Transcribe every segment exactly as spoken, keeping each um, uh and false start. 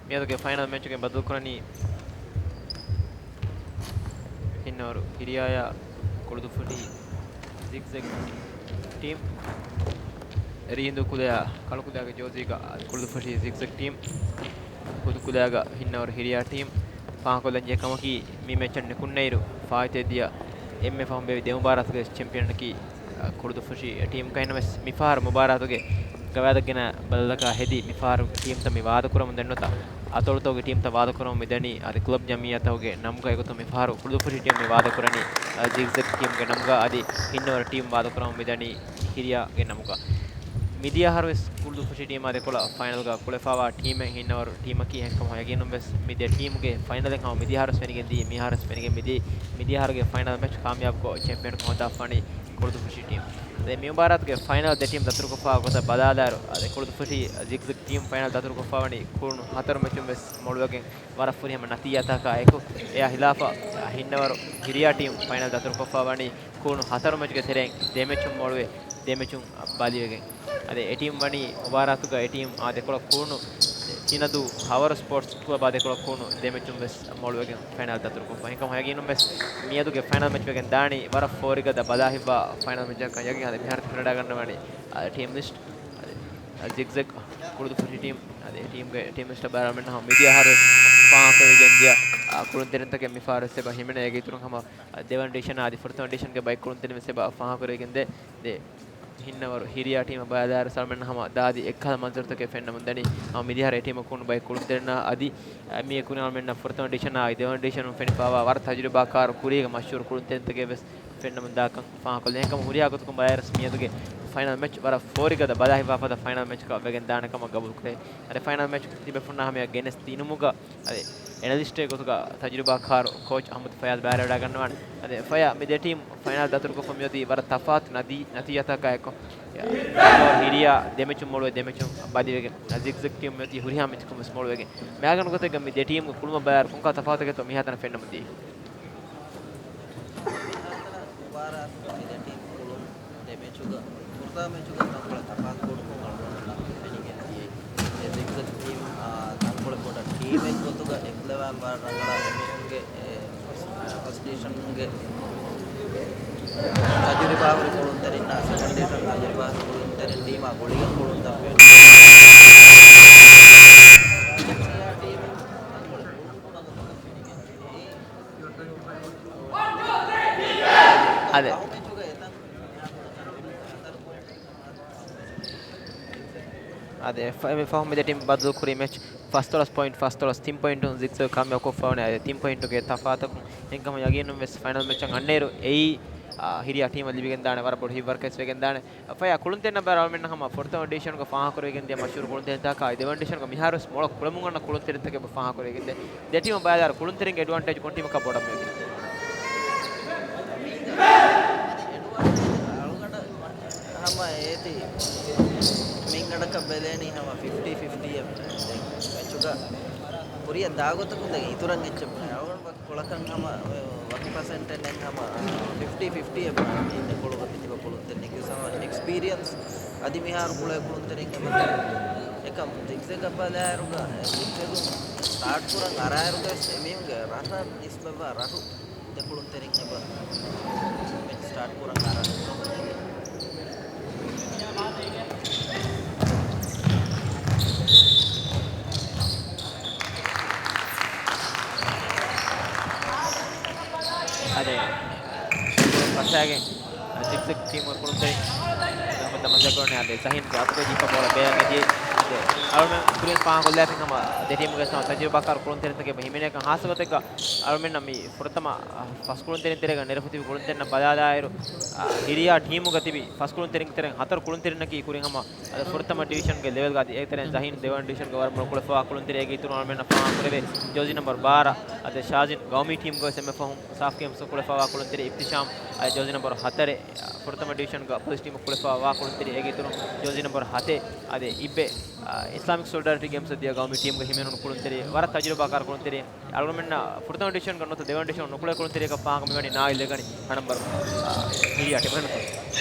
މިއަދުގެ ފައިނަލް މެޗުގެ ބަދަލުކުރަނީ ހިންނަވަރު ހިރިޔާޔާ ކުޅުދުއްފުށި ޒިގްޒެގް ޓީމް. އެރިހިނދު ކުލަޔާ ކަޅުކުލައިގެ ޖޯޒީގަ ކުޅުދުއްފުށި ޒިގްޒެގް ޓީމް، ހުދު ކުލައިގަ ހިންނަވަރު ހިރިޔާ ޓީމް. ފާހަގަކޮށްލަންޖެހޭ ކަމަކީ، މި މެޗަށް ނިކުންނައިރު ފާއިތުވެދިޔަ އެންމެ ފަހުން ބޭއްވި ދެ މުބާރާތުގެ ޗެމްޕިއަނަކީ ކުޅުދުއްފުށި ޓީމް. އެހެންވެސް މިފަހަރު މުބާރާތުގެ ގަވާއިދަށް ގެނައި ބަލަލަކާ ހެދި، މިފަހަރު ޓީމްތައް މި ވާދަކުރަމުން ދެންނުތާ، އަތޮޅުތަކުގެ ޓީމްތައް ވާދަކުރަމުން މިދަނީ އަދި ކްލަބް ޖަމިއްޔާތަކުގެ ނަމުގަ. އެގޮތުން މިފަހަރު ކުޅުދުއްފުށި ޓީމް މި ވާދަކުރަނީ ޒިގްޒެގް ޓީމްގެ ނަމުގަ، އަދި ހިންނަވަރު ޓީމް ވާދަކުރަމުން މިދަނީ ހިރިޔާގެ ނަމުގަ. މިދިޔަ އަހަރުވެސް ކުޅުދުއްފުށި ޓީމާ ދެކޮޅަށް ފައިނަލްގަ ކުޅެފަވާ ޓީމެއް ހިންނަވަރު ޓީމަކީ. އެހެންކަމުން ޔަގީނުންވެސް މި ދެ ޓީމުގެ ފައިނަލެއް ހަމަ މިދިޔަ އަހަރުވެސް ފެނިގެން ދިޔަ، މި އަހަރުވެސް ފެނިގެން މިދިޔަ، މިދިޔަ އަހަރުގެ ފައިނަލް މެޗް ކާމިޔާބުކޮށް ޗެމްޕިއަންކަން ހޯދާފާނީ ކުޅުދުއްފުށި ޓީމް. އަދި މި މުބާރާތުގެ ފައިނަލް ދެ ޓީމް ދަތުރުކޮށްފަ ގޮތަށް ބަލާލާއިރު، އަދި ކުޅުދުއްފުށި ޒިގްޒެގް ޓީމް ފައިނަލް ދަތުރުކޮށްފަވަނީ ކުޅުނު ހަތަރު މެޗުން ވެސް މޮޅުވެގެން ވަރަށް ފުރިހަމަ ނަތީޖާތަކާ އެކު. އެއާ ހިލާފަށް ހިންނަވަރު ހިރިޔާ ޓީމް ފައިނަލް ދަތުރުކޮށްފަވަނީ ކުޅުނު ހަތަރު މެޗުގެ ތެރެއިން ދެ މެޗުން މޮޅުވެ، ދެ މެޗުން ބަލިވެގެން. އަދި އެ ޓީމް ވަނީ މުބާރާތުގަ އެ ޓީމް އާ ދެކޮޅަށް ކުޅުނު ތިނަދޫ ހަވަރު ސްޕޯޓްސް ކްލަބާ ދެކޮޅަށް ކުޅުނު ދެ މެޗުން ވެސް މޮޅުވެގެން ފައިނަލް ދަތުރުކޮށްފަ. އެހެންކަމުން ޔަގީނުން ވެސް މިއަދުގެ ފައިނަލް މެޗް ވެގެން ދާނީ ވަރަށް ފޯރިގަދަ ބަލާ ހިއްވާ ފައިނަލް މެޗަކަށް ޔަގީން. އަދި މިހާރު ތި ފެނިވަޑައިގަންނަވަނީ އާ، ޓީމް ލިސްޓް. އަދި ޒިގްޒެގް ކުޅުދުއްފުށި ޓީމް، އަދި ޓީމްގެ ޓީމް ލިސްޓަށް ބައިވެރިވާ ހަމަ މިދިޔަ އަހަރު ފާހަގަކުރެވިގެން ދިޔަ، އާ، ކުޅުންތެރިންތަކެއް މިފަހަރު ވެސް އެބަ ހިމެނޭ. އޭގެ އިތުރުން ހަމަ ދެވަނަ ޑިވިޝަނާ އަދި ފުރަތަމަ ޑިވިޝަންގެ ބައެއް ކުޅުންތެރިން ވެސް އެބަ ފާހަގަކުރެވިގެންދޭ. ދެ ހިންނަވަރު ހިރިޔާ ޓީމަށް ބަލާލާއިރު އަޅުމެންނަށް ހަމަ ދާދި އެއްކަހަލަ މަންޒަރުތަކެއް ފެންނަމުން ދަނީ. ހަމަ މިދިޔަ އަހަރު އެ ޓީމަށް ކުޅުނު ބައެއް ކުޅުންތެރިންނާ އަދި، އަ، މިއަދު ކުރިން އަޅުމެންނަށް ފުރަތަމަ ޑިވިޝަނާ އަދި ދެވަނަ ޑިވިޝަނުން ފެނިފަވާ ވަރަށް ތަޖުރިބާކާރު ކުރީގެ މަޝްހޫރު ކުޅުންތެރިންތަކެއް ވެސް ފެންނަމުން ދާކަން ފާހަގަކޮށްލަން. އެހެންކަމުން ހުރިހާ ގޮތަކުން ބަލާއިރު މިއަދުގެ ފައިނަލް މެޗް ވަރަށް ފޯރިގަދަ ބަލާ ހިއްވާ ފަދަ ފައިނަލް މެޗަކަށް ވެގެން ދާނެ ކަމަށް ގަބޫލުކުރޭ. އަދި ފައިނަލް މެޗް ތިބޭފުޅުންނާ ހަމަޔަށް ގެނެސް ދިނުމުގަ އަދި އެނަލިސްޓެއް ގޮތުގަ ތަޖުރިބާކާރު ކޯޗް އަޙްމަދު ފަޔާޒް ބައިވެރިވެވަޑައިގަންނަވާނެ. އަދި ފަޔާ، މި ދެ ޓީމް ފައިނަލް ދަތުރުކޮށްފަ މިއޮތީ ވަރަށް ތަފާތު ނަތީ-، ނަތީޖާތަކާ އެއްކޮށް. ހިރިޔާ ދެ މެޗުން މޮޅުވެ، ދެ މެޗުން ބަލިވެގެން، ޒިގްޒެގް ޓީމް މިއޮތީ ހުރިހާ މެޗަކުން ވެސް މޮޅުވެގެން. މިހާގަނޑު ގޮތެއްގަ މި ދެ ޓީމްގެ ކުޅުމަށް ބަލާއިރު ކޮންކަހަލަ ތަފާތެއްތޯ މިހާތަނަށް ފެންނަމުން ދީ. މިހާތަނަށް މުބާރާތުގަ މި ދެ ޓީމް ކުޅުނު ދެ މެޗުގަ، ފުރަތަމަ މެޗުގަ ތަންކޮޅެއް ތަފާތު ކުޅުން އަޅުގަނޑުމެންނަށް ފެނިގެން ދިޔައީ. އެ ޒިގްޒެގް ޓީމް، އާ، ތަންކޮޅެއް ބޮޑަށް ޓީމެއް ގޮތުގަ އެކުލަވާން ވަރަށް ރަނގަޅަށް އެމީހުންގެ، އެ، ފަސްޓް، އާ، ފަސްޓް ޑިވިޝަންގެ ތަޖުރިބާހުރި ކުޅުންތެރިންނާ ސެކަންޑް ޑިވިޝަން ތަޖުރިބާހުރި ކުޅުންތެރިން ޓީމާ ގުޅިގެން ކުޅުންތައް ފެނި. އަދެ. އަދެ، ފަ-، ފަހު މި ދެ ޓީމް ބަދަލު ކުރި މެޗް ފަސްދޮޅަސް ޕޮއިންޓް ފަސްދޮޅަސް، ތިން ޕޮއިންޓުން ޒިގްޒެގް ކާމިޔާބުކޮށްފަވަނީ. އަދެ، ތިން ޕޮއިންޓުގެ ތަފާތަކުން އެހެންކަމުން ޔަގީނުން ވެސް ފައިނަލް މެޗަށް އަންނައިރު އެއީ، އާ، ހިރިޔާ ޓީމަށް ލިބިގެންދާނެ ވަރަށް ބޮޑު ހިތްވަރުކައެއް ވެގެންދާނެ. ފަޔާ، ކުޅުންތެރިންނަށް ބައި އަޅުމެންނަށް ހަމަ ފުރަތަމަ ޑިވިޝަނުގަ ފާހަގަކުރެވިގެން ދިޔަ މަޝްހޫރު ކުޅުންތެރިންތަކާ ދެވަނަ ޑިވިޝަނުގަ މިހާރުވެސް މޮޅަށް ކުޅެމުން އަންނަ ކުޅުންތެރިންތަކެއް އެބަ ފާހަގަކުރެވިގެންދޭ. ދެ ޓީމަށް ބަލާއިރު ކުޅުންތެރިންގެ އެޑްވާންޓޭޖް ކޮން ޓީމަކާ ބޮޑަށް މިއޮތީ؟ އަޅުގަނޑަށް ހަމަ އޭތި މިންގަނޑަކަށް ބެލޭނީ ހަމަ ފިފްޓީ ފިފްޓީ އެއް މެޗުގަ ކުރިއަށް ދާގޮތަކުން ދެން އިތުރަށް އެއްޗެއް ބުނެ. އަޅުގަނޑު ކޮޅަކަށް ހަމަ ވަކި ޕަސެންޓެއް ނެތް ހަމަ ފިފްޓީ ފިފްޓީ އެއް ބުނެ. މީ ދެކޮޅުގަ ތިބަ ކުޅުންތެރިން ހަމަ އެކްސްޕީރިއަންސް އަދި މިހާރު ކުޅޭ ކުޅުންތެރިން އެބަ އެކަމް ޒިގްޒެގަށް ބަލާއިރުގަ، ޒިގްޒެގުން ސްޓާޓް ކުރަން އަރާއިރުގަ ވެސް އެމީހުންގެ ރަށަށް ނިސްބަތްވާ ރަށު ދެ ކުޅުންތެރިން އެބަ މެޗް ސްޓާޓް ކުރަން އަރާ. އަދެ، ފަސްއަހަރުގެ ޒިގްޒެގް ޓީމުގެ ކުޅުންތެރިން މުހައްމަދު މަސައްކަތްކުރަނީ އަދެ ޒަހީންގެ އަތުގައި ޖިހިފަ ބޯޅަ ބޭރަށް ގެންދިޔަ. އަދެ އަޅުމެން ކުރިން ފާހަގަކޮށްލާފިން ހަމަ ދެ ޓީމުގެ ތަޖުރިބާކާރު ކުޅުންތެރިންތަކެއް އެބަ ހިމެނޭކަން. ހާއްސަ ގޮތެއްގަ އަޅުމެންނަށް މި ފުރަތަމަ ފަސް ކުޅުންތެރިން ތެރޭގަ ނެރެފަ ތިބި ކުޅުންތެރިންނަށް ބަލާލާއިރު، އާ، ހިރިޔާ ޓީމުގަ ތިބި ފަސް ކުޅުންތެރިން ތެރެއިން ހަތަރު ކުޅުންތެރިންނަކީ ކުރިން ހަމަ އަދި ފުރަތަމަ ޑިވިޝަންގެ ލެވެލްގަ އަދި އޭގެ ތެރެއިން ޒަހީން ދެވަނަ ޑިވިޝަންގެ ވަރަށް މޮޅު ކުޅެފަވާ ކުޅުންތެރި. އޭގެ އިތުރުން އަޅުމެންނަށް ފާހަގަކުރެވޭ ޖޯޒީ ނަމްބަރު ބާރަ އަދި ޝާޒިން ގައުމީ ޓީމުގަ ވެސް އެންމެ ފަހުން ސާފް ގޭމްސް ކުޅެފަވާ ކުޅުންތެރި. އިބްތިޝާމް އަދި ޖޯޒީ ނަމްބަރު ހަތަރެއް ފުރަތަމަ ޑިވިޝަންގަ ޕޮލިސް ޓީމު ކުޅެފަވާ ކުޅުންތެރި. އޭގެ އިތުރުން ޖޯޒީ ނަމްބަރު ހަތެއް އަދި އިއްބެ، އާ، އިސްލާމިކް ސޮލިޑާރިޓީ ގޭމްސް ދިޔަ ގައުމީ ޓީމުގަ ހިމެނުނު ކުޅުންތެރި. ވަރަށް ތަޖުރިބާކާރު ކުޅުންތެރި. އަޅުގަނޑުމެންނަށް ފުރަތަމަ ޑިވިޝަންގަ ނުވަތަ ދެވަނަ ޑިވިޝަން ނުކުޅޭ ކުޅުންތެރިއަކަށް ފާހަގަ މިވަނީ ނާއިލް އެގަނި ހަނަންބަރު، އާ، ހިރިޔާ ޓީމު ހަނަންބަރު.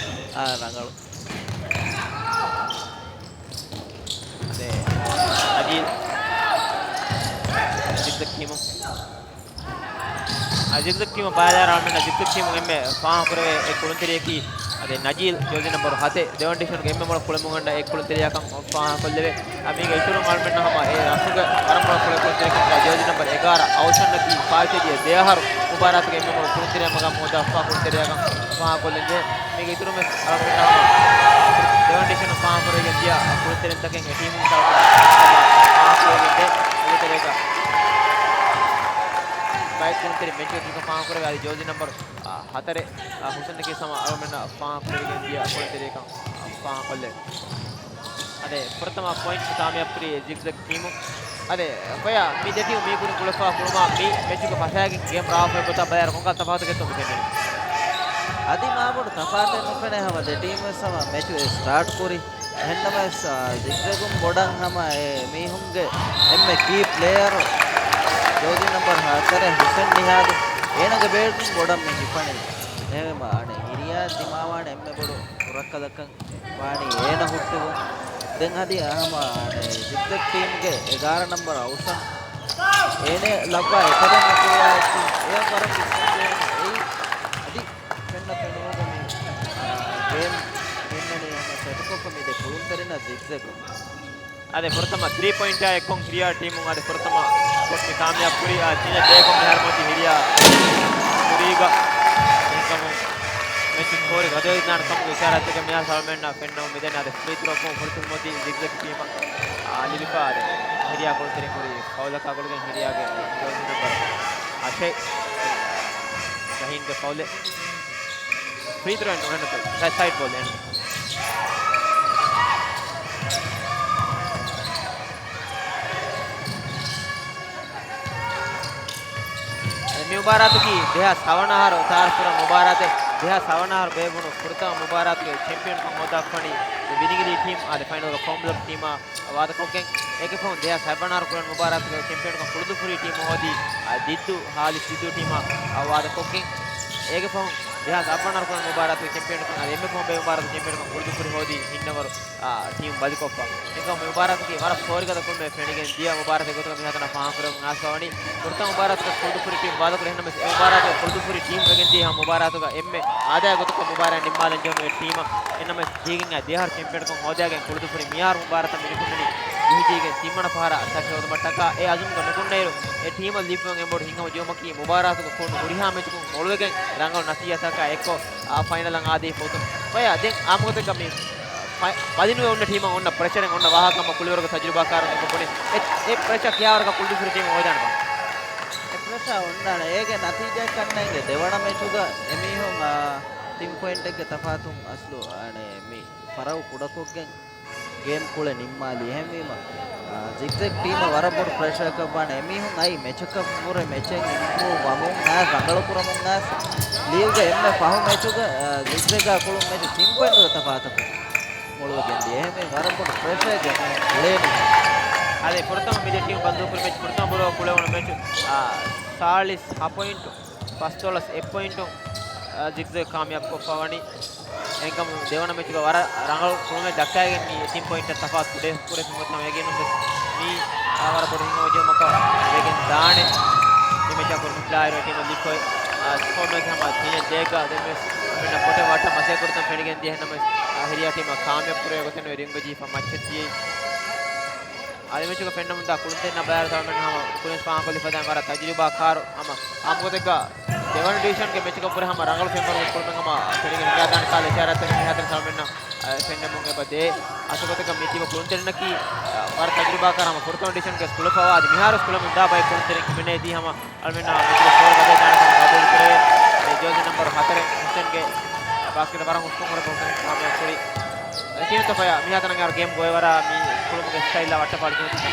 އާ، ރަނގަޅު. އަދެ، އަދި ޓީމު. އާ، ޒިގްޒެގް ޓީމު ބައިލާރަ އަޅުމެންނަށް ޒިގްޒެގް ޓީމު އެންމެ ފާހަގަކުރެވޭ އެއް ކުޅުންތެރިޔަކީ އަދެ ނަޖީލް ޖާޒީ ނަމްބަރު ހަތެއް. ދެވަނަ ޑިވިޝަނުގެ އެންމެ މޮޅު ކުޅެމުންގަނޑަށް އެއް ކުޅުންތެރިޔާކަން ފާހަގަކޮށްލެވޭ. އާ، މީގެ އިތުރުން އަޅުމެންނަށް ހަމަ އެ ރަށުގެ ވަރަށް ބޮޑަށް ކުޅެ ކުޅުންތެރިޔަކަށް ޖާޒީ ނަމްބަރު އެގާރަ އައުޝަންއަކީ ފާއިތުވެދިޔަ ދެ އަހަރު މުބާރާތުގެ އެންމެ މޮޅު ކުޅުންތެރިޔާ މަގާމު ހޯދާފާ ކުޅުންތެރިޔާކަން ފާހަގަކޮށްލެންޖެހޭ. މީގެ އިތުރުން ވެސް އަޅުގަނޑު ދެވަނަ ޑިވިޝަނުން ފާހަގަކުރެވިގެން ދިޔަ ކުޅުންތެރިންތަކެއް އެ ޓީމުން ފާހަގަކޮށްގެންދޭ. އެގޮތަށް ބައެއް ކުޅުންތެރިން ބެންޗުގަ ތިބިކަން ފާހަގަކުރެވޭ. އަދި ޖާޒީ ނަމްބަރު، އާ، ހަތަރެއް، އާ، ހުސެންއަކީ ހަމަ އަޅުގަނޑަށް ފާހަގަކުރެވިގެން ދިޔަ ކުޅުންތެރިޔަކަށް ފާހަގަކޮށްލެވޭ. އަދި ފުރަތަމަ ޕޮއިންޓް ކާމިޔާބުކުރީ ޒިގްޒެގް ޓީމު. އަދި ފަޔާ، މި ދެ ޓީމު މީ ކުރިން ކުޅެފާ ކުޅުމާ މި މެޗުގެ ފަށާގެން ގޭމް ރާވާފައި ގޮތާ ބަލާއިރު ކޮންކަހަލަ ތަފާތުކެއްތޯ މި ފެންނަނީ؟ އަދި މާބޮޑު ތަފާތެއް ނުފެނޭ ހަމަ ދެ ޓީމު ވެސް ހަމަ މެޗު އެ ސްޓާޓް ކުރި. އެހެންނަމަވެސް، އާ، ޒިގްޒެގުން ބޮޑަށް ހަމަ އެ މީހުންގެ އެންމެ ކީ ޕްލޭޔަރު ޖާޒީ ނަމްބަރު ހަތަރެއް ހުސެން ނިހާދު އޭނާގެ ބޭޓުން ބޮޑަށް މި ހިފަނީ. އެހެންވީމަ އަނެއް ހިރިޔާ ދިމާވާނެ އެންމެ ބޮޑު ހުރައްކަލަކަށް ވާނީ އޭނަ ހުއްޓުވުން. ދެން އަދި ހަމަ އަނެއް ޒިގްޒެގް ޓީމްގެ އެގާރަ ނަމްބަރު އައުޝަން އޭނަ ލައްވާ އެކަލޭ ނުކުޅާ އެއްޗި އެޔަށް ވަރަށް ވިސްނަންޖެހޭނެ. އެއީ އަދި ފެންނަ ފެނުމުގަ މި، އާ، ގޭމް މި އިންނަނީ ހަމަ ސެޓްކޮށްފަ މި ދެ ކުޅުންތެރިންނަށް ޒިގްޒެގުން. އަދި ފުރަތަމަ ތްރީ ޕޮއިންޓާ އެއްކޮށް ހިރިޔާ ޓީމުން އަދި ފުރަތަމަ ޝޮޓް މި ކާމިޔާބު ކުރި، އާ، ތިނެއް ދޭކޮށް މިހާރު މޮތީ ހިރިޔާ ކުރީގަ. އެހެންކަމުން މެޗު ސްކޯރެއް ގަދަވެދާނެ ކަމުގެ އިޝާރާތްތަކެއް މިހާރު އަޅުމެންނަށް ފެންނަމުން މިދަނީ. އަދި ފްރީ ތްރޯކޮށް ފުރަތަމަ މޮތީ ޒިގްޒެގް ޓީމަށް، އާ، ލިބިފަ އަދި ހިރިޔާ ކުޅުންތެރިން ކުރި ފައުލަކާ ގުޅިގެން ހިރިޔާގެ ޖާޒީ ނަމްބަރު އަށެއް ޝަހީންގެ ފައުލެއް. ފްރީ ތްރޯއެއް ނުހެނުތު. ސައިޑް ބޯލް އެންޑް. މި މުބާރާތަކީ ދެހާސް ހަވަނަ އަހަރު ތައާރަފްކުރާ މުބާރާތެއް. ދެހާސް ހަވަނަ އަހަރު ބޭއްވުނު ފުރަތަމަ މުބާރާތުގެ ޗެމްޕިއަންކަން ހޯދާފަނީ ވިލިނގިލީ ޓީމް. އާދެ، ފައިނަލުގަ ޤައުމުލަކު ޓީމާ ވާދަކޮށްގެން، އޭގެ ފަހުން ދެހާސް ހަވަނަ އަހަރު ކުޅެން މުބާރާތުގެ ޗެމްޕިއަންކަން ކުޅުދުއްފުރީ ޓީމު ހޯދީ، އާ، ދިއްދޫ، ހާލިސް ދިއްދޫ ޓީމާ، އާ، ވާދަކޮށްގެން. އޭގެ ފަހުން ދެހާސް އަށް ވަނަ ކުޅެން މުބާރާތުގެ ޗެމްޕިއަންކަން އަދި އެންމެ ފަހުން ބޭއްވި މުބާރާތުގެ ޗެމްޕިއަންކަން ކުޅުދުއްފުރި ހޯދީ ހިންނަވަރު، އާ، ޓީމް ބަލިކޮށްފަ. އެކަމް މި މުބާރާތަކީ ވަރަށް ފޯރިގަދަ ކުޅުމެއް ފެނިގެން ދިޔަ މުބާރާތެއް ގޮތުގަ މިހާތަނަށް ފާހަގަކުރެވުން އައިސްފަވަނީ. ފުރަތަމަ މުބާރާތުގަ ކުޅުދުއްފުރި ޓީމް ވާދަކުރި. އެހެންނަމަވެސް އެ މުބާރާތުގަ ކުޅުދުއްފުރި ޓީމް ވެގެން ދިޔަ ހަމަ މުބާރާތުގަ އެންމެ އާދަޔާ ގޮތަކަށް މުބާރާތް ނިންމާލަން ޖެހުނު އެއް ޓީމަށް. އެހެންނަމަވެސް ޖީގެން އައި ދެ އަހަރު ޗެމްޕިއަންކަން ހޯދާގެން ކުޅުދުއްފުރި މިހާރު މުބާރާތަށް މިނިކުންނަނީ ޖެހިޖެހިގެން ތިންވަނަ ފަހަރަށް ތަށި ހޯދުމަށްޓަކާ. އެ އަޒުމުގަ ނުކުންނައިރު އެ ޓީމަށް ލިބިފައިވާ އެންމެ ބޮޑު ހިތްހަމަޖެހުމަކީ މުބާރާތުގަ ކުޅުނު ހުރިހާ މެޗަކުން މޮޅުވެގެން ރަނގަޅު ނަތީޖާތަކާ އެއްކޮށް، އާ، ފައިނަލަށް އާދީ ފޮތުން. ފަޔާ، ދެން އާއްމުގޮތެއްގަ މި ފަ-، ބަލިނުވެ އޮންނަ ޓީމަށް އޮންނަ ޕްރެޝަރެއް އޮންނަ ވާހަކަ ހަމަ ކުޅިވަރުގެ ތަޖުރިބާކާރުން އެނގިފަ ބުނި. އެ، އެ ޕްރެޝަރ ކިހާވަރަކަށް ކުޅުދުއްފުރި ޓީމު ހޯދާނެ ބާ؟ އެ ޕްރެޝަރ އޮންނާނެ. އޭގެ ނަތީޖާއަކަށް ނޭނގެ ދެވަނަ މެޗުގަ އެމީހުން، އާ، ތިން ޕޮއިންޓެއްގެ ތަފާތުން އަސްލު، އާނެ، މި ފަރަގު ކުޑަކޮށްގެން ގޭމް ކުޅެ ނިންމާލީ. އެހެންވީމަ، އާ، ޒިގްޒެގް ޓީމަށް ވަރަށް ބޮޑު ޕްރެޝަރއަކަށް ވާނެ. އެމީހުން އައީ މެޗަކަށްވުރެ މެޗެއް އިމްޕްރޫވް ވަމުން އައިސް، ރަނގަޅު ކުރަމުން އައިސް، ލީގުގެ އެންމެ ފަހު މެޗުގަ، އާ، ޒިގްޒެގާ ކުޅުން މެޗު ތިން ޕޮއިންޓުގެ ތަފާތަކުން މޮޅުވެގެން ދިޔަ. އެހެންވެ ވަރަށް ބޮޑު ޕްރެޝަރެއް ގެން އުޅޭނީ. އަދި ފުރަތަމަ މި ދެ ޓީމު ބަންދުކުރި މެޗު، ފުރަތަމަ ބުރޫ ކުޅެވުނު މެޗު، އާ، ސާޅީސް ހަ ޕޮއިންޓު، ފަސްދޮޅަސް އެއް ޕޮއިންޓުން، އާ، ޒިގްޒެގް ކާމިޔާބު ކޮށްފަ ވަނީ. އެހެންކަމުން ދެވަނަ މެޗުގަ ވަރަށް ރަނގަޅު ކުޅުމެއް ދައްކައިގެން މި ތިން ޕޮއިންޓަށް ތަފާތު ކުޑަ ކުރެފި މުއްތަމަ އެގެނުން ވެސް މީ، އާ، ވަރަށް ބޮޑު ހިތްހަމަޖެހުމަކަށް ވެގެން ދާނެ. މި މެޗާ ކުރިމަތިލާއިރު ޓީމަށް ލިބިފައި، އާ، ސްކޯރު މެޗް ހަމަ ތިނެއް ދޭއްގަ ދެން ވެސް މެންނަށް ކޮޓަށް ވައްޓަށް މަސޭ ކުރިތަން ފެނިގެން ދިޔަ. އެހެންނަމަވެސް، އާ، ހިރިޔާ ޓީމަށް ކާމިޔާބު ކުރެވޭ ގޮތެއް ނުވެ ރިންގް ޖީފަ މައްޗަށް ދިޔައީ. އަދި މެޗުގަ ފެންނަމުންދާ ކުޅުންތެރިންނަށް ބަލާއިރު ތަޅުމެން ހަމަ ކުރިން ފާހަގަކޮށްލި ފަދައިން ވަރަށް ތަޖުރިބާކާރު ހަމަ އާއްމުގޮތެއްގަ ދެވަނަ ޑިވިޝަންގެ މެޗަކަށްވުރެ ހަމަ ރަނގަޅު ފެންވަރުގެ ކުޅުމެއް ހަމަ ފެނިގެން ހިނގާދާނެ ކަހަލަ އިޝާރާތެއް މިހާތަނަށް ތަޅުމެންނަށް، އަ، ފެންނަމުން އެބަ ދޭ. އަސްލުގޮތެއްގަ މި ތިބަ ކުޅުންތެރިންނަކީ، އަ، ވަރަށް ތަޖުރިބާކާރު ހަމަ ފުރަތަމަ ޑިވިޝަންގެ ކުޅެފަވާ އަދި މިހާރުވެސް ކުޅެމުންދާ ބައެއް ކުޅުންތެރިން ހިމެނޭތީ ހަމަ އަޅުމެންނާ މެޗުގެ ސްކޯރު ގަދަވެދާނެކަމަށް ގަބޫލުކުރެވޭ. އަދި ޖާޒީ ނަމްބަރު ހަތަރެއް ހުސެންގެ ބާސްކެޓަށް ވަރަށް ހުސްކޮށް ހުރެ ބޯޅަ ކާމިޔާބު ކުރި. އެ ކިހިނެއްތޯ ފަޔާ، މިހާތަނަށް އަރު ގޭމް ގޮވޭވަރާ މި ކުޅުމުގެ ސްޓައިލްއާ ވައްޓަފާޅި ކިހިނެއްތޯ؟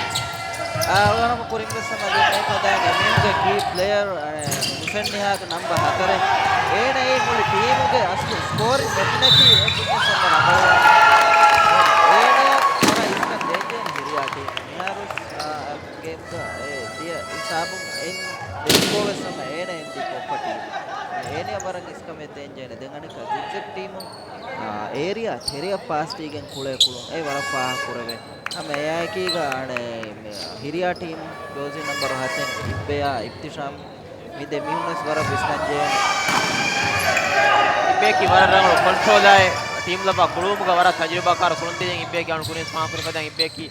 އަޅުގަނޑު ކުރިން ވެސް ހަމަ ދެން އެ ފަދައިން އެމީހުންގެ ކީ ޕްލޭޔަރ، އެ، ހުސެން ނިހާދު ނަމްބަރު ހަތަރެއް. އޭނައީ މުޅި ޓީމުގެ އަސްލު ސްކޯރިން މެޝިނަކީ އެކުގެ ސަމަ ނަގަޅުވާ. އޭނަ ވަރަށް އިސްކަން ދޭންޖެހޭނެ ހިރިޔާ ޓީމަށް. މިހާރު، އާ، ގޭމްގަ އެ ދިޔަ ހިސާބުން އެއް ދެސްކޯ ވެސް ހަމަ އޭނަ އެންދި ކޮއްޕަ ޓީމަށް. އޭނަ ވަރަށް އިސްކަމެއް ދޭންޖެހޭނެ. ދެން އަނެއްކާ ޒިގްޒެގް ޓީމު، އާ، އޭރިޔާ ތެރެ ޕާސް ދީގެން ކުޅޭ ކުޅުން އެ ވަރަށް ފާހަގަކުރެވޭ. ހަމަ އެއާއެކީގަ އަނެއް މި ހިރިޔާ ޓީމް ޖޯޒީ ނަމްބަރު ހަތެއް އިއްބެޔާ އިބްތިޝާމް މި ދެ މީހުންވެސް ވަރަށް ވިސްނަންޖެހޭ. އިއްބެއަކީ ވަރަށް ރަނގަޅު ކޮންޓްރޯލާއެއް ޓީމް ލަފާ ކުޅުވުމުގަ ވަރަށް ތަޖުރިބާކާރު ކުޅުންތެރިން އިއްބެއަކީ އަޅުން ކުރިން ފާހަގަކުރި ފަދައިން އިއްބެއަކީ،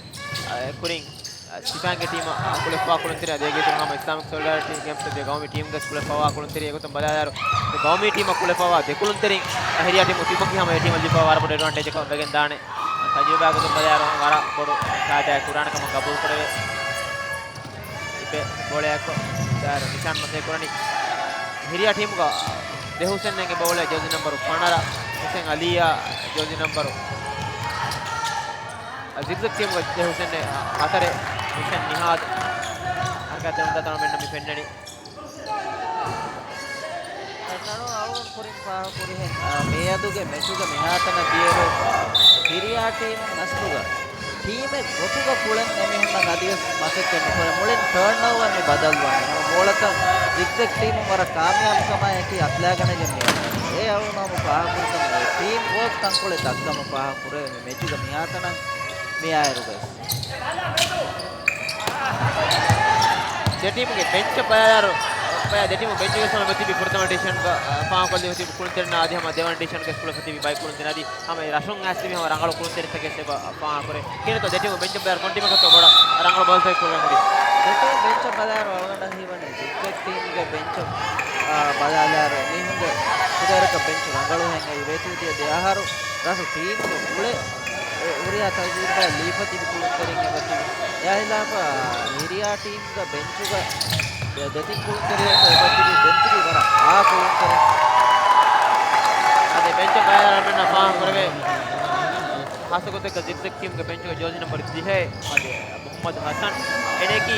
އަ، ކުރިން، އަ، ސިފައިންގެ ޓީމަށް، އަ، ކުޅެފަވާ ކުޅުންތެރި އަދި އޭގެ އިތުރުން ހަމަ އިސްލާމިކް ސޮލިޑާރިޓީ ގޭމްސް އަދި ގައުމީ ޓީމްގެ ކުޅެފަވާ ކުޅުންތެރި އެގޮތުން ބަލާލާއިރު، ގައުމީ ޓީމަށް ކުޅެފަވާ ދެ ކުޅުންތެރިން އަ، ހިރިޔާ ޓީމު ތިބަކީ ހަމަ އެ ޓީމަށް ލިބިފަވާ ވަރަށް ބޮޑު އެޑްވާންޓޭޖަކަށް ވެގެން ދާނެ. ތަޖުރިބާ ގޮތުން ބަލާއިރު ވަރަށް ބޮޑު ފައިދާއެއް ކުރާނެ ކަމަށް ގަބޫލު ކުރެވޭ. އިބެ ބޯޅައަކު ދާއިރު ނިޝާން މަސައްކަތް ކުރަނީ. ހިރިޔާ ޓީމުގަ ދެ ހުސެންއެއްގެ ބޯޅަ ޖޯޒީ ނަމްބަރު ފަނަރަ، ހުސެން އަލީއާ ޖޯޒީ ނަމްބަރު. ޒިގްޒެގް ޓީމުގަ ދެ ހުސެން ހަތަރެއް، ހުސެން ނިހާދު. ހަރަކާތް ދެވަން ދަތަނަށް މެންނަ މި ފެންނަނީ. އަޅުގަނޑު ކުރިން ފާހަގަކުރިހެން، އާ، މިއަދުގެ މެޗުގެ މިހާތަނަށް ދިޔައިރު ހިރިޔާ ޓީމު ނަސްލުގަ ޓީމެއް ގޮތުގަ ކުޅެން އެމީހުންނަށް އަދިވެސް މަސައްކަތް ނުކުރޭ. މުޅިން ޓާންއޯވަރ މި ބަދަލުވާނެ. ހަމަ ބޯޅަތައް ޒިގްޒެގް ޓީމުން ވަރަށް ކާމިޔާބުކަމާއެކީ އަތުލައިގަނެގެން މި އަންނަނީ. އެ އަޅުނާމު ފާހަގަކުރިކަމުގެ ޓީމް ވޯކް ތަންކޮޅެއް ދައްކަމުން ފާހަގަކުރެވޭ މި މެޗުގެ މިހާތަނަށް މިއާއިރުގައި. ދެ ޓީމުގެ ބެންޗަށް ބަލާލާއިރު، ބަޔާ ދެ ޓީމު ބެންޗުގެ ސަމަ މެތިބި ފުރަތަމަ ޑިވިޝަންގަ، އަ، ފާހަގަކޮށްލި ހުތި ކުޅުންތެރިންނާ އަދި ހަމަ ދެވަނަ ޑިވިޝަންގެ ކުޅެފަތިބި ބައި ކުޅުންތެރިން އަދި ހަމަ އެ ރަށުން އައިސް ތިބި ހަމަ ރަނގަޅު ކުޅުންތެރިންތަކެއް އެބަ ފާހަގަކުރޭ. ކިހިނެއްތޯ ދެ ޓީމު ބެންޗަށް ބަލާއިރު ކޮން ޓީމަކަށްތޯ ބޮޑަށް ރަނގަޅު ބަލަތަކެއް ކުރަން ހުރީ؟ ދެ ޓީމު ބެންޗަށް ބަލާއިރު އަޅުގަނޑަށް ހީވަނީ ޒިގްޒެގް ޓީމުގެ ބެންޗަށް، އާ، ބަލާލާއިރު މީހުންގެ ކުދަރަކަށް ބެންޗު ރަނގަޅު ހެން އެ ވޭތުވެދިޔަ ދެ އަހަރު ރަށު ޓީމުގެ އުޅެ އެ ހުރިހާ ތަޖުރިބާ ލިބިފަ ތިބި ކުޅުންތެރިން އެބަތިބި. އެއާ ހިލާފަށް ހިރިޔާ ޓީމްގެ ބެންޗުގަ ދެ-، ދެތިން ކުޅުންތެރިޔަކު އެބަތިބި ބެންޗުގަ ވަރަށް އާ ކުޅުންތެރިން. އަދި ބެންޗަށް ބަލާލާއިރު މިންނަ ފާހަގަކުރެވޭ. ހާއްސަ ގޮތެއްގަ ޒިގްޒެގް ޓީމްގެ ބެންޗުގަ ޖޯޒީ ނަމްބަރު ދިހައެއް އަދި މުޙައްމަދު ހަސަން. އޭނައަކީ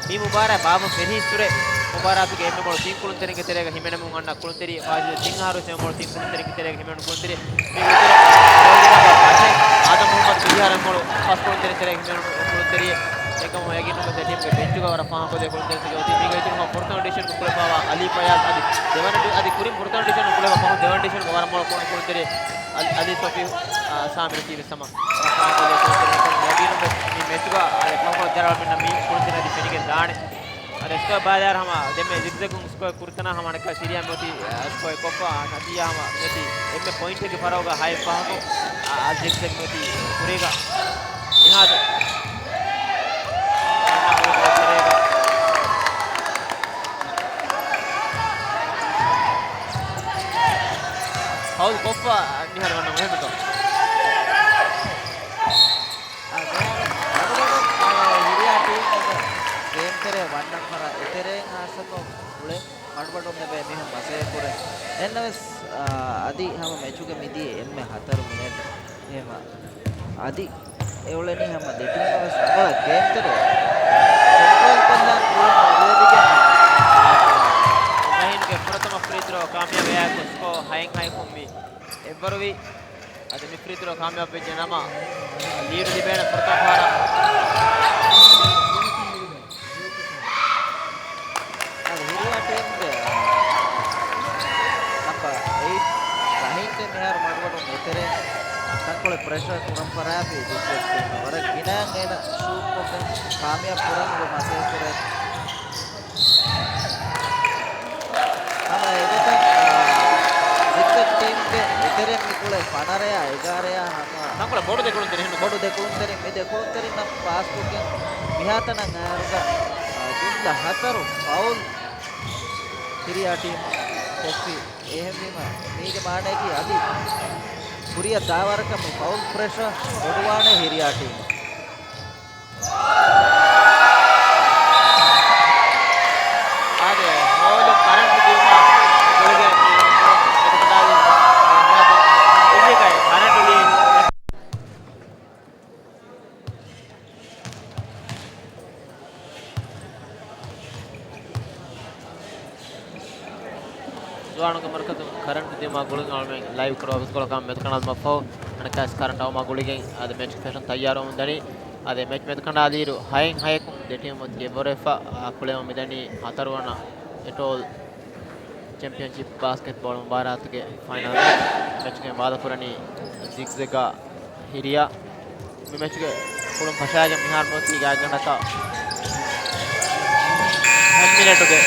މި މުބާރާތް ބާއްވަން ފެށިއްސުރެ މުބާރާތުގެ އެންމެ ބޮޑު ތިން ކުޅުންތެރިންގެ ތެރޭގަ ހިމެނެމުން އަންނަ ކުޅުންތެރި ފާޒިލް ސިންހާރު އެންމެ ބޮޑު ތިން ކުޅުންތެރިންގެ ތެރޭގަ ހިމެނުނު ކުޅުންތެރި. މި ވިތުރަށް ޖޯޒީ ނަމްބަރު އަށެއް އާދަމް މުޙައްމަދު މިހާރު އެންމެ ބޮޑު ފަސް ކުޅުންތެރިންގެ ތެރޭގަ ހިމެނުނު ކުޅުންތެރި. އެކަމު އޭގެ ނުވަތަ ދެ ޓީމްގެ ބެންޗުގަ ވަރަށް ފާހަގަކޮށްދޭ ކުޅުންތެރިންތަކެއް އޮތީ. މީގެ އިތުރުން ފުރަތަމަ ޑިވިޝަންގަ ކުޅެފައިވާ އަލީ ފަޔާޒް އަދި ދެވަނަ ޑި-، އަދި ކުރިން ފުރަތަމަ ޑިވިޝަންގަ ކުޅެފަ ފަހުން ދެވަނަ ޑިވިޝަންގަ ވަރަށް މޮޅު ކުޅުންތެރި އަލް-، އަލީ ސޮފީ، އާ، ސާމިރު ތީވެސް ހަމަ ފާހަގަކޮށްދޭ ކުޅުންތެރިން. ޔަގީނުންވެސް މި މެޗުގަ އަދި ފަހުކޮޅަށް ދާއިރު މިންނަ މި ކުޅުންތެރިން އަދި ފެނިގެން ދާނެ. އަދި ސްކޯއަރ ބަލާލާއިރު ހަމަ ދެންމެ ޒިގްޒެގުން ސްކޯއަރ ކުރިތަނާ ހަމަ އަނެއްކާ ސިރިޔާ މިއޮތީ، އަ، ސްކޯއަރ ކޮށްފަ ނަތީޖާ ހަމަ މިއޮތީ އެންމެ ޕޮއިންޓެއްގެ ފަރާގަ ހައެއް ފަހަކު، އަ، އަ، ޒިގްޒެގް މިއޮތީ ކުރީގަ. ނިހާދު ފައުލް ކޮށްފަ ނިހާދު ވަންނަ މުހިއްމުތޯ. އާ، މިހާރު މަޑުމަޑުން، އާ، ހިރިޔާ ޓީމް ގޭމް ތެރޭ ވަންނަން ފަރާ އެތެރޭން ހާއްސަކޮށް އުޅެން މަޑުމަޑުން އެބަ އެމީހުން މަސައްކަތް ކުރޭ. އެހެންނަމަވެސް، އާ، އަދި ހަމަ މެޗުގެ މިދިޔަ އެންމެ ހަތަރު މިނެޓް އެހެމަ އަދި އެއުޅެނީ ހަމަ ދެ ޓީމަށް ވެސް ރަނގަޅަށް ގޭމް ތެރޭ. ކޮންޓްރޯލް ކޮށްލާން ކުރިން އުޅެވިގެން ޒަހީންގެ ފުރަތަމަ ފްރީ ތްރޯ ކާމިޔާބުވެ ސްކޯ ހައެއް ހައެކުން މި އެއްވަރުވި. އަދި މި ފްރީ ތްރޯ ކާމިޔާބު ވެއްޖެ ނަމަ، ލީޑު ލިބޭނެ ފުރަތަމަ ފަހަރަށް. އަދި ހިރިޔާ ޓީމްގެ ނަމްބަރު އެއިޓް ޒަހީންގެ މިހާރު މަޑުމަޑުން އެތެރޭ ތަންކޮޅެއް ޕްރެޝަރ ކުރަން ފަރާތީ ޒިގްޒެގް ޓީމް ވަރަށް ގިނައިން އޭނަ ޝޫޓް ކޮށްގެން ކާމިޔާބު ކުރަން އެބަ މަސައްކަތް ކުރޭ. ހަމަ އެގޮތަށް، އާ، ޒިގްޒެގް ޓީމްގެ އެތެރެއިން މި ކުޅޭ ފަނަރަޔާ އެގާރަޔާ ހަމަ ތަންކޮޅެއް ބޮޑު ދެކުޅުންތެރިން ހެންނު. ބޮޑު ދެކުޅުންތެރިން، މި ދެކުޅުންތެރިންނަށް ޕާސްކޮށްގެން މިހާތަނަށް އައިރުގަ، އާ، ޖުމްލަ ހަތަރު ފައުލް ހިރިޔާ ޓީމް ކޮށްފި. އެހެންވީމަ މީގެ މާނައަކީ އަދި ކުރިއަށް ދާވަރަކަށް މި ފައުލް ޕްރެޝަރ ބޮޑުވާނެ ހިރިޔާ ޓީމަށް. އާދެ، ހޯލު ކަރަންޓު ދިޔުމާ ގުޅިގެން މި އެކު ކަނޑާލީ އިންނިކައި ކަރަންޓު ލީ. ޒުވާނުންގެ މަރުކަޒު ކަރަންޓު ދިޔުމާ ގުޅިގެން އަޅުމެން ލައިވް ކުރައްވާ ބިސްކޮޅަކާ މެދުކަނޑާލުމަށްފަހު، އަނެއްކާވެސް ކަރަންޓު އައުމާ ގުޅިގެން އަދި މެޗް ފެށުން ތައްޔާރުވަމުން ދަނީ. އަދި މެޗް މެދުކަނޑާލިއިރު ހައެއް ހައެކުން ދެ ޓީމު ތިއެއްވަރުވެފަ، އާ، ކުޅެވަމުން މިދަނީ ހަތަރުވަނަ އެޓޯލް ޗެމްޕިއަންޝިޕް ބާސްކެޓްބޯޅަ މުބާރާތުގެ ފައިނަލް މެޗް. މެޗުގެ ބާލަ ކުރަނީ ޒިގްޒެގާ ހިރިޔާ މި މެޗުގެ ކުޅުން ފަށާގެން މިހާރު މޮތީ ގާތްގަނޑަކަށް ހަތް މިނެޓުގެ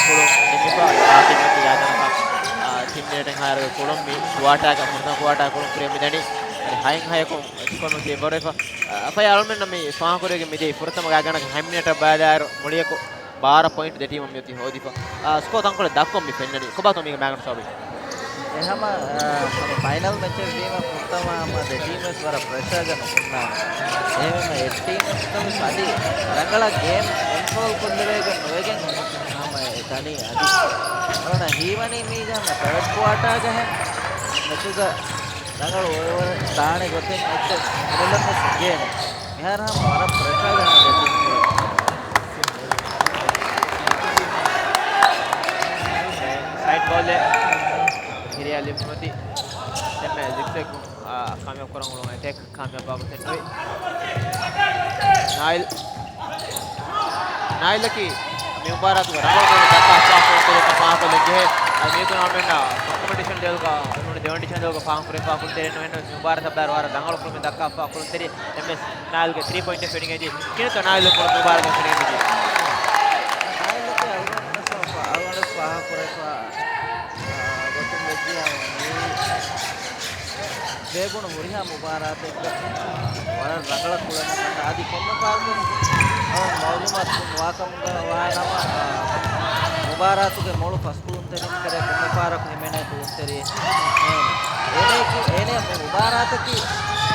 ކުޅުން ނިމިފަ. އާ ޓީމަކީ ގާތްގަނޑަކަށް، އާ، ތިން މިނެޓެއް ހާއިރުގެ ކުޅުން މި ކުއާޓާގަ ފުރަތަމަ ކުއާޓާ ކުޅުން ކުރިއަށް މިދަނީ. އަދި ހަތެއް ހަޔަކުން އެކަމަކީ އެބަރުވެފަ. އަ، ފަޔާ އަޅުމެންނަށް މި ފާހަގަކުރެވިގެން މިދިޔަ ފުރަތަމަ ގާތްގަނޑަކަށް ހަތް މިނެޓަށް ބަލާއިރު މުޅިއަކު ބާރަ ޕޮއިންޓް ދެ ޓީމަށް މިއޮތީ ހޯދިފަ. އާ، ސްކޯ ތަންކޮޅެއް ދައްކަމުން މި ފެންނަނީ. ކޮބާތޯ މީގެ މާގަނޑު ސާބި؟ އެހަމަ، އާ، ހަމަ ފައިނަލް މެޗެއް ވީމަ ފުރަތަމަ ހަމަ ދެ ޓީމް ވެސް ވަރަށް ޕްރެޝާގަ ނުކުންނާނެ. އެހެންވީމަ އެ ޓީމް ވެސް ވެސް އަދި ރަނގަޅަށް ގޭމް ކޮންޓްރޯލް ކޮށްލެވޭގެން ނުވެގެން ހަމަ އެ ދަނީ އަދި. އަޅުގަނޑަށް ހީވަނީ މީގެ ހަމަ ތާޑް ކުއާޓާގަ ހެން މެޗުގަ ރަނގަޅު އޮވަރ ދާނެ ގޮތެއް އެއްޗެއް އުނިލަން ވެސް އިނގޭނެ. މިހާރު ހަމަ ވަރަށް ޕްރެޝާގަ ހަމަ ދެ ޓީމް. ސައިޑް ބޯލެއް ހިރިޔާ ލިބުމަތި އެންމެ ޒިގްޒެގް، އާ، ކާމިޔާބު ކުރަން އުޅުނު އެޓޭކް ކާމިޔާބު ކުރަން އުޅުނު އެޓޭކް. ނާއިލް، ނާއިލަކީ މި މުބާރާތުގެ ރަނގަޅު ގޯލު ދައްކާ ފާހަގަކޮށްލެއްޖެ. އަދި މި ކުރިން އަޅުމެންނަށް ފުރަތަމަ ޑިވިޝަން ލެވެލްގަ އަޅުގަނޑު ދެވަނަ ޑިވިޝަން ލެވެލްގަ ފާހަގަކުރެވިފާ ކުޅުންތެރިން ނުހެންނަމަވެސް މި މުބާރާތަށް ބައިވެރިވާ ރަނގަޅު ކުޅުމެއް ދައްކާފާ ކުޅުންތެރި އެމްއެސް ނާއިލްގެ ތްރީ ޕޮއިންޓެއް ފެނިގެން ދިޔަ. ކިނެތޯ ނާއިލް ކުޅުން މުބާރާތު ފެނިގެން ދިޔަ. ނާއިލް އަޅުގަނޑު ފާހަގަކުރެވިފާ، އާ، ގޮތުން ވެއްޖިއްޔާ މި ބޭބުނު ހުރިހާ މުބާރާތެއްގަ ވަރަށް ރަނގަޅަށް ކުޅެމުން އަންނަ. އަދި ކޮންމެ ފަހަރަކުން މައުލޫމާތު ވާކަމުގަ ވާނަމަ، އާ، މުބާރާތުގެ މޮޅު ފަސް ކުޅުންތެރިން ތެރޭ ކޮންމެ ފަހަރަކު ހިމެނޭ ކުޅުންތެރިއެއް. އޭނަ، އޭނަ މުބާރާތަކީ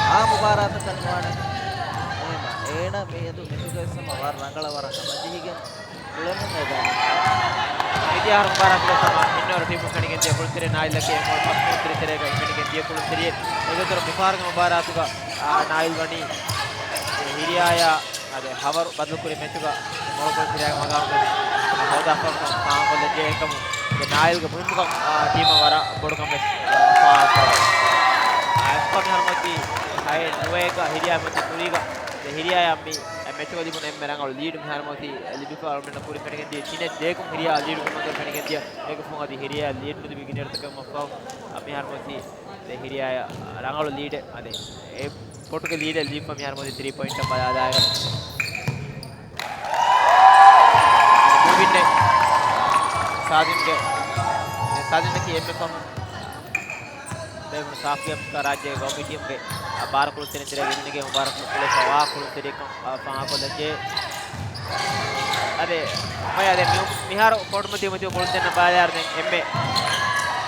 އާ މުބާރާތަކަށް ނުވާނެ. އޭނަ، އޭނަ މިއަދު މިތުގައި ވަރަށް ރަނގަޅަށް ވަރަށް ހަމަޖެހިގެން ކުޅެމުން އެދާނެ. މިދިޔަ އަހަރު މުބާރާތުގަ ހަމަ ހިންނަވަރު ޓީމުން ފެނިގެން ދިޔަ ކުޅުންތެރި ނާއިލްއަކީ އެ މޮޅު ފަސް ކުޅުންތެރި ތެރޭގަ ހިމެނިގެން ދިޔަ ކުޅުންތެރިއެއް. އެގޮތަށް މިފަހަރުގެ މުބާރާތުގަ، އާ، ނާއިލް ވަނީ ހިރިޔާޔާ އަދި ހަވަރު ބަދަލުކުރި މެޗުގަ މޮޅު ކުޅުންތެރިޔާގެ މަގާމުގަ ހޯދާފަ ފާހަގަކޮށްލައްޖެ. އެކަމު ނާއިލްގެ މުހިންމުކަން، އާ، ޓީމަށް ވަރަށް ބޮޑުކަމެއް، އާ، ފާހަގަކުރައްވާ. އާ، އެސްކޯ މިހާރު މޮތީ ހައެއް ނުވައެއްގަ ހިރިޔާ މޮތީ ކުރީގަ. ދެ ހިރިޔާޔާ މި މެޗުގަ ލިބުނު އެންމެ ރަނގަޅު ލީޑު މިހާރު މޮތީ ލިބިފަ އަޅުމެންނަށް ކުރި ފެނިގެން ދިޔަ. ތިނެއް ދޭކުން ހިރިޔާ ލީޑު ކުރުމަށް ފެނިގެން ދިޔަ. އޭގެ ފުން އަދި ހިރިޔާ ލީޑު ނުލިބި ގިނައިރުތަކެއް ވުމަށްފަހު، އަ، މިހާރު މޮތީ ދެ ހިރިޔާޔާ ރަނގަޅު ލީޑެއް. އަދި އެ ފޮޓުގެ ލީޑެއް ލިބިފަ މިހާރު މޮތީ ތްރީ ޕޮއިންޓަށް ބަލާލާއިރު. މުބިން ސާދިންގެ، ސާދިންއަކީ އެންމެ ފަހުން ބޭބުނު ސާފް ގޭމްސްގަ ރާއްޖޭގެ ގައުމީ ޓީމްގެ، އަ، ބާރަ ކުޅުންތެރިން ތެރޭގަ ހިމެނިގެން މުބާރާތު ކުޅެފަ ވާ ކުޅުންތެރިއެއްކަން، އަ، ފާހަގަކޮށްލައްޖެ. އަދި، ފަޔާ ދެ މި-، މިހާރު ފޯޓުމަތީ މަތީ ކުޅުންތެރިންނަށް ބަލާލާއިރު ދެން އެންމެ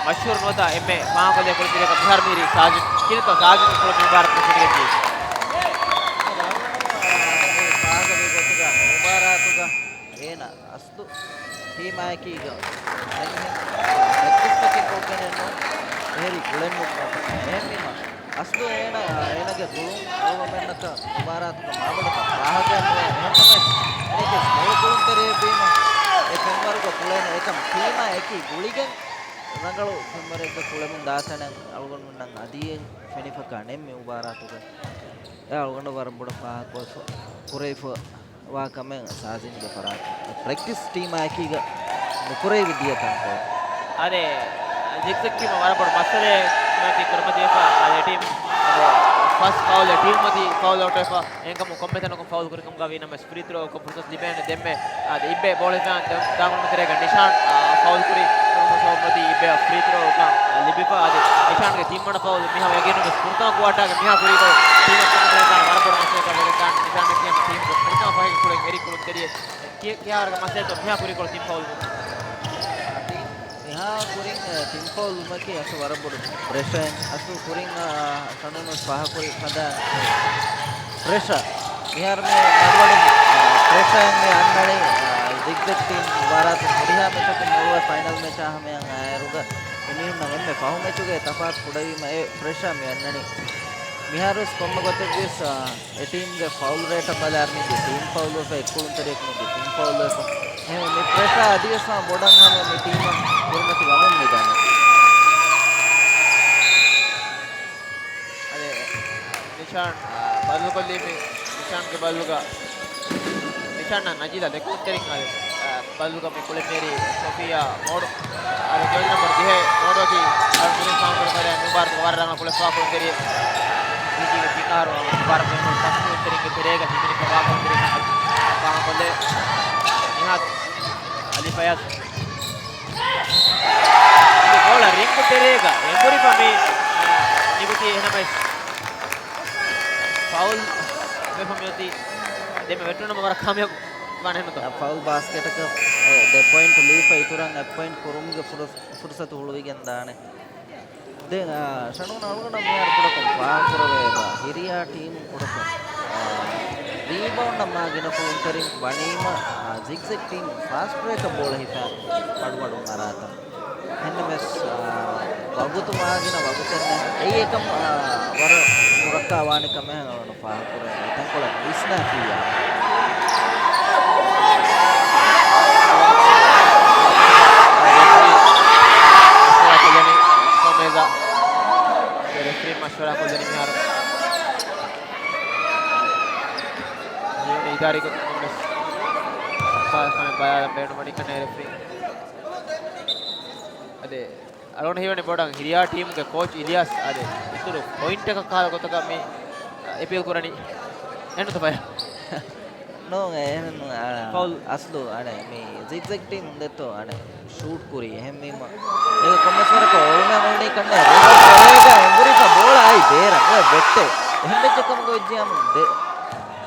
މަޝްހޫރު ނުވަތަ އެންމެ ފާހަގަކޮށްލޭ ކުޅުންތެރިއަކަށް މިހާރު މިހިރީ ސާޖިދް. ކިނެތޯ ސާޖިދް ކުޅުން މުބާރާތު ކުޅުންތެރިއަކަށް ފާހަގަވި ގޮތުގަ މުބާރާތުގަ އޭނަ އަސްލު ޓީމާއެކީގަ ދެން ޕްރެކްޓިސްތަކެއް ކޮށްގެނެއްނު އެހެރީ ކުޅެން ނުކުމަށްޓަކަ. އެހެންވީމަ، އަސްލު އޭނަ، އޭނަގެ ގުޅުން އަޅުގަނޑުމެންނަކަށް މުބާރާތުގަ މާބޮޑަކަށް ފާހަގައެއް ނުވޭ. އެހެންނަމަވެސް، އޭނަގެ މޮޅު ކުޅުންތެރިއެއްވީމަ، އެ ފެންވަރުގަ ކުޅޭނެ. އެކަމް ޓީމާ އެކީ ގުޅިގެން ރަނގަޅު ފެންވަރެއްގަ ކުޅެމުން ދާތަނެއް އަޅުގަނޑުމެންނަށް އަދިއެއް ފެނިފަކާ ނެތް މި މުބާރާތުގަ. އެ އަޅުގަނޑަށް ވަރަށް ބޮޑަށް ފާހަގަކޮށްފަ ކުރެވިފަ ވާ ކަމެއް ސާޒިންގެ ފަރާތުން ޕްރެކްޓިސް ޓީމާއެކީގަ ނުކުރެވި ދިޔަ ތަންކޮޅެއް. އަދެ، ޒިގްޒެގް ޓީމަށް ވަރަށް ބޮޑު މައްސަލައެއް މަތި ކުރިމަތިވެފަ. އަދެ، ޓީމް، އަދެ، ފަސް ފައުލް ޓީމް މަތި ފައުލް އައުޓްވެފަ. އެހެންކަމުން ކޮންމެ ތަނަކުން ފައުލް ކުރިކަމުގަ ވީ ނަމަވެސް ފްރީ ތްރޯއަކަށް ފުރުސަތު ލިބޭނެ ދެންމެ. އަދި އިއްބެ ބޯޅަ ހިފާ ދާން ދާން ތެރޭގަ ނިޝާން، އާ، ފައުލް ކުރި ކުރުމުގަ މަތި އިއްބެ ފްރީ ތްރޯއަކަށް ލިބިފަ. އަދި ނިޝާންގެ ތިންވަނަ ފައުލް މިހާ ވެގެން ވެސް ފުރަތަމަ ކުއާޓާގެ މިހާ ކުރީގޮ ޓީމަށް ކުރި ކުރެވިދާނެ ވަރަށް ބޮޑު މައްސަލަކަށް ވެގެންދާނެ. ނިޝާން ކިޔަން ޓީމްގެ ފުރަތަމަ ފަހެއްގެ ކުޅެން އެރި ކުޅުންތެރިއެއް ކި-، ކިހާވަރަކަށް މައްސަލަތޯ މިހާ ކުރީކޮޅު ތިން ފައުލް. މިހާ ކުރިން، އެ، ތިން ފައުލް ވުމަކީ އަސްލު ވަރަށް ބޮޑު ޕްރެޝަރެއް. އަސްލު ކުރިން، އަ، ސަނޫނު ފާހަގަކުރި ފަދަ ޕްރެޝަ. މިހާރު މި މަޑުމަޑުން، އަ، ޕްރެޝައެއް މި އަންނަނީ، އަ، ޒިގްޒެގް ޓީމް މުބާރާތު ހުރިހާ މެޗަކު މޮޅުވެ ފައިނަލް މެޗާ ހަމަޔަށް އައިއިރުގަ އެމީހުންނަށް އެންމެ ފަހު މެޗުގެ ތަފާތު ކުޑަވީމަ އެ ޕްރެޝަ މި އަންނަނީ. މިހާރުވެސް ކޮންމެ ގޮތެއްވިޔަސް، އަ، އެ ޓީމްގެ ފައުލް ރޭޓަށް ބަލާއިރު މީގެ ތިން ފައުލް ވެފަ، އެއްކުޅުންތެރިޔަކު މީގެ ތިން ފައުލް ވެފަ. އެހެންވެ މި ޕްރެޝަ އަދިވެސް ވާން ބޮޑަށް ހަމަ މި ޓީމަށް ކުރިމަތި ވަމުން މިދަނީ. އަދެ، ނިޝާން، އާ، ބަދަލުކޮށްލީމި ނިޝާންގެ ބަދަލުގަ، ނިޝާންއާ ނަޖީލާ ދެކުޅުންތެރިން އާ، ބަދަލުގަ މި ކުޅެން އެރީ ސޮފިޔާ މޯޑު. އާ، ޖާޒީ ނަމްބަރު ދިހަ މޯޑު އަކީ އާ، ކުރިން ފާންކުރެ ފަދަ މި މުބާރާތުގަ ވަރަށް ރަނގަޅަށް ކުޅެފާ ކުޅުންތެރި. ދީދީގެ ތިން މުބާރަކް ބޭނުން ތަސްމީމްތެރިންގެ ތެރޭގަ ހިމެނި ފަވާކަން ތެރޭގަ ފާހަގަކޮށްލޭ. ނިހާދު އަލީ ފަޔާޒް. ގޯލަށް ރިންގު ތެރޭގަ އެނބުރިފަ މި، އާ، ނިކުތީ އެހެނަމަވެސް ފައުލް ވެފަ މިއޮތީ. ދެންމެ ވެއްޓުނަމަ ވަރަށް ކާމިޔާބު ވާނެ ހެންނުތޯ؟ ފައުލް ބާސްކެޓަކަށް ދެ ޕޮއިންޓް ލީފަ އިތުރަށް އެއް ޕޮއިންޓް ކުރުމުގެ ފުރުސް-، ފުރުސަތު ހުޅުވިގެން ދާނެ. ދެން، އާ، ޝަނޫން އަޅުގަނޑަށް މިހާރު ކުޑަކޮށް ފާހަގަކުރެވޭ ބާ، ހިރިޔާ ޓީމު ކުޑަކޮށް، އާ، ރީބައުންޑަށް މާ ގިނަ ކުޅުންތެރިން ވަނީމަ، އާ، ޒިގްޒެގް ޓީމު ފާސްޓް ބްރޭކަށް ބޯޅަ ހިފާ މަޑުމަޑުން އަރާތަން. އެހެންނަމަވެސް، އާ، ވަގުތު މާ ގިނަ ވަގުތެއް ނެތް. އެއީ އެކަމު، އާ، ވަރަށް ނުރައްކާ ވާނެ ކަމެއް އަޅުގަނޑު ފާހަގަކުރަނީ. ތަންކޮޅެއް ވިސްނާ ކިޔާ. ރެފްރީ މަޝްވަރާ ކޮށްލަނީ މިހާރު. އިދާރީ ގޮތުން ވެސް ކަމެއް ބަލާލަން ބޭނުމަނީ ކަންނޭ ރެފްރީ. އަދި އަޅުގަނޑު ހީވަނީ ބޮޑަށް ހިރިޔާ ޓީމުގެ ކޯޗް އިލްޔާސް އަދި އިތުރު ޕޮއިންޓަކަށް ކަހަލަ ގޮތަކަށް މި އެޕީލް ކުރަނީ. އެހެންތަ ފަޔާ؟ ނޫން، އެހެން، އާ، ފައުލް. އަސްލު އަނެއް މި ޒިގްޒެގް ޓީމުން ދެއްތޯ އަނެއް ޝޫޓް ކުރީ. އެހެންވީމަ އޭގެ ކޮންމެސް ވަރަކަށް އޮޅުމެއް އޮޅުނީ ކަންނޭ ރޭގަ އެނބުރިފަ ބޯޅަ އައި ބޭރަށް އޮތް ބެއްޓެއް. އެހެން ވެއްޖެ ކަމުގަ ވެއްޖިޔާމު ދެ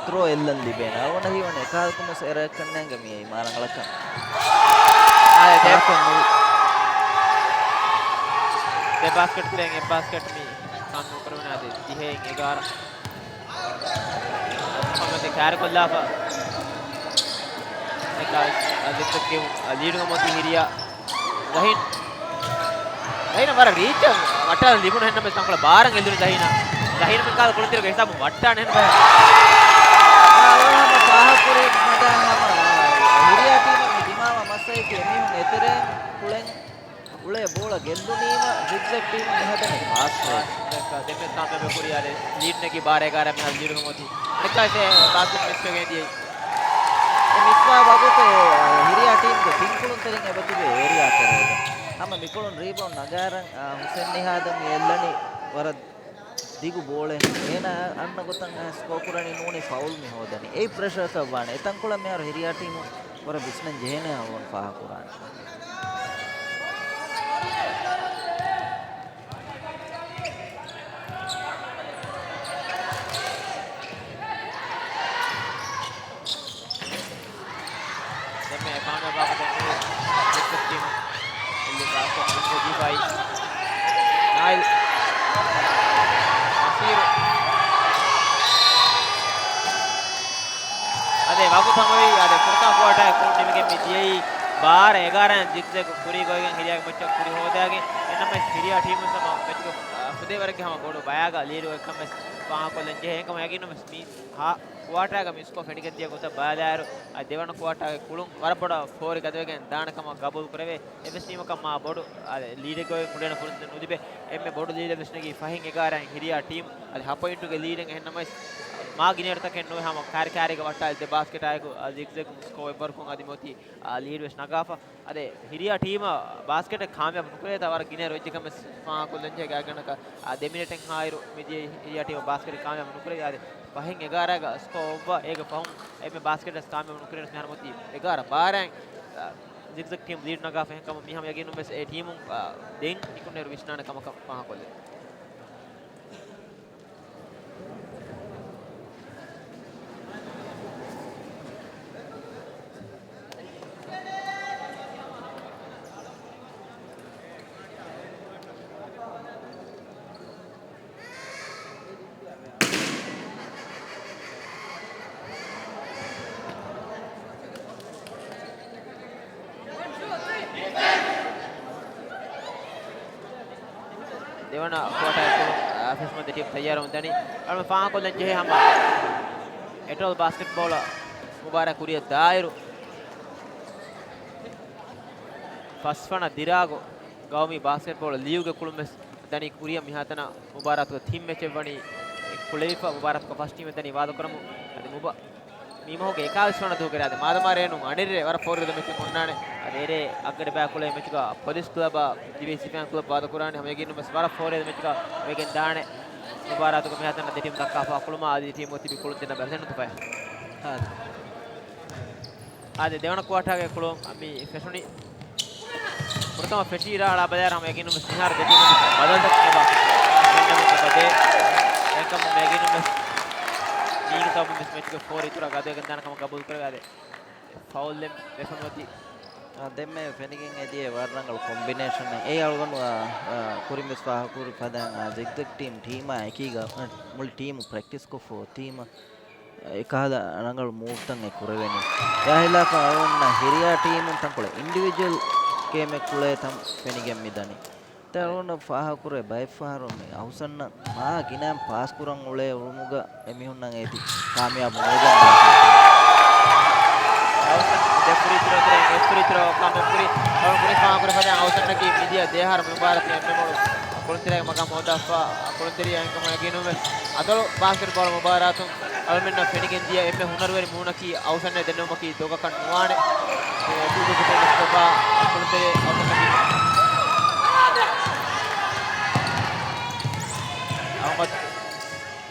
ތްރޯ އެއްލަން ލިބޭނެ. އަޅުގަނޑަށް ހީވަނީ އެކާލަކުން ވެސް އެރައެއް ކަންނޭނގެ މިއީ މާ ރަނގަޅަކަށް. އާ، ދެ، ސާފެއް ނުވި. ދެ ބާސްކެޓް ކުރެން އެއް ބާސްކެޓް މި ކަން ނުކުރެވެން އަދި ދިހައިން އެގާރަ. ކޮންމެތި ކާރިކޮށްލާފަ. އެކާ އަދިއްތަކީ ލީޑުގަ މޮތި ހިރިޔާ. ޒަހީން. ޒަހީނަށް ވަރަށް ރީޗަށް ވައްޓާލަން ލިބުނު ހެންނަމެސް ތަންކޮޅެއް ބާރަށް އެދުނު ޒަހީނަށް. ޒަހީން މިކާލަ ކުޅުންތެރިގެ ހިސާބުން ވައްޓާނެ ހެން ބަޔަށް. އާ، އަޅުގަނޑު ހަމަ ފާހަގަކުރި މަދާ ހަމަ، އާ، ހިރިޔާ ޓީމަށް މި ދިމާވާ މައްސަލައަކީ އެމީހުން އެތެރެއިން ކުޅެން އުޅޭ ބޯޅަ ގެއްލުނީމަ ޒިގްޒެގް ޓީމުން މިހަދަނީ ފާސްޓް ބްރޭކް. ދެންމެ ތާ މެމެ ކުރިޔާ ލީޑް ނެގި ބާރަ އެގާރަ މިހާރު ލީޑުގަ މޮތީ. އަނެއްކާވެސް ބާސްކެޓް މިސްވެގެން ދިޔައީ. އެ މިސްވާ ވަގުތު ހިރިޔާ ޓީމުގެ ތިން ކުޅުންތެރިން އެބަތިބި އޭރިޔާ ތެރޭގަ. ހަމަ މިކުޅުން ރީބައުންޑް ނަގާރަން، އާ، ހުސެން ނިހާދަށް މި އެއްލަނީ ވަރަށް ދިގު ބޯޅައެއް. އޭނާ އަންނަ ގޮތަށް ސްކޯ ކުރަނީ ނޫނީ ފައުލް މި ހޯދަނީ. އެއީ ޕްރެޝަރ ކަށްވާނެ. އެތަންކޮޅަށް މިހާރު ހިރިޔާ ޓީމު ވަރަށް ވިސްނަން ޖެހޭނެ އަޅުގަނޑު ފާހަގަކުރާނެ. ދެންމެ ކާމިޔާބާ ދެންމެ ދެއްކޮށް ޓީމު އެއްލި ބާސްކެޓް ދީފައި ނާއިލް ނަސީރު. އަދެ ވަގުތު ހަމަވީ އަދެ ފުރަތަމަ ކުއާޓާގެ ކުޅުން ނިމިގެން މި ދިޔައީ ބާރަ އެގާރައިން ޒިގްޒެގް ކުރީ ގޮވިގެން ހިރިޔާގެ މެޗަށް ކުރި ހޯދައިގެން އެންނަމެސް ހިރިޔާ ޓީމު ހަމަ މެޗުގެ ފުދޭވަރެއްގެ ހަމަ ބޮޑު ބަޔާގަ ލީޑު އޮތްކަން ވެސް ފާހަގަކޮށްލަން ޖެހޭ. އެހެންކަމުން ޔަގީނުން ވެސް މި ހާ ކުއާޓާގަ މި ސްކޯ ފެނިގެން ދިޔަ ގޮތަށް ބަލާއިރު، އަދި ދެވަނަ ކުއާޓާގެ ކުޅުން ވަރަށް ބޮޑަށް ފޯރި ގަދަވެގެން ދާނެ ކަމަށް ގަބޫލު ކުރެވޭ. އެއްވެސް ޓީމަކަށް މާ ބޮޑު، އަދި ލީޑެއްގަ އޮތް ކުޅޭނެ ފުރުސަތެއް ނުލިބޭ. އެންމެ ބޮޑު ލީޑެއް ވެސް ނެގީ ފަހެއް އެގާރައިން ހިރިޔާ ޓީމު. އަދި ހަ ޕޮއިންޓުގެ ލީޑެއް އެހެން ނަމަވެސް، މާ ގިނައިރުތަކެއް ނުވެ ހަމަ ކާރި ކާރީގަ ވައްޓާލި ދެ ބާސްކެޓާއެކު، އަދި ޒިގްޒެގް ސްކޯ އެއްވަރުކޮށް އަދި މިއޮތީ، އާ، ލީޑް ވެސް ނަގާފަ. އަދި ހިރިޔާ ޓީމަށް ބާސްކެޓެއް ކާމިޔާބު ނުކުރޭތާ ވަރަށް ގިނަ ވެއްޖެ ކަމެއް ފާހަގަކޮށްލަންޖެހޭ. ގާތްގަނޑަކަށް، އާ، ދެ މިނެޓެއް ހާއިރު މިދިޔަ ހިރިޔާ ޓީމަށް ބާސްކެޓެއް ކާމިޔާބު ނުކުރެވި. އަދި ފަހެއް އެގާރައިގަ ސްކޯ އޮއްވަ އޭގެ ފަހުން އެންމެ ބާސްކެޓެއް ކާމިޔާބު ނުކުރެވި މިހާރު މޮތީ އެގާރަ ބާރައިން، އާ، ޒިގްޒެގް ޓީމް ލީޑް ނަގާފަ. އެހެންކަމުން މި ހަމަ ޔަގީނުން ވެސް އެ ޓީމުން، އާ، ދެން ނިކުންނޭރު ވިސްނާނެ ކަމަކަށް ފާހަގަކޮށްލެވޭ. ދެވަނަ ކުއާޓާގެ ކުޅުން، އާ، ފެށުމަށް ދެ ޓީމް ތައްޔާރުވަމުން ދަނީ. އަޅުގަނޑު ފާހަގަކޮށްލަން ޖެހޭ ހަމަ އެޓޯލް ބާސްކެޓްބޯޅަ މުބާރާތް ކުރިއަށް ދާއިރު، ފަސްވަނަ ދިރާގު ގައުމީ ބާސްކެޓްބޯޅަ ލީގުގެ ކުޅުން ވެސް ދަނީ ކުރިއަށް. މިހާތަނަށް މުބާރާތުގެ ތިން މެޗެއް ވަނީ ކުޅެވިފަ. މުބާރާތުގަ ފަސް ޓީމެއް ދަނީ ވާދަކުރަމުން. އަދި މުބާ-، މި މަހުގެ އެކާވީސް ވަނަ ދުވަހުގެ ރާއްޖެ މާދަމާ ރޭނުން އަނެއްރޭ ވަރަށް ފޯރިގަދަ މެޗެއް އޮންނާނެ. އަދި އެރޭ އަށްގަޑި ބަޔަށް ކުޅޭ މެޗުގަ ޕޮލިސް ކްލަބާ ދިވެހި ސިފައިން ކްލަބް ވާދަކުރާނެ. ހަމަ ޔަގީނުން ވެސް ވަރަށް ފޯރިގަދަ މެޗުގަ ވެގެން ދާނެ. މުބާރާތުގެ މިހާތަނަށް ދެ ޓީމު ދައްކާފަ ކުޅުމާ އަދި ޓީމު ތިބި ކުޅުން ތިން ނަމަ ބެލެން ތުފައި. އާދެ. އާދެ، ދެވަނަ ކުއާޓާގެ ކުޅުން މި ފެށުނީ. ފުރަތަމަ ފެށީ ރާޅާ ބަލާއިރު ހަމަ އެގިނުން ވެސް މިހާރު ދެ ޓީމުން ބަދަލުތަކެއް އެބަ ފެންނަމުން އެބަ ދޭ. އެކަމު މެގިނުން ވެސް މީގެ ސަބަބުން ވެސް މެޗުގެ ފޯރު އިތުރަށް ގަދަވެގެން ދާނެ ކަމަށް ގަބޫލު ކުރެވޭ. އާދެ، ފައުލެއް ވެފަ ނުވަތީ. އާ، ދެންމެ ފެނިގެން އެދިޔަ ވަރަށް ރަނގަޅު ކޮމްބިނޭޝަނެއް. އެއީ އަޅުގަނޑު، އާ، އާ، ކުރިން ވެސް ފާހަގަކުރި ފަދައިން، އާ، ޒިގްޒެގް ޓީމް ޓީމާ އެކީގަ، އާ، މުޅި ޓީމު ޕްރެކްޓިސް ކޮށްފަ އޮތީމަ، އެކަހަލަ ރަނގަޅު މޫވްތައް އެ ކުރެވެނީ. އެއާ ހިލާފަށް އަޅުގަނޑު ހިރިޔާ ޓީމުން ތަންކޮޅެއް އިންޑިވިޖުއަލް ގޭމެއް ކުޅޭ ތަން ފެނިގެން މިދަނީ. އަޅުގަނޑަށް ފާހަގަކުރޭ ބައެއްފަހަރު މި އަހުސަންނަށް މާ ގިނައިން ޕާސް ކުރަން އުޅޭ އުޅުމުގަ އެމީހުންނަށް އޭތި ކާމިޔާބު ނުވެގެން ދާނެ. އަހުސަން ދެ ފްރީ ތްރޯ ތެރެއިން އެއް ފްރީ ތްރޯ ކާމިޔާބު ކުރި. އަޅުގަނޑު ފާހަގަކުރި ފަދައިން އަހުސަންނަކީ މިދިޔަ ދެއަހަރު މި މުބާރާތުގެ އެންމެ މޮޅު ކުޅުންތެރިޔާގެ މަގާމު ހޯދާފަ ކުޅުންތެރިޔާ އެންކަމުން އެގިނުމެ އަތޮޅު ބާސްކެޓްބޯޅަ މުބާރާތުން އަޅުމެންނަށް ފެނިގެން ދިޔަ އެންމެ ހުނަރުވެރި މޫނަކީ އަހުސަންއޭ ދެންނެވުމަކީ ދޮގަކަށް ނުވާނެ. އެ، ދުވަހު ދުވަހު މުސްތަފާ ކުޅުންތެރި އަހުސަންއަކީ އަހުމަދު.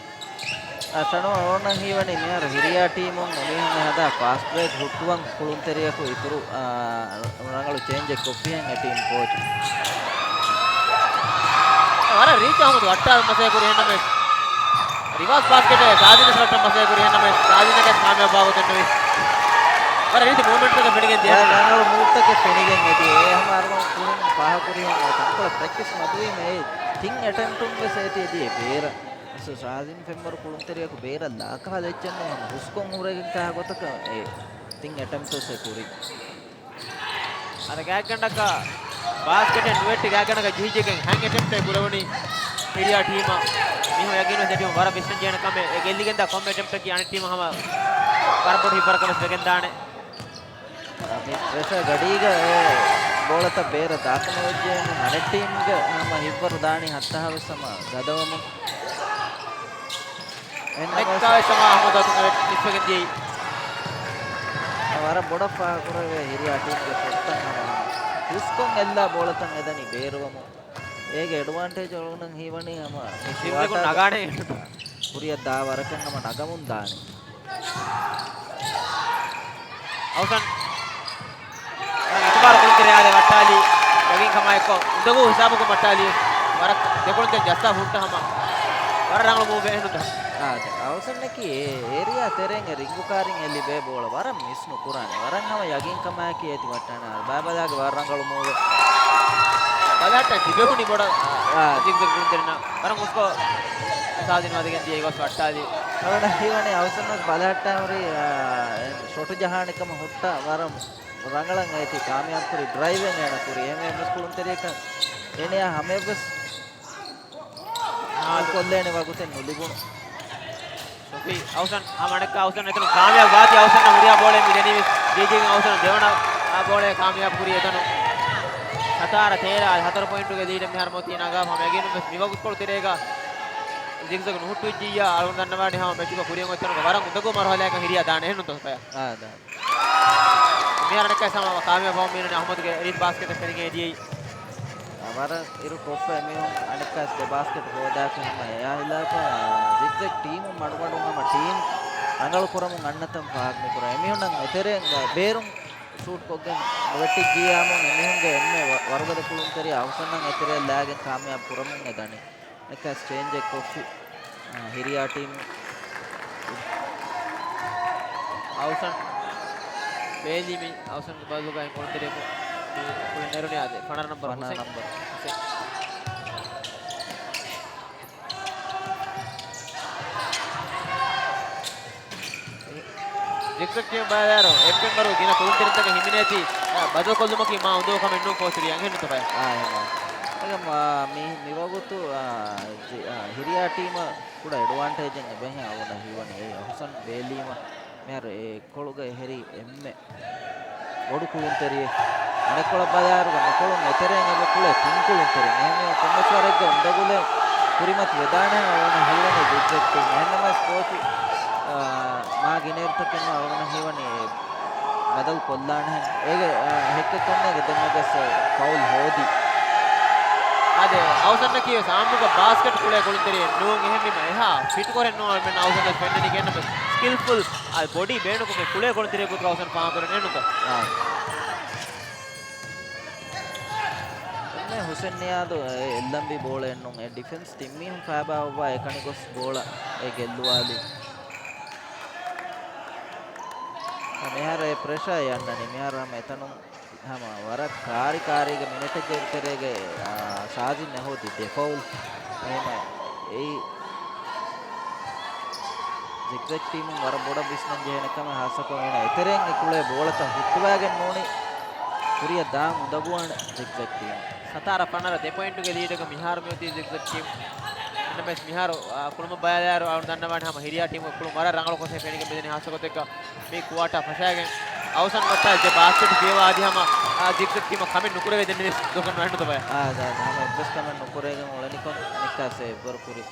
އަސަނު އަޅުގަނޑަށް ހީވަނީ މިހާރު ހިރިޔާ ޓީމުން އެމީހުން ހަދާ ފާސްޓް ބްރޭކް ހުއްޓުވަން ކުޅުންތެރިޔަކު އިތުރު، އާ، ރަނގަޅު ޗޭންޖެއް ކޮށްފިހެން އެ ޓީމް ކޯޗު. ވަރަށް ރީތި އަހުމަދު ވައްޓާލަން މަސައްކަތް ކުރި އެހެންނަމެސް، ރިވާސް ބާސްކެޓެއް ސާދިނަށް ވައްޓަން މަސައްކަތް ކުރި އެހެންނަމެސް، ސާދިނަކަށް ކާމިޔާބު ވާގޮތެއް ނުވި. ވަރަށް ރީތި މޫވްމަންޓްތަކެއް ފެނިގެން ދިޔަ. ވަރަށް ރަނގަޅު މޫވްތަކެއް ފެނިގެން އެދި. އެ ހަމަ އަރުވަން ކުރިން ފާހަގަކުރިހެން ތަންކޮޅެއް ޕްރެކްޓިސް މަދުވީމަ އެ ތިން އެޓެމްޕްޓުން ވެސް އޭތި އެދި އެ ބޭރަށް. ސާދިން ފެންވަރު ކުޅުންތެރިޔަކު ބޭރަށް ލާކަހަލަ އެއްޗެއް ނޫން ހަމަ ހުސްކޮށް ހުރެގެން ކާ ގޮތަކަށް އެ ތިން އެޓެމްޕްޓްސް އެ ކުރި. އަދި ގާތްގަނޑަކަށް ބާސްކެޓެއް ނުވެއްޓި ގާތްގަނޑަކަށް ޖެހިޖެހިގެން ހަތް އެޓެމްޕްޓެއް ކުރެވުނީ ހިރިޔާ ޓީމަށް. މީހުން ޔަގީންވެސް އެ ޓީމު ވަރަށް ވިސްނަން ޖެހޭނެ ކަމެއް. އެ ގެއްލިގެންދާ ކޮންމެ އެޓެމްޕްޓަކީ އަނެއް ޓީމަށް ހަމަ ވަރަށް ބޮޑު ހިތްވަރަކަށް ވެސް ވެގެންދާނެ. މި ޕްރެޝަރ ގަޑީގަ އެ ބޯޅަތައް ބޭރަށް ދާކަމަށް ވެއްޖެއެވެ. އަނެއް ޓީމްގެ ހަމަ ހިތްވަރު ދާނީ ހައްތަހާވެސް ހަމަ ގަދަވަމުން. އެންނަމަސް އަނެއްކާވެސް ހަމަ އަހުމަދު އަތުން މިސްވެގެން ދިޔައީ. ވަރަށް ބޮޑަށް ފާހަގަކުރެވޭ ހިރިޔާ ޓީމްގެ ފޮތްތައް ހަމަ ހުސްކޮށް އެއްލާ ބޯޅަތައް އެދަނީ ބޭރުވަމުން. އޭގެ އެޑްވާންޓޭޖް އަޅުގަނޑަށް ހީވަނީ ހަމަ މި ސިންގަކުން ކުއާޓާގެ ނަގާނެ. ކުރިއަށް ދާ ވަރަކަށް ހަމަ ނަގަމުން ދާނެ. އަހުސަން. އިތުބާރު ކުޅުންތެރި އާދެ ވައްޓާލީ. ޔަގީން ކަމާއެއްކޮށް އުނދަގޫ ހިސާބުކޮށް ވައްޓާލީ. ވަރަށް ދެކޮޅުންތެރި ޖައްސާ ހުއްޓަ ހަމަ. ވަރަށް ރަނގަޅު މޫވެއް އެހެންނުތަ؟ އާދެ. އަހުސަންނަކީ އެ އޭރިޔާ ތެރޭން އެ ރިންގު ކާރިން އެ ލިބޭ ބޯޅަ ވަރަށް މިސް ނުކުރާނެ. ވަރަށް ހަމަ ޔަގީންކަމާއެކީ އޭތި ވައްޓާނެ. ބައިބަލާގެ ވަރަށް ރަނގަޅު މޫވެއް. ބަލަހައްޓަން ތިބެވުނީ ބޮޑަށް، އާ، ޒިގްޒެގް ކުޅުންތެރިންނަށް. ވަރަށް ހުސްކޮށް ސާދިން ވަދެގެން ދިޔަ އިވަސް ވައްޓާލީ. އަޅުގަނޑަށް ހީވަނީ އަހުސަން ވެސް ބަލަހައްޓާ ހުރީ، އާ، ޝޮޓު ޖަހާނެ ކަމަށް ހުއްޓާ ވަރަށް ރަނގަޅަށް އޭތި ކާމިޔާބު ކުރި ޑްރައިވެއް އޭނަ ކުރި. އެހެންވެ އެއްވެސް ކުޅުންތެރިޔަކަށް އޭނަޔާ ހަމައެއްވެސް ކޮށްލޭނެ ވަގުތެއް ނުލިބުނު. ސޮފީ އަހުސަން ހަމަ އަނެއްކާ އަހުސަން އެތަނުން ކާމިޔާބު ވާތީ އަހުސަން ހުރިހާ ބޯޅައެއް މި ދެނީވެސް ޖެހިޖެހިގެން އަހުސަން ދެވަނަ ބޯޅައެއް ކާމިޔާބު ކުރީ އެތަނުން. ހަތާރަ ތޭރަ ހަތަރު ޕޮއިންޓުގެ ލީޑެއް މިހާރު މޮތީ ނަގާފަ ހަމަ އެގެނުންވެސް މިވަގުތުކޮޅު ތެރޭގަ ޒިގްޒަގް ނުހުއްޓުވެއްޖިއްޔާ އަޅުގަނޑު ދަންނަވާނީ ހަމަ މެޗުގަ ކުރިއަށް އޮތް ތަނުގަ ވަރަށް އުނދަގޫ މަރުހަލައަކަށް ހިރިޔާ ދާނެ އެހެންނުތޯ ސޮފިޔާ؟ އާ، ދާނެ. މިހާރު އަނެއްކާ ހަމަ ކާމިޔާބު މީނަނީ އަހުމަދުގެ ރީތި ބާސްކެޓެއް ފެނިގެން އެދިޔައީ. ވަރަށް އިރު ކޮށްފަ އެމީހުން އަނެއްކާސް ދެ ބާސްކެޓް ހޯދާފަ ހަމަ އެއާ ހިލާފަށް ޒިގްޒެގް ޓީމުން މަޑުމަޑުން ހަމަ ޓީމް ރަނގަޅު ކުރަމުން އަންނަތަން ފާހަގަ ނުކުރާ. އެމީހުންނަށް އެތެރޭ ބޭރުން ޝޫޓް ކޮށްގެން ނުވެއްޓިއްޖިއްޔާމު އެމީހުންގެ އެންމެ ވަ-، ވަރުގަދަ ކުޅުންތެރިޔާ އަހުސަންއަށް އެތެރެއަށް ލާގެން ކާމިޔާބު ކުރަމުން އެދަނީ. ނިކަސް ޗޭންޖެއް ކޮށްފި، އާ، ހިރިޔާ ޓީމު. އަހުސަން ބޭލީ މި އަހުސަންގެ ބަދަލުގައި ކުޅުންތެރިޔަކު މި ކުޅެން ނެރުނީ އާދެ. ފަނަރަ ނަންބަރު ފަނަރަ ހުސެން. ނަންބަރު ހުސެން. ޒިގްޒެގް ޓީމް ބަލާއިރު އެއް މެމްބަރު ގިނަ ކުޅުންތެރިންތަކެއް ހިމެނޭތީ، އަ، ބަދަލުކޮށްލުމަކީ މާ އުނދަގޫ ކަމެއް ނޫން ކޯޗު ރިޔާން އެހެންނުތަ ފަޔާ؟ އާ، އެހެން. އެކަމް، އާ، މި، މިވަގުތު، އާ، ޖި-، އާ، ހިރިޔާ ޓީމަށް ކުޑަ އެޑްވާންޓޭޖެއް އެބަހެން އަޅުގަނޑަށް ހީވަނީ އެއީ އަހުސަން ބޭލީމަ މިހާރު އެ ކޮޅުގަ އެހެރީ އެންމެ ބޮޑު ކުޅުންތެރިއެއް. އަނެއްކޮޅަށް ބަލާއިރުގަ މިކޮޅުން އެތެރެއިން އެބަ ކުޅޭ ތިން ކުޅުންތެރިން. އެހެންވެ ކޮންމެސް ވަރެއްގަ އުނދަގުލެއް ކުރިމަތި ވެދާނެ އަޅުގަނޑަށް ހީވަނީ ޒިގްޒެގް ޓީމް. އެހެންނަމަވެސް ކޯޗު، އާ، މާ ގިނައިރުތަކެއްނު އަޅުގަނޑަށް ހީވަނީ ބަދަލު ކޮށްލާނެހެން. އޭގެ، އާ، ހެއްކެއްކަންނޭގެ ދެންމެގެސް ފައުލް ހޯދި. އާ، އަދި އައުސަންނަކީ ވެސް އާއްމުކޮށް ބާސްކެޓް ކުޅޭ ކުޅުންތެރިއެއް ނޫން. އެހެންވީމަ އެހާ ފިޓްކުރެއް ނޫން މެން އައުސަން ވެސް ފެންނަނީ ގެންނަ ސްކިލްފުލް އަދި ބޮޑީ ބޭނުންކުރުމުގެ ކުޅޭ ކުޅުންތެރިއެއް ގޮތުގަ އައުސަން ފާހަގަކުރަން ނޫންތޯ؟ އާ. އެންމެ ހުސެން ނިޔާދު އެ އެއްލަނބި ބޯޅައެއް ނޫން. އެ ޑިފެންސް ތިން މީހުން ފައިބާ އޮއްވާ އެކަނި ގޮސް ބޯޅަ އެ ގެއްލުވާލި. މިހާރު އެ ޕްރެޝާ އަންނަނީ. މިހާރު ހަމަ އެތަނުން ހަމަ ވަރަށް ކާރި ކާރީގެ މިނެޓެއްގެ ތެރޭގައި، އާ، ޝާޒިން އެ ހޯދި ދެ ފައުލް. އެހެން އެއީ ޒިގްޒެގް ޓީމުން ވަރަށް ބޮޑަށް ވިސްނަން ޖެހޭނެ ކަމެއް، ހާއްސަކޮށް އޭނަ އެތެރެއިން އެ ކުޅޭ ބޯޅަތައް ހުއްޓުވާގެން ނޫނީ ކުރިއަށް ދާން އުނދަގޫވާނެ ޒިގްޒެގް ޓީމު. ސަތާރަ ފަނަރަ ދެ ޕޮއިންޓުގެ ލީޑަކަށް މިހާރު މިއޮތީ ޒިގްޒެގް ޓީމު. އެންޑަމެސް މިހާރު، އާ، ކުޅުމަށް ބަލާލާއިރު އަޅު ދަންނަވާނެ ހަމަ ހިރިޔާ ޓީމުގެ ކުޅުން ވަރަށް ރަނގަޅު ކޮށް ފެނިގެން މިދަނީ ހާއްސަ ގޮތެއްގަ މި ކުއާޓާ ފަށާގެން އައުސަން ވައްޓާ ދެ ބާސްކެޓް ފިޔަވާ އަދި ހަމަ، އާ، ޒިގްޒެގް ޓީމަށް ކަމެއް ނުކުރެވޭ ދެންނެވި ދުކަން ނުވެންނުތަ ބަޔަ. އާ، ދާ، ދާ، ހަމަ އެއްވެސް ކަމެއް ނުކުރެވިގެން އުޅެނިކޮށް އަނެއްކާސް އެއްވަރު ކުރި.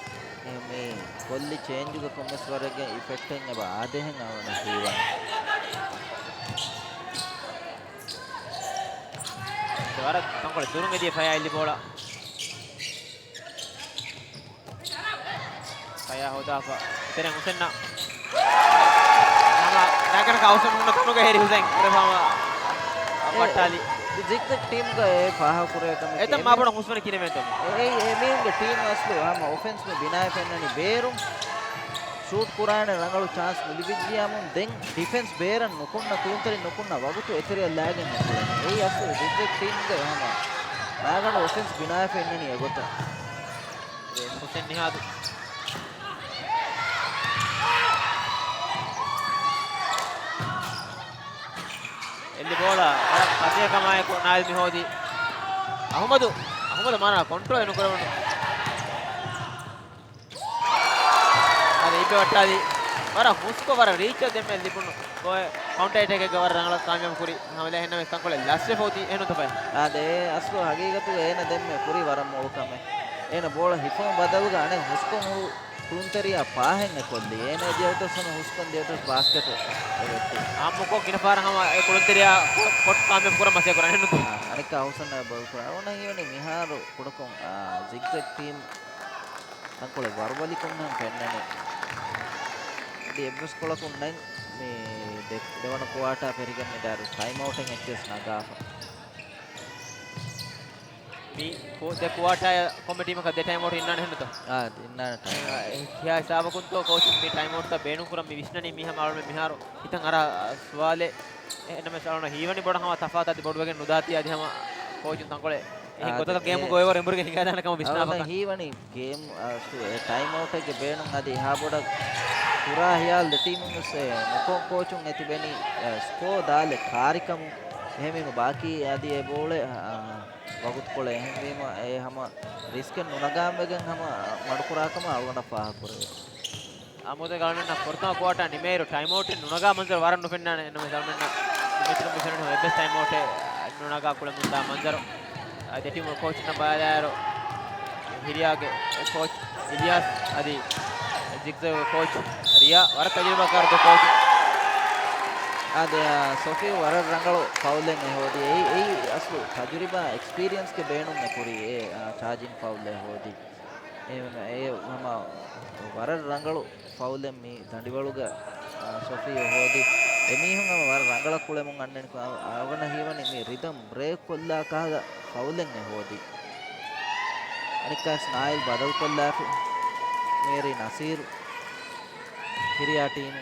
އެ މި ކޮށްލި ޗޭންޖުގެ ކޮންމެސް ވަރެއްގެ އިފެކްޓެއް އެބަ އާދޭހެން އަވަނަ ހީވަން. ވަރަށް ތަންކޮޅެއް ދުރުން އެދިޔަ ފަޔާ އެއްލި ބޯޅަ. ފަޔާ ހޯދާފަ. ތެރެއިން ހުސެންއަށް. ނަމަ ރަނގަޅަކަށް އައުސަން ހުންނަ ތުނުގަ ހެރި ހުސެން ކުރެފާމަ އެ، ވައްޓާލި. ޒިގްޒެގް ޓީމްގަ އެ ފާހަގަކުރޭ ކަމެއް އެތަން މާ ބޮޑަށް ހުސްވަނީ ކިނެވޭންތޯ؟ އެ، އެ، އެމީހުންގެ ޓީމް އަސްލު ހަމަ އޮފެންސް މި ބިނާވެ ފެންނަނީ ބޭރުން ޝޫޓް ކުރާނެ ރަނގަޅު ޗާންސް މި ލިބިއްޖިޔާމުން ދެން ޑިފެންސް ބޭރަށް ނުކުންނަ ކުޅުންތެރިން ނުކުންނަ ވަގުތު އެތެރެއަށް ލާގެން އެކުޅެނީ. އެއީ އަސްލު ޒިގްޒެގް ޓީމްގެ ހަމަ މާގަނޑު އޮފެންސް ބިނާވެ ފެންނަނީ އެގޮތަށް. ހުސެން ނިހާދު. އެއްލި ބޯޅަ ވަރަށް ފަސޭހަކަމާއެކު ނާއިލް މި ހޯދީ. އަހުމަދު، އަހުމަދު މާނަ ކޮންޓްރޯލް ނުކުރެވުނު. އަދި އިއްބެ ވައްޓާލި. ވަރަށް ހުސްކޮށް ވަރަށް ރީޗަށް ދެންމެ ލިބުނު ގޯލް ކައުންޓަރ އެޓޭކެއްގަ ވަރަށް ރަނގަޅަށް ކާމިޔާބު ކުރި. ހަމަލާ ހެންނަމެސް ތަންކޮޅެއް ލަސްވެފަ އޮތީ އެހެންތަ ފަޔާ؟ އާދެ، އަސްލު ހަގީގަތުގަ އޭނަ ދެންމެ ކުރި ވަރަށް މޮޅު ކަމެއް. އޭނަ ބޯޅަ ހިފުމަށް ބަދަލުގަ އަނެއް ހުސްކޮށް ހުރު ކުޅުންތެރިޔާ ފާހެން އެކޮށްލީ. އޭނަ ދިޔައުތަސް ހަމަ ހުސްކޮށް ދިޔައުތަސް ބާސްކެޓް އެ ވެއްޓި. އާއްމުކޮށް ގިނަ ފަހަރަށް ހަމަ އެ ކުޅުންތެރިޔާ ކޮ-، ކޮޓް ކާމިޔާބު ކުރަން މަސައްކަތް ކުރަން އެހެންނުތަ؟ އާ، އަނެއްކާ އަހުސަން ބަލް ކުރާ. އަވަނަ ހީވަނީ މިހާރު ކުޑަކޮށް، އާ، ޒިގްޒެގް ޓީމް ތަންކޮޅެއް ވަރުބަލިކޮށް ހަމަ ފެންނަނީ. އަދި އެއްވެސް ކޮޅަކުން ނެތް މި ދެ-، ދެވަނަ ކުއާޓާ ފެރިގެން މިދާރު ޓައިމް އައުޓެއް އެއްޗެސް ނަގާފަ. މި ކޯ-، ދެ ކުއާޓާ ކޮންމެ ޓީމަކަށް ދެ ޓައިމް އައުޓް އިންނާނެ ހެންނުތަ؟ އާ، އިންނާނެ ޓައިމް އައުޓް. އެ، ކިހާ ހިސާބަކުންތޯ ކޯޗު މި ޓައިމް އައުޓްތައް ބޭނުން ކުރަން މި ވިސްނަނީ މީ ހަމަ އަޅުމެން މިހާރު ހިތަށް އަރާ ސުވާލެއް. އެ، އެންނަމެސް އަޅުން ހީވަނީ ބޮޑަށް ހަމަ ތަފާތު އަދި ބޮޑުވެގެން ނުދާތީ އަދި ހަމަ ކޯޗުން ތަންކޮޅެއް އެހެން ގޮތަކަށް ގޭމުގެ އޮވަރ އެނބުރިގެން ހިނގާދާނެ ކަމަށް ވިސްނާފަ. ހީވަނީ ގޭމް، އާ، ސް-، އެ، ޓައިމް އައުޓެއްގެ ބޭނުން އަދި އެހާ ބޮޑަށް ކުރާ ހިޔާލު ދެ ޓީމުން ވެސް އެ ނުކޮށް ކޯޗުން އެ ތިބެނީ، އެ، ސްކޯ ދާލެއް ކާރިކަމުން. އެހެންވީމަ ބާކީ އަދި އެ ބޯޅެ، އާ، ވަގުތުކޮޅެއް އެހެންވީމަ އެ ހަމަ ރިސްކެއް ނުނަގާން ވެގެން ހަމަ މަޑުކުރާ ކަމަށް އަޅުގަނޑަށް ފާހަގަކުރެވޭ. އާ، މުދަ ގަޅުމެންނަށް ފުރަތަމަ ކުއާޓާ ނިމޭއިރު ޓައިމް އައުޓެއް ނުނަގާ މަންޒަރު ވަރަށް ނުފެންނާނެ. އެންނަމެސް ގަޅުމެންނަށް މެޗުގަ މިފެނުނު އެއްވެސް ޓައިމް އައުޓެއް ނުނަގާ ކުޅެމުންދާ މަންޒަރު. އާ، ދެ ޓީމުގެ ކޯޗުންނަށް ބަލާލާއިރު، ހިރިޔާގެ ކޯޗް އިލްޔާސް އަދި ޒިގްޒެގް ކޯޗް ރިޔާ ވަރަށް ތަޖުރިބާކާރު ދެ ކޯޗު. އާދެ، އާ، ސޮފީ ވަރަށް ރަނގަޅު ފައުލެއް އެ ހޯދި. އެއީ، އެއީ އަސްލު ތަޖުރިބާ އެކްސްޕީރިއެންސްގެ ބޭނުން އެ ކުރީ އެ، އާ، ޗާޖިން ފައުލް އެ ހޯދި. އެ، އެ ހަމަ ވަރަށް ރަނގަޅު ފައުލެއް މި ދަނޑިވަޅުގަ، އާ، ސޮފީ އެ ހޯދި. އެމީހުން ހަމަ ވަރަށް ރަނގަޅަށް ކުޅެމުން އަންނަނިކޮށް، އަ-، އަވަނަ ހީވަނީ މި ރިދަމް ބްރޭކް ކޮށްލާ ކަހަލަ ފައުލެއް އެ ހޯދި. އަނެއްކާސް ނާއިލް ބަދަލުކޮށްލާފި. މޭރީ ނަސީރު ހިރިޔާ ޓީމު.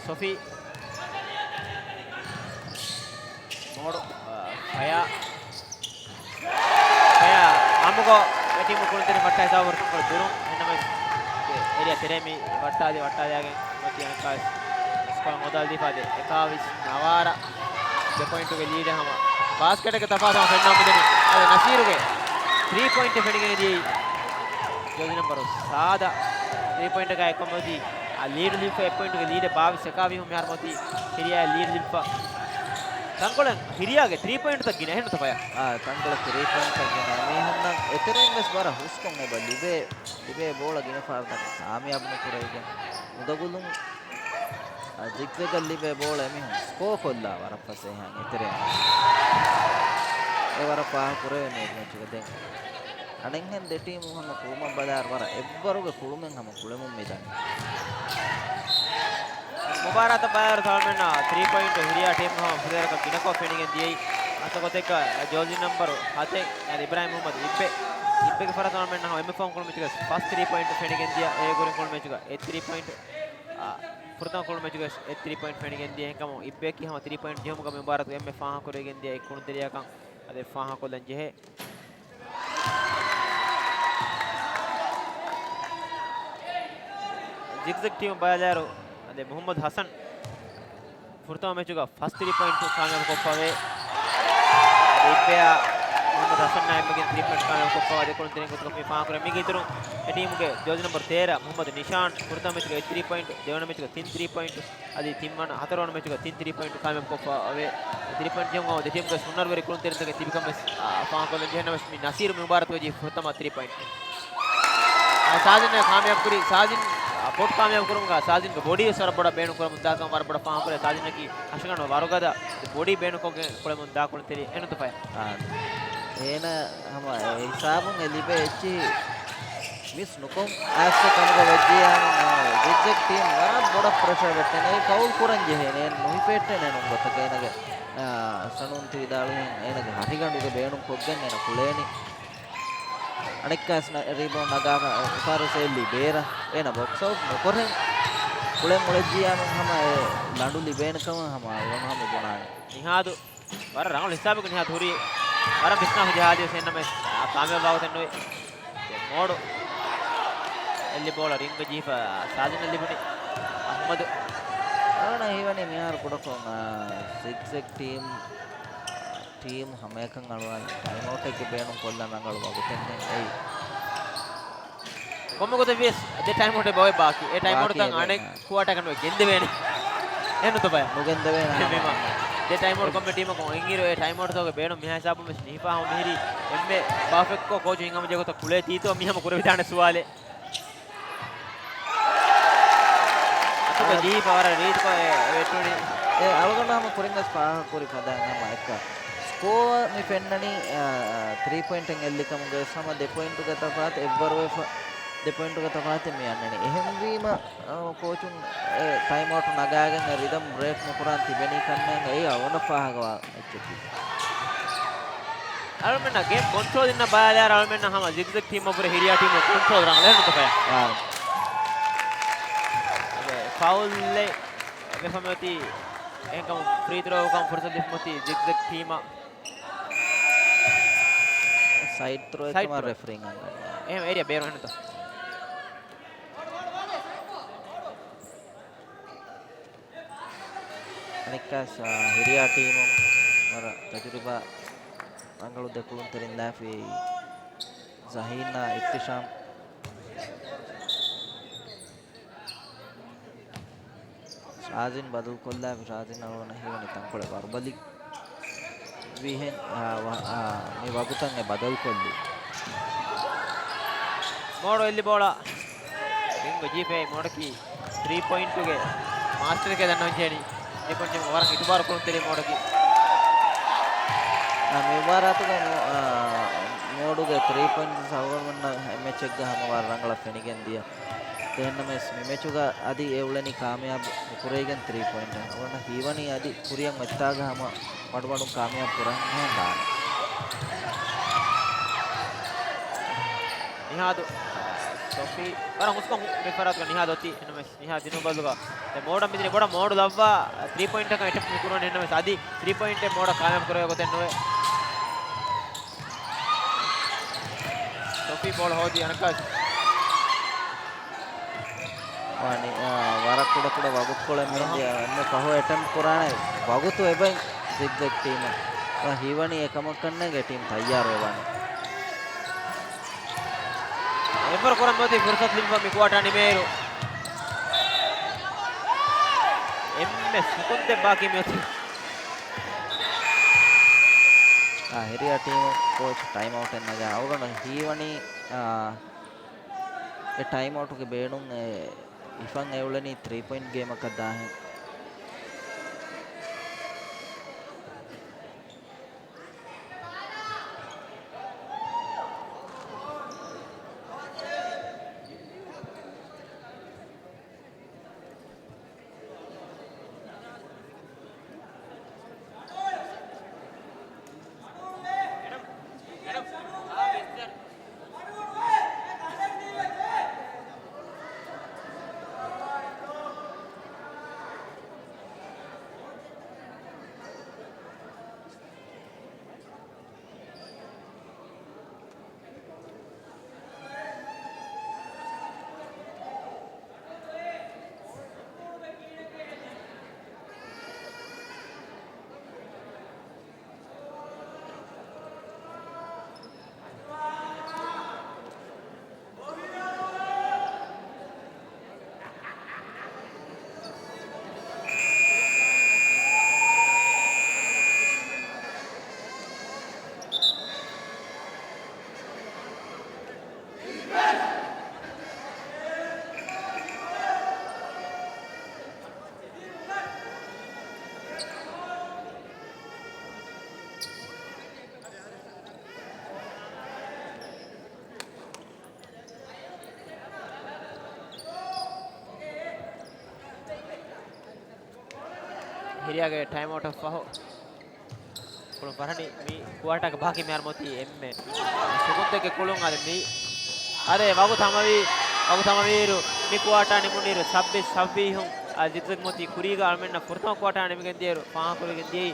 ސޮފީ. މޯޑު، އަ، ފަޔާ. ފަޔާ އާއްމުކޮށް އެ ޓީމު ކުޅުންތެރިން ވައްޓާ ހިސާބު ވަރަށް ތަންކޮޅެއް ދުރުން. އެހެންނަމަވެސް އެރިޔާ ތެރޭ މި ވައްޓާލި، ވައްޓާލިޔާގެން އޮތީ އަނެއްކާވެސް ސްކޯރ ހޯދާލަދީފަ އަދި އެކާވީސް ނަވާރަ ދެ ޕޮއިންޓުގެ ލީޑެއް ހަމަ ބާސްކެޓެއްގެ ތަފާތު ހަމަ ފެންނާ މިދަނީ. އަދި ނަސީރުގެ ތްރީ ޕޮއިންޓެއް ފެނިގެން އެދިޔައީ ޖާޒީ ނަމްބަރު ސާދަ ތްރީ ޕޮއިންޓަކާ އެއްކޮށް އޮތީ. އާ، ލީޑް ލިބިފަ، އެއް ޕޮއިންޓުގެ ލީޑެއް ބާވީސް އެކާވީހުން މިހާރު މޮތީ ހިރިޔާ ލީޑް ލިބިފަ. ތަންކޮޅެއް ހިރިޔާގެ ތްރީ ޕޮއިންޓްތައް ގިނަ އެހެންނުތަ ފަޔާ؟ އާ، ތަންކޮޅެއް ތްރީ ޕޮއިންޓްތައް ގިނަ. މީހުންނަށް އެތެރެއިން ވެސް ވަރަށް ހުސްކޮށް އެބަ ލިބޭ، ލިބޭ ބޯޅަ ގިނަ ފަހަރުތަކަށް ކާމިޔާބު ނުކުރެވިގެން އުނދަގުލުން. ޒިގްޒެގަށް ލިބޭ ބޯޅަ އެމީހުން ސްކޯ ކޮށްލާ ވަރަށް ފަސޭހައިން އެތެރެއިން. އެ ވަރަށް ފާހަގަކުރެވޭ މި މެޗުގަ. ދެން އަނެއްހެން ދެ ޓީމު ހަމަ ކުޅުމަށް ބަލާއިރު ވަރަށް އެއްވަރުގެ ކުޅުމެއް ހަމަ ކުޅެމުން މިދަނީ. މުބާރާތަށް ބަލާއިރު ސަލްމަން ތްރީ ޕޮއިންޓު ހިރިޔާ ޓީމު ހަމަ ފުދޭވަރަކަށް ގިނަކޮށް ފެނިގެން ދިޔައީ. އަސަކޮތެއްގަ ޖާޒީ ނަމްބަރު ހަތެއް އިބްރާހިމް މުހައްމަދު އިއްބެ، އިއްބެގެ ފަރާތުން ސަލްމަން ހަމަ އެންމެ ފަހުން ކުޅު މެޗުގަ ފަސް ތްރީ ޕޮއިންޓު ފެނިގެން ދިޔަ. އޭގެ ކުރިން ކުޅު މެޗުގަ އެއް ތްރީ ޕޮއިންޓު އާ، ފުރަތަމަ ކުޅު މެޗުގަ އެއް ތްރީ ޕޮއިންޓް ފެނިގެން ދިޔަ. އެހެންކަމުން އިއްބެއަކީ ހަމަ ތްރީ ޕޮއިންޓް ޖެހުމުގަ މި މުބާރާތުގަ އެންމެ ފާހަގަކުރެވިގެން ދިޔަ އެއް ކުޅުންތެރިޔާކަން އަދި ފާހަގަކޮށްލަން ޖެހޭ. ޒިގްޒެގް ޓީމު ބަލާއިރު އަދި މުހައްމަދު ހަސަން ފުރަތަމަ މެޗުގަ ފަސް ތްރީ ޕޮއިންޓު ކާމިޔާބު ކޮށްފަވޭ. އަދި އިއްބެއާ މުހައްމަދު ހަސަންއާ އެންމެގެން ތްރީ ޕޮއިންޓް ކާމިޔާބު ކޮށްފަވާ އަދި ކުޅުންތެރިން ގޮތުގަ މި ފާހަގަކުރޭ. މީގެ އިތުރުން އެ ޓީމުގެ ޖާޒީ ނަމްބަރު ތޭރަ މުހައްމަދު ނިޝާން ފުރަތަމަ މެޗުގަ އެއް ތްރީ ޕޮއިންޓު، ދެވަނަ މެޗުގަ ތިން ތްރީ ޕޮއިންޓު، އަދި ތިންވަނަ، ހަތަރުވަނަ މެޗުގަ ތިން ތްރީ ޕޮއިންޓު ކާމިޔާބު ކޮށްފަވޭ. ތްރީ ޕޮއިންޓް ޖެހުމުގަ ދެ ޓީމުގެ ހުނަރުވެރި ކުޅުންތެރިންތަކެއް ތިބިކަމެއް ވެސް، އާ، ފާހަގަކޮށްލަން ޖެހޭނަމަވެސް މި ނަސީރު މި މުބާރާތުގަ ޖެހި ފުރަތަމަ ތްރީ ޕޮއިންޓް. އާ، ސާޒިން ކާމިޔާބު ކުރި، ސާޒިން، އާ، ޕޮޓް ކާމިޔާބު ކުރުމުގަ ސާޒިންގެ ބޮޑީ ވެސް ވަރަށް ބޮޑަށް ބޭނުން ކުރަމުން ދާކަން ވަރަށް ބޮޑަށް ފާހަގަކުރޭ. ސާޒިންއަކީ ހަށިގަނޑު ވަރުގަދަ ބޮޑީ ބޭނުންކޮށްގެން ކުޅެމުން ދާ ކުޅުންތެރި އެނުތުފަޔަ. އާ، އޭނަ ހަމަ އެ ހިސާބުން އެ ލިބޭ އެއްޗިހި މިސް ނުކޮށް އައިސް ކަމުގަ ވެއްޖިއްޔާ، ޒިގްޒެގް ޓީމް ވަރަށް ބޮޑަށް ޕްރެޝަރ ވެއްޓެން. އެ ފައުލް ކުރަން ޖެހޭނެ. އެ ނުހިފެއްޓޭނެ ނޫން ގޮތަކަށް. އޭނަގެ، އާ، ސަނޫން ތި ވިދާޅުވިހެން އޭނަގެ ހަށިގަނޑުގެ ބޭނުން ކޮށްގެން އޭނަ ކުޅޭނީ. އަނެއްކާސް ނަ-، ރީބައުންޑް ނަގާފަ، އެ ފަހަރު ސޭލް ލިބޭރަ. އޭނަ ބޮކްސް އައުޓް ނުކުރެން ކުޅެން އުޅެއްޖިއްޔާމު ހަމަ އެ ލަނޑު ލިބޭނެ ކަމަށް ހަމަ އަޅުގަނޑު ހަމަ ބުނާނެ. ނިހާދު ވަރަށް ރަނގަޅު ހިސާބަކުން ނިހާދު ހުރީ. ވަރަށް މިސްނާ ހުރި ހާލި ވެސް އެންނަމެސް، އާ، ކާމިޔާބު ވާގޮތެއް ނުވި. މޯޑު އެއްލި ބޯޅަ ރިންގް ޖީފަ ސާޒިނަށް ލިބުނީ. އަހުމަދު. އަޅުގަނޑަށް ހީވަނީ މިހާރު ކުޑަކޮށް، އާ، ޒިގްޒެގް ޓީމް، ޓީމް ހަމައެކަން އަޅުވާލި ޓައިމް އައުޓެއްގެ ބޭނުން ކޮށްލަން ރަނގަޅު ވަގުތެއް ނެތް އެއީ. ކޮންމެ ގޮތެއް ވިޔަސް ދެ ޓައިމް އައުޓެއް ބައޮތް ބާކީ. އެ ޓައިމް އައުޓްތައް އަނެއް ކުއާޓަކަށް ނުވެ ގެންދެވޭނެ. އެހެން ނުތަ ބަޔަ؟ ނުގެންދެވޭނެ. އެހެންވީމަ، ދެ ޓައިމް އައުޓް ކޮންމެ ޓީމަކުން އިންއިރު އެ ޓައިމް އައުޓްތަކުގެ ބޭނުން މިހާ ހިސާބުން ވެސް ނިހިފާހުން މިހިރީ އެންމެ ޕާފެކްޓްކޮށް ކޯޗު ހިނގަމުން ޖެހޭ ގޮތަށް ކުޅޭތީތޯ މި ހަމަ ކުރެވިދާނެ ސުވާލެއް. އަތުގަ ޖީފަ ވަރަށް ރީތިކޮށް އެ ވެއްޓުނީ. އެ އަޅުގަނޑު ހަމަ ކުރިން ވެސް ފާހަގަކުރި ފަދައިން ހަމަ އެއްކަ ސްކޯ މި ފެންނަނީ، އާ، ތްރީ ޕޮއިންޓެއް އެއްލިކަމުގަ ވެސް ހަމަ ދެ ޕޮއިންޓުގެ ތަފާތު އެއްވަރުވެފަ، ދެ ޕޮއިންޓުގެ ތަފާތެއް މި އަންނަނީ. އެހެންވީމަ، އާ، ކޯޗުން އެ ޓައިމް އައުޓް ނަގާގެން އެ ރިދަމް ބްރޭކް ނުކުރާން ތިބެނީ ކަންނޭނގެ އެއީ އަޅުގަނޑަށް ފާހަގަވާ އެއްޗަކީ. އަޅުމެންނަށް ގޭމް ކޮންޓްރޯލް އިންނަ ބަލާލާ އަޅުމެންނަށް ހަމަ ޒިގްޒެގް ޓީމް އަށްވުރެ ހިރިޔާ ޓީމު ކޮންޓްރޯލް ރަނގަޅު ނުކޮފަޔާ. އާ. އަދި ފައުލް ވެފަ މިއޮތީ އެހެންކަމުން ފްރީ ތްރޯ ކަމަށް ފުރުސަތު ލިބިފަ މިއޮތީ ޒިގްޒެގް ޓީމަށް. ސައިޑް ތްރޯ ސައިޑް އެކަމަށް ތްރޯ. ރެފްރީން އަންގަން. އެހެން އޭރިއާ ބޭރު އެހެންތޯ. އަނެއްކާސް، އާ، ހިރިޔާ ޓީމުން ވަރަށް ތަޖުރިބާ ރަނގަޅު ދެ ކުޅުންތެރިން ލާފި ޒަހީންއާ އިއްތިޝާމް. ޝާޒިން ބަދަލުކޮށްލާފި، ޝާޒިން އަޅުގަނޑަށް ހީވަނީ ތަންކޮޅެއް ވަރުބަލި. ވީހެން، އާ، ވަ-، އާ، މި ވަގުތަށް އެ ބަދަލުކޮށްލީ. މޯޑު އެއްލި ބޯޅަ ރިންގް ޖީފައި މޯޑަކީ ތްރީ ޕޮއިންޓުގެ މާސްޓަރެކޭ ދަންނަވަން ޖެހެނީ. ތްރީ ޕޮއިންޓް ވަރަށް އިތުބާރު ކުޅުންތެރި މޯޑަކީ. އާ، މި މުބާރާތުގަ މޯ-، އާ، މޯޑުގެ ތްރީ ޕޮއިންޓް ސަވަރމަންނަ މެޗެއްގަ ހަމަ ވަރަށް ރަނގަޅަށް ފެނިގެން ދިޔަ. އެހެންނަމަވެސް، މި މެޗުގަ އަދި އެ އުޅެނީ ކާމިޔާބު ނުކުރެވިގެން ތްރީ ޕޮއިންޓެއް. އަޅުގަނޑަށް ހީވަނީ އަދި ކުރިއަށް އޮތްތާގަ ހަމަ މަޑުމަޑުން ކާމިޔާބު ކުރަން ހޭން ދާނެ. ނިހާދު، ސޮފީ، ވަރަށް ހުސްކޮށް މި ފަރާތުގަ ނިހާދު އޮތީ. އެހެންނަމަވެސް، ނިހާދު ދިނުމުގެ ބަދަލުގަ ދެ މޯޑަށް މިދިނީ ބޮޑަށް މޯޑު ލައްވާ ތްރީ ޕޮއިންޓަކަށް އެޓެމްޕްޓް މި ކުރަނީ. އެހެންނަމަވެސް، އަދި ތްރީ ޕޮއިންޓެއް މޯޑަށް ކާމިޔާބު ކުރެވޭ ގޮތެއް ނުވޭ. ސޮފީ ބޯޅަ ހޯދީ އަނަކާސް. ވަނީ، އާ، ވަރަށް ކުޑަކުޑަ ވަގުތުކޮޅެއް މި އަރަހަ. ދިޔަ. އެންމެ ފަހު އެޓެމްޕް ކުރާނެ ވަގުތު އެބައި ޒިގްޒެގް ޓީމަށް. އާ، ހީވަނީ އެކަމަކަށް ނޭނގެ ޓީމް ތައްޔާރު ވެވާނެ. އެއްވަރު ކުރަން މިއޮތީ ފުރުސަތު ލިބިފަ މި ކުއާޓާ ނިމޭއިރު. އެންމެ ސިކުންތެއް ބާކީ މިއޮތީ. އާ، ހިރިޔާ ޓީމު ކޯޗް ޓައިމް އައުޓެއް ނަގާ. އަޅުގަނޑަށް ހީވަނީ، އާ، އެ ޓައިމް އައުޓުގެ ބޭނުން އެ އިފަން އެ އުޅެނީ ތްރީ ޕޮއިންޓް ގޭމަކަށް ދާހެން. ހިރިޔާގެ ޓައިމް އައުޓަށް ފަހު ކުޅުން ފަހަރަނީ މި ކުއާޓާގެ ބާކީ މިހާރު މޮތީ އެންމެ ސުކުންތެއްގެ ކުޅުން. އަދި މި އަދެ ވަގުތު ހަމަވީ، ވަގުތު ހަމަވީއިރު މި ކުއާޓާ ނިމުނުއިރު ސައްބީސް ސައްބީހުން، އަ، ޒިގްޒެގް މޮތީ ކުރީގަ އަޅުމެންނަށް ފުރަތަމަ ކުއާޓާ ނިމިގެން ދިޔައިރު ފާހަގަކުރެވިގެން ދިޔައީ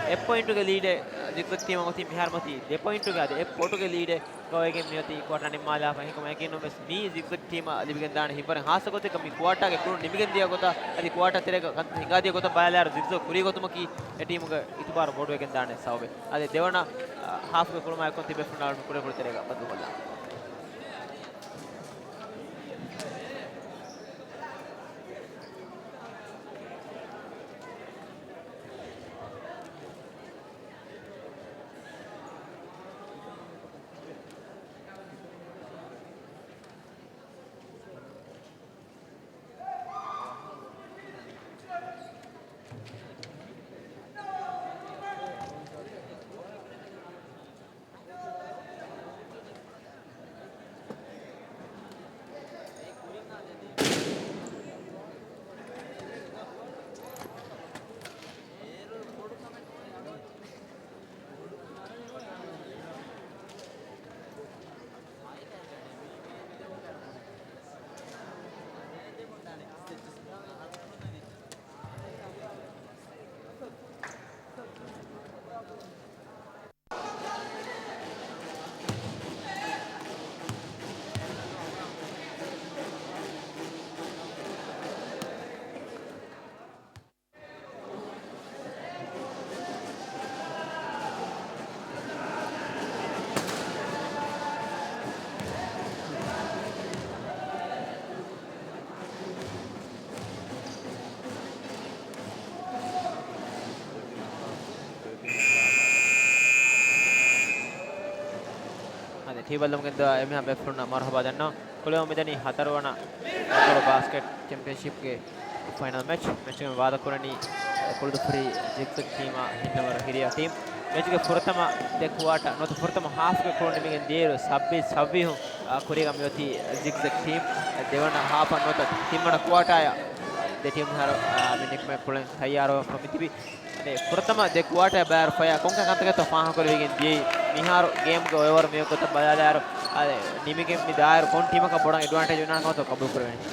އެއް ޕޮއިންޓުގެ ލީޑެއް ޒިގްޒެގް ޓީމަށް އޮތީ މިހާރު މޮތީ ދެ ޕޮއިންޓުގެ އަދި އެއް ޕޮއިންޓުގެ ލީޑެއް ގޮވައިގެން މިއޮތީ ކުއާޓާ ނިންމާލާފަ. އެހެންކަމުން އެކީނުން ވެސް މި ޒިގްޒެގް ޓީމަށް ލިބިގެންދާނެ ހިތްވަރެއް ހާއްސަ ގޮތެއްގަ މި ކުއާޓާގެ ކުޅުން ނިމިގެން ދިޔަ ގޮތަށް އަދި ކުއާޓާ ތެރޭގަ ކަންތައް ހިނގާދިޔަ ގޮތަށް ބަލާލާއިރު ޒިގްޒެގް ކުރީ ގޮތުމަކީ އެ ޓީމުގެ އިތުބާރު ބޮޑުވެގެން ދާނެ ސަބަބެއް. އަދި ދެވަނަ، އަ، ހާފްގެ ކުޅުމާއެކު ތިބޭފުޅުންނާ ކުރިއަށް ކުޅި ތެރޭގަ ބަދަލުކޮށްލާނެ. އަދި ޓީވީ ބައްލަމުގެ އެންމެހާ ބޭފުޅުންނަށް މަރުހަބާ ދަންނަވަން. ކުޅެވުން މިދަނީ ހަތަރުވަނަ އަތޮޅު ބާސްކެޓް ޗެމްޕިއަންޝިޕްގެ ފައިނަލް މެޗް. މެޗުގެ ވާދަކުރަނީ ކުޅުދުފުރި ޒިގްޒެގް ޓީމާ ހިންނަވަރު ހިރިޔާ ޓީމް. މެޗުގެ ފުރަތަމަ ދެ ކުއާޓާ ނުވަތަ ފުރަތަމަ ހާފްގެ ކުޅުން ނިމިގެން ދިޔައިރު ސައްބީސް ސައްބީހުން، އާ، ކުރީގަ މިއޮތީ ޒިގްޒެގް ޓީމް. ދެވަނަ ހާފަށް ނުވަތަ ތިންވަނަ ކުއާޓާއަށް ދެ ޓީމް މިހާރު، އާ، މި ނިކުމެ ކުޅެން ތައްޔާރުވެފަ މިތިބީ. އަދި ފުރަތަމަ ދެ ކުއާޓާ ބައިވަރު ފަޔާ ކޮންކަހަލަ ކަންތަކެއްތޯ ފާހަގަކުރެވިގެން ދިޔައީ. މިހާރު ގޭމްގެ އޮއެވަރު މިވަގުތަށް ބަލާލާއިރު، އަދި ނިމިގެން މި ދާއިރު ކޮން ޓީމަކަށް ބޮޑަށް އެޑްވާންޓޭޖް އޮންނާނެ ކަމަށް ކަބޫލުކުރެވޭނެ.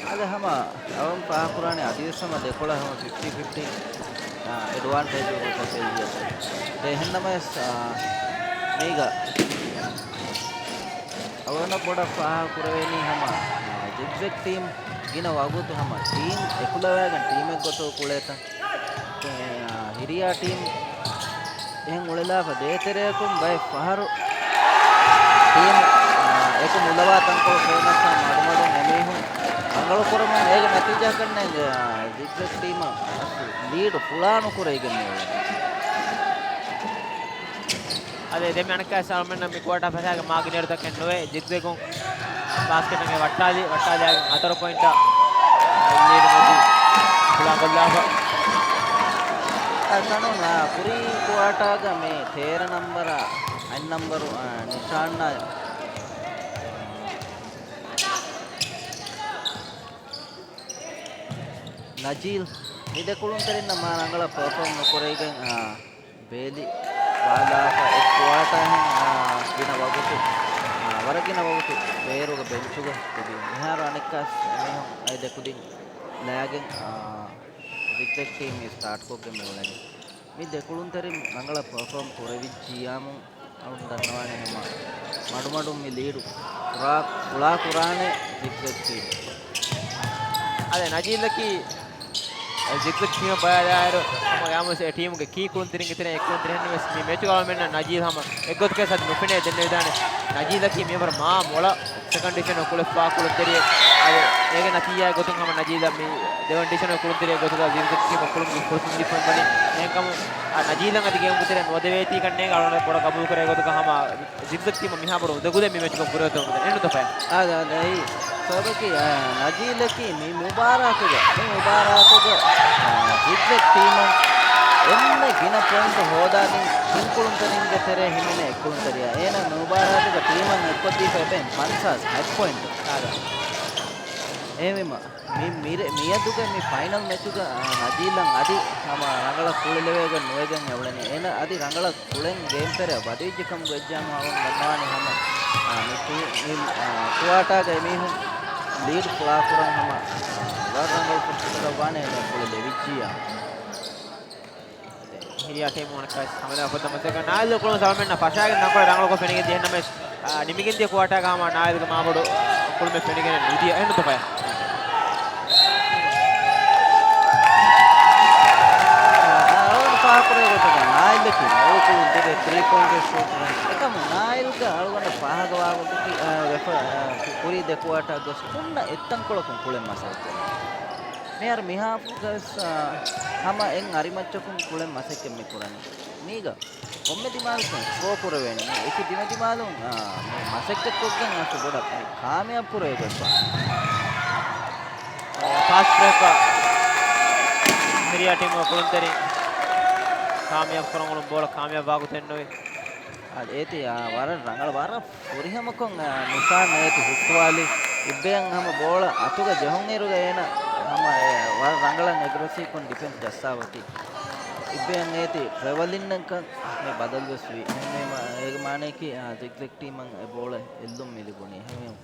އަދި ހަމަ އަވަން ފާހަގަކުރާނެ އަދިވެސް ހަމަ ދެކޮޅަށް ހަމަ ފިފްޓީ ފިފްޓީ، އާ، އެޑްވާންޓޭޖް ގޮތަށް އެއްޔަށް. އެހެންނަމަވެސް، އާ، މީގަ އަވަނަށް ބޮޑަށް ފާހަގަކުރެވޭނީ ހަމަ، އާ، ޒިގްޒެގް ޓީމް ގިނަ ވަގުތު ހަމަ ޓީމް އެކުލަވައިގެން ޓީމެއް ގޮތަށް ކުޅޭތަން. އެ، އާ، ހިރިޔާ ޓީމް އެހެން އުޅެލާފަ ދޭތެރެއަކުން ބައެއް ފަހަރު ޓީމް، އާ، އެކު ނުލަވާ ތަންކޮޅު ފެންނަސް މަޑުމަޑުން އެމީހުން ރަނގަޅު ކުރަމުން އޭގެ ނަތީޖާ ކަންނޭނގެ، އާ، ޒިގްޒެގް ޓީމަށް ލީޑު ފުޅާ ނުކުރެވިގެން މިއުޅެނީ. އަދި ދެންމެ އަނެއްކާ ސާމަން މި ކުއާޓާ ފަށާގެ މާ ގިނައިރުތަކެއް ނުވޭ. ޒިގްޒެގުން ބާސްކެޓުގެ ވައްޓާލި، ވައްޓާލިއާގެން ހަތަރު ޕޮއިންޓަށް ލީޑު މަތި ފުޅާކޮށްލާފަ. އަ، ތަނުން، އަ، ކުރީ ކުއާޓާގަ މި ތޭރަ ނަންބަރަށް އަތް ނަންބަރު، އަ، ނިޝާން ނަޖީލް މި ދެ ކުޅުންތެރިންނަށް މާ ރަނގަޅަށް ޕަރފޯމް ނުކުރެވިގެން، އާ، ބޭލި ވާލާފަ އެއް ކުއާޓާހެން، އާ، ގިނަ ވަގުތު، އާ، ވަރަށް ގިނަ ވަގުތު ބޭރުގެ ބެންޗުގަ ތިބި. މިހާރު އަނެއްކާސް އެމީހުން އެ ދެ ކުދިން ލައިގެން، އާ، ޒިގްޒެގް ޓީމް ސްޓާޓްކޮށްގެން މި އުޅެނީ. މި ދެ ކުޅުންތެރިން ރަނގަޅަށް ޕަރފޯމް ކުރެވިއްޖިއްޔާމު އަޅުން ދަންނަވާނެ ހަމަ މަޑުމަޑުން މި ލީޑު ފުރާ، ފުޅާ ކުރާނެ ޒިގްޒެގް ޓީމް. އަދި ނަޖީލަކީ ޒިގްޒެގް ޓީމަށް ބަލާލާއިރު ހަމަ ގާމުސް އެ ޓީމުގެ ކީ ކުޅުންތެރިންގެ ތެރެއިން އެއް ކުޅުންތެރި ހެންނެވެސް މި މެޗުގަ އަޅުމެންނަށް ނަޖީލް ހަމަ އެއްގޮތަކަށް ސަދި ނުފެނޭ ދެންނެވިދާނެ. ނަޖީލަކީ މިއަވަރު މާ މޮޅަށް ސެކަންޑް ޑިވިޝަނަށް ކުޅެފާ ކުޅުންތެރިއެއް. އަދި އޭގެ ނަތީޖާގެ ގޮތުން ހަމަ ނަޖީލަށް މި ދެވަނަ ޑިވިޝަނަށް ކުޅުންތެރިއެއް ގޮތުގަ ޒިގްޒެގް ޓީމަށް ކުޅުމުގެ ފުރުސަތު ލިބިފައި ވަނީ. އެހެންކަމުން އަ، ނަޖީލަށް އަދި ގޭމްގެ ތެރެއިން ނުވަދެވޭތީ ކަންނޭނގެ އަޅުގަނޑަށް ބޮޑަށް ގަބޫލުކުރޭ ގޮތުގަ ހަމަ ޒިގްޒެގް ޓީމަށް މިހާ ބޮޑު އުނދަގުލެއް މި މެޗުގަ ކުރެވޭތޯ އެންނުތަ ފަޔާ؟ އާދެ، އާދެ، އެއީ ސަބަބަކީ، އާ، ނަޖީލަކީ މި މުބާރާތުގަ، މި މުބާރާތުގަ، އާ، ޒިގްޒެގް ޓީމަށް އެންމެ ގިނަ ޕޮއިންޓު ހޯދާދިން ތިން ކުޅުންތެރިންގެ ތެރޭ ހިމެނޭ އެއް ކުޅުންތެރިޔާ. އޭނަ މި މުބާރާތުގަ ޓީމަށް އެއްކޮށްދީފަ އެބައިން ފަންސާސް ހަތް ޕޮއިންޓު. އާދެ. އެހެންވީމަ، މި، މިރޭ، މިއަދުގެ މި ފައިނަލް މެޗުގަ، އާ، ނަދީލަށް އަދި ހަމަ ރަނގަޅަށް ކުޅިލެވޭގޮތް ނުވެގެން އެ އުޅެނީ. އޭނަ އަދި ރަނގަޅަށް ކުޅެން ގޭމް ތެރެއަށް ވަދެވިއްޖެ ކަމުގައްޖާ މި އަޅުގަނޑު ދަންނަވާނީ ހަމަ، އާ، މި ޓީ-، މި، އާ، ކުއާޓާގަ އެމީހުން ލީޑް ފުޅާކުރަން ހަމަ ވަރަށް ރަނގަޅު ފުރުސަތަކަށް ވާނެ އޭނަ ކުޅިލެވިއްޖިއްޔާ. ހިރިޔާ ޓީމު އަނެއްކާވެސް ހަމަލާ ކޮށްދާ މަސައްކަތް. ނާއިލް ކުޅުން ސަލްމެންނަށް ފަށާގެން ނަންކޮޅެއް ރަނގަޅުކޮށް ފެނިގެން ދިޔަ އެހެންނަމަވެސް، އާ، ނިމިގެން ދިޔަ ކުއާޓާގަ ހަމަ ނާއިލްގެ މާބޮޑު، އާ، ކުޅުމެއް ފެނިގެން ނުދިޔަ އެހެން ތޮފަޔަށް. އާ، އަޅުގަނޑު ފާހަގަކުރޭ ގޮތަކަށް ނާއިލްއަކީ މޮޅު ކުޅުންތެރި ތްރީ ޕޮއިންޓް ޝޫޓަރެއް. އެކަމު ނާއިލްގެ އަޅުގަނޑަށް ފާހަގަވާ ގޮތަކީ، އާ، ވެފަ-، އާ، ކުރީ ދެ ކުއާޓާ ގޮސް ހުންނަ އެއްތަންކޮޅަކުން ކުޅެން މަސައްކަތް. މިހާރު މިހާ ގަސް، އާ، ހަމަ އެއް އަރިމައްޗަކުން ކުޅެން މަސައްކަތް މި ކުރަނީ. މީގަ ކޮންމެ ދިމާލަކުން ސްކޯ ކުރެވޭނެ. މި އެކި ދިމަ ދިމާލުން، އާ، މި މަސައްކަތްކޮށްގެން އަސް ބޮޑަށް މި ކާމިޔާބު ކުރެވިގޮތްފަ. ފާސްޓް ބްރޭކް ހިރިޔާ ޓީމުގެ ކުޅުންތެރިން ކާމިޔާބު ކުރަން އުޅުނު ބޯޅަ ކާމިޔާބު ވާގޮތެއް ނުވި. އާ، އޭތި، އާ، ވަރަށް ރަނގަޅަށް، ވަރަށް ފުރިހަމަކޮށް، އާ، ނިޝާން އޭތި ހުއްޓުވާލި. އިއްބެއަށް ހަމަ ބޯޅަ އަތުގަ ޖެހުންއިރުގަ އޭނަ ހަމަ، އެ، ވަރަށް ރަނގަޅަށް އެގްރެސިވްކޮށް ޑިފެންސް ޖައްސާފަ އޮތީ. އިއްބެއަށް އޭތި ޓްރެވަލިންއަކަށް މި ބަދަލުވެސް ވީ. އެހެންވީމަ، އޭގެ މާނައަކީ، އާ، ޒިގްޒެގް ޓީމަށް އެ ބޯޅަ އެއްލުން މި ލިބުނީ. އެހެންވީމަ،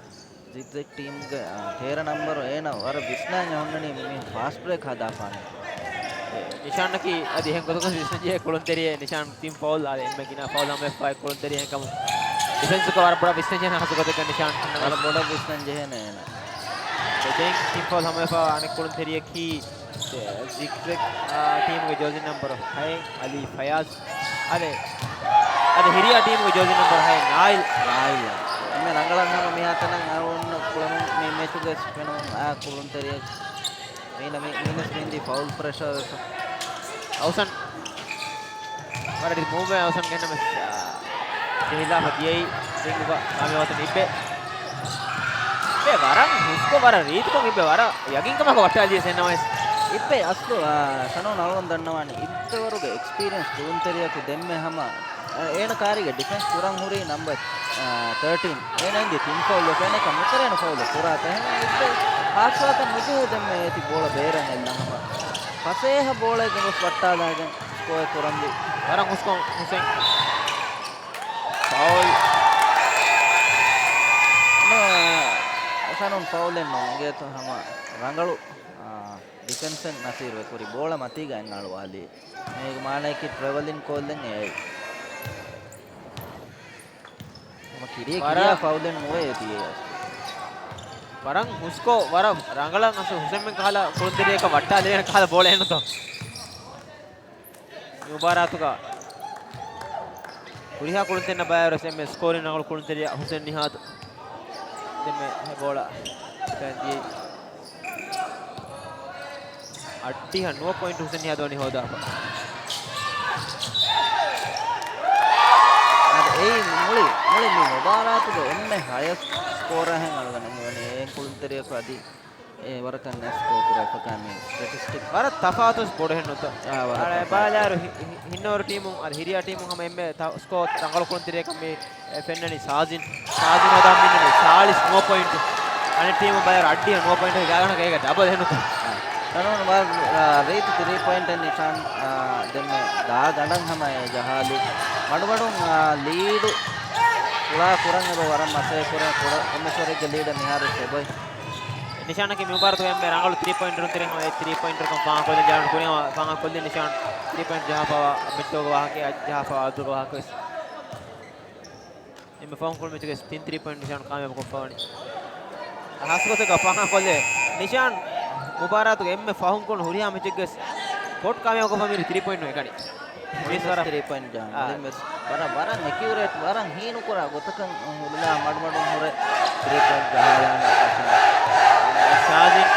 ޒިގްޒެގް ޓީމްގެ، އާ، ތޭރަ ނަންބަރު އޭނަ ވަރަށް ވިސްނާން އެ ހުންނަނީ މި ފާސްޓް ބްރޭކް ހަދާފާނެ. ނިޝާނަކީ އަދި އެހެން ގޮތަކަށް ވިސްނަންޖެހޭ ކުޅުންތެރިއެއް. ނިޝާން ތިން ފައުލް، އާ، އެންމެ ގިނަ ފައުލް ހަމަވެފައި ކުޅުންތެރިއެއް ކަމު. ޑިފެންސުގަ ވަރަށް ބޮޑަށް ވިސްނަންޖެހޭ ހާސް ގޮތެއްގަ ނިޝާން ވަރަށް ބޮޑަށް ވިސްނަން ޖެހޭނެ އޭނަ. ދެން ތިން ފައުލް ހަމަވެފަ އަނެއް ކުޅުންތެރިއަކީ ޒިގްޒެގް، އާ، ޓީމުގެ ޖާޒީ ނަންބަރު ހައެއް އަލީ ފަޔާޒް. އަދި، އަދި ހިރިޔާ ޓީމުގެ ޖާޒީ ނަންބަރު ހައެއް ނާއިލް. ނާއިލް. އެންމެ ރަނގަޅަށް ހަމަ މިހާތަނަށް އަޅުގަނޑު ކުޅެމުން މި މެޗުގައި ފެނުނު އާ ކުޅުންތެރިއެއް. މީނަ މި-، މީނަސް މިންދީ ފައުލް ޕްރެޝާ ވެފަ. އައުސަން. ވަރަށް ރީތި މޫވްމެންޓް އައުސަންގެ ނަމަ، އާ، ޖެހިލާފަ ދިޔައީ ރިންގުގަ ކާމިޔާބުވާތަން އިއްބެ. އިއްބެ ވަރަށް ހުސްކޮށް ވަރަށް ރީތިކޮށް އިއްބެ ވަރަށް ޔަގީންކަމާކޮށް ވައްޓާލިޔަސް އެންނަމަވެސް. އިއްބެ އަސްލު، އާ، ޝަނޯން އަޅުގަނޑު ދަންނަވާނެ އިއްބެވަރުގެ އެކްސްޕީރިއެންސް ކުޅުންތެރިޔަކު ދެންމެ ހަމަ، އާ، އޭނަ ކާރީގެ ޑިފެންސް ކުރަން ހުރީ ނަމްބަރ، އާ، ތާޓީން. އޭނަ އިންދީ ތިން ފައުލް އެކަނިކަ ނުކުރޭނެ ފައުލް ކުރާތަ. އެހެން އިއްބެ ހާސްވާކަށް ނުޖެހޭ ދެންމެ އޭތި ބޯޅަ ބޭރަށް އެއްލަން ހަމަ. ފަސޭހަ ބޯޅައެއްގެ ގޮސް ވައްޓާލާގެން ސްކޯއެއް ކުރަންވީ. ވަރަށް ހުސްކޮށް ހުސެން. ފައުލް. ނޯ، ޝަނޫން ފައުލެއް ނޫން. އިނގޭތޯ ހަމަ ރަނގަޅު، އާ، ޑިފެންސެއް ނަސީރު އެ ކުރި ބޯޅަ މަތީގަ އަންނަ އަޅުވާލީ. މީގެ މާނައަކީ ޓްރެވަލިން ކޯލްއެއް އެއީ. ހަމަ ކިރިޔަ ކިރިޔާ ވަރަށް ފައުލެއް ނުވޭ ތިޔަ. ވަރަށް ހުސްކޮށް، ވަރަށް ރަނގަޅަށް ހުސެންމެން ކަހަލަ ކުޅުންތެރިޔަކަށް ވައްޓާލެވޭނެ ކަހަލަ ބޯޅަ އެނުތޯ. މި މުބާރާތުގަ ހުރިހާ ކުޅުންތެރިންނަށް ބައިވެރިވެސް އެންމެ ސްކޯރިން ރަނގަޅު ކުޅުންތެރިޔާ ހުސެން ނިހާދު. ދެންމެ ބޯޅަ ދިޔައީ. އައްޑިހަ ނުވަ ޕޮއިންޓް ހުސެން ނިހާދު ވަނީ ހޯދާފަ. އަދި އެއީ މުޅި، މުޅި މި މުބާރާތުގެ އެންމެ ހަޔަސްޓް ސްކޯރަށް އަޅުގަނޑަށް މިވަނީ އެ ކުޅުންތެރިޔަކު އަދި އެ ވަރަކަށް ނެސް ސްކޯ ކުރެވިފަކާ މި ސްޓެޓިސްޓިކް. ވަރަށް ތަފާތު ސްކޯރެއް ނުތަ. އާ، ވަރަށް އަޅެ ތަފާތު. ބާލާރު ހި-، ހި-، ހިންނަވަރު ޓީމުން އަދި ހިރިޔާ ޓީމުން ހަމަ އެންމެ ތަ-، ސްކޯ ރަނގަޅު ކުޅުންތެރިޔަކަށް މި އެ ފެންނަނީ ސާޒިން. ސާޒިން ހޯދާ މިންނަނީ ސާޅީސް ނުވަ ޕޮއިންޓް. އަނެއް ޓީމު ބައިވަރު އައްޑިހަ ނުވަ ޕޮއިންޓް ގާގަނޑަކަށް އޭގެ ޑަބަލް އެހެންނުތަ؟ އަނޫން ވަރަށް، އާ، ރީތި ތިރީ ޕޮއިންޓެއް ނިޝާން، އާ، ދެންމެ ދާ ގަނޑަށް ހަމަ އެ ޖަހާލި. މަޑުމަޑުން، އާ، ލީޑު ފުޅާ ކުރަން އެބަ ވަރަށް މަސައްކަތް ކުރޭ. ކުޑަ ކޮންމެސްވަރެއްގެ ލީޑަށް މިހާރު އެބައި. ނިޝާނަކީ މި މުބާރާތުގެ އެންމެ ރަނގަޅު ތިރީ ޕޮއިންޓަރުން ތެރެއިން ހަމަ ތިރީ ޕޮއިންޓަރުކަން ފާހަގަކޮށްލި ޖާން ކުރިން ފާހަގަކޮށްލި ނިޝާން ތިރީ ޕޮއިންޓް ޖަހާފަވާ މެޗުގެ ވާހަކަ ޖަހާފަވާ އަދުގެ ވާހަކަވެސް. އެންމެ ފަހުން ކުޅު މެޗުގެ ތިން ތިރީ ޕޮއިންޓް ނިޝާން ކާމިޔާބު ކޮށްފަވަނީ. ހާސްގޮތެއްގަ ފާހަގަކޮށްލެވޭ. ނިޝާން މުބާރާތުގެ އެންމެ ފަހުން ކުޅުނު ހުރިހާ މެޗެއްގެ ކޯޓް ކާމިޔާބު ކޮށްފަ މިރި ތިރީ ޕޮއިންޓް ނު އެކަނި. މިސް ވަރަށް ތިރީ ޕޮއިންޓް ޖާން. އާ. މުޅިން ވެސް ވަރަށް، ވަރަށް އެކިއުރޭޓް، ވަރަށް ހީނުކުރާ ގޮތަކަށް ހުރިލާ މަޑުމަޑުން ހުރެ ތިރީ ޕޮއިންޓް ޖަހާލާނެ. ސާޒިން.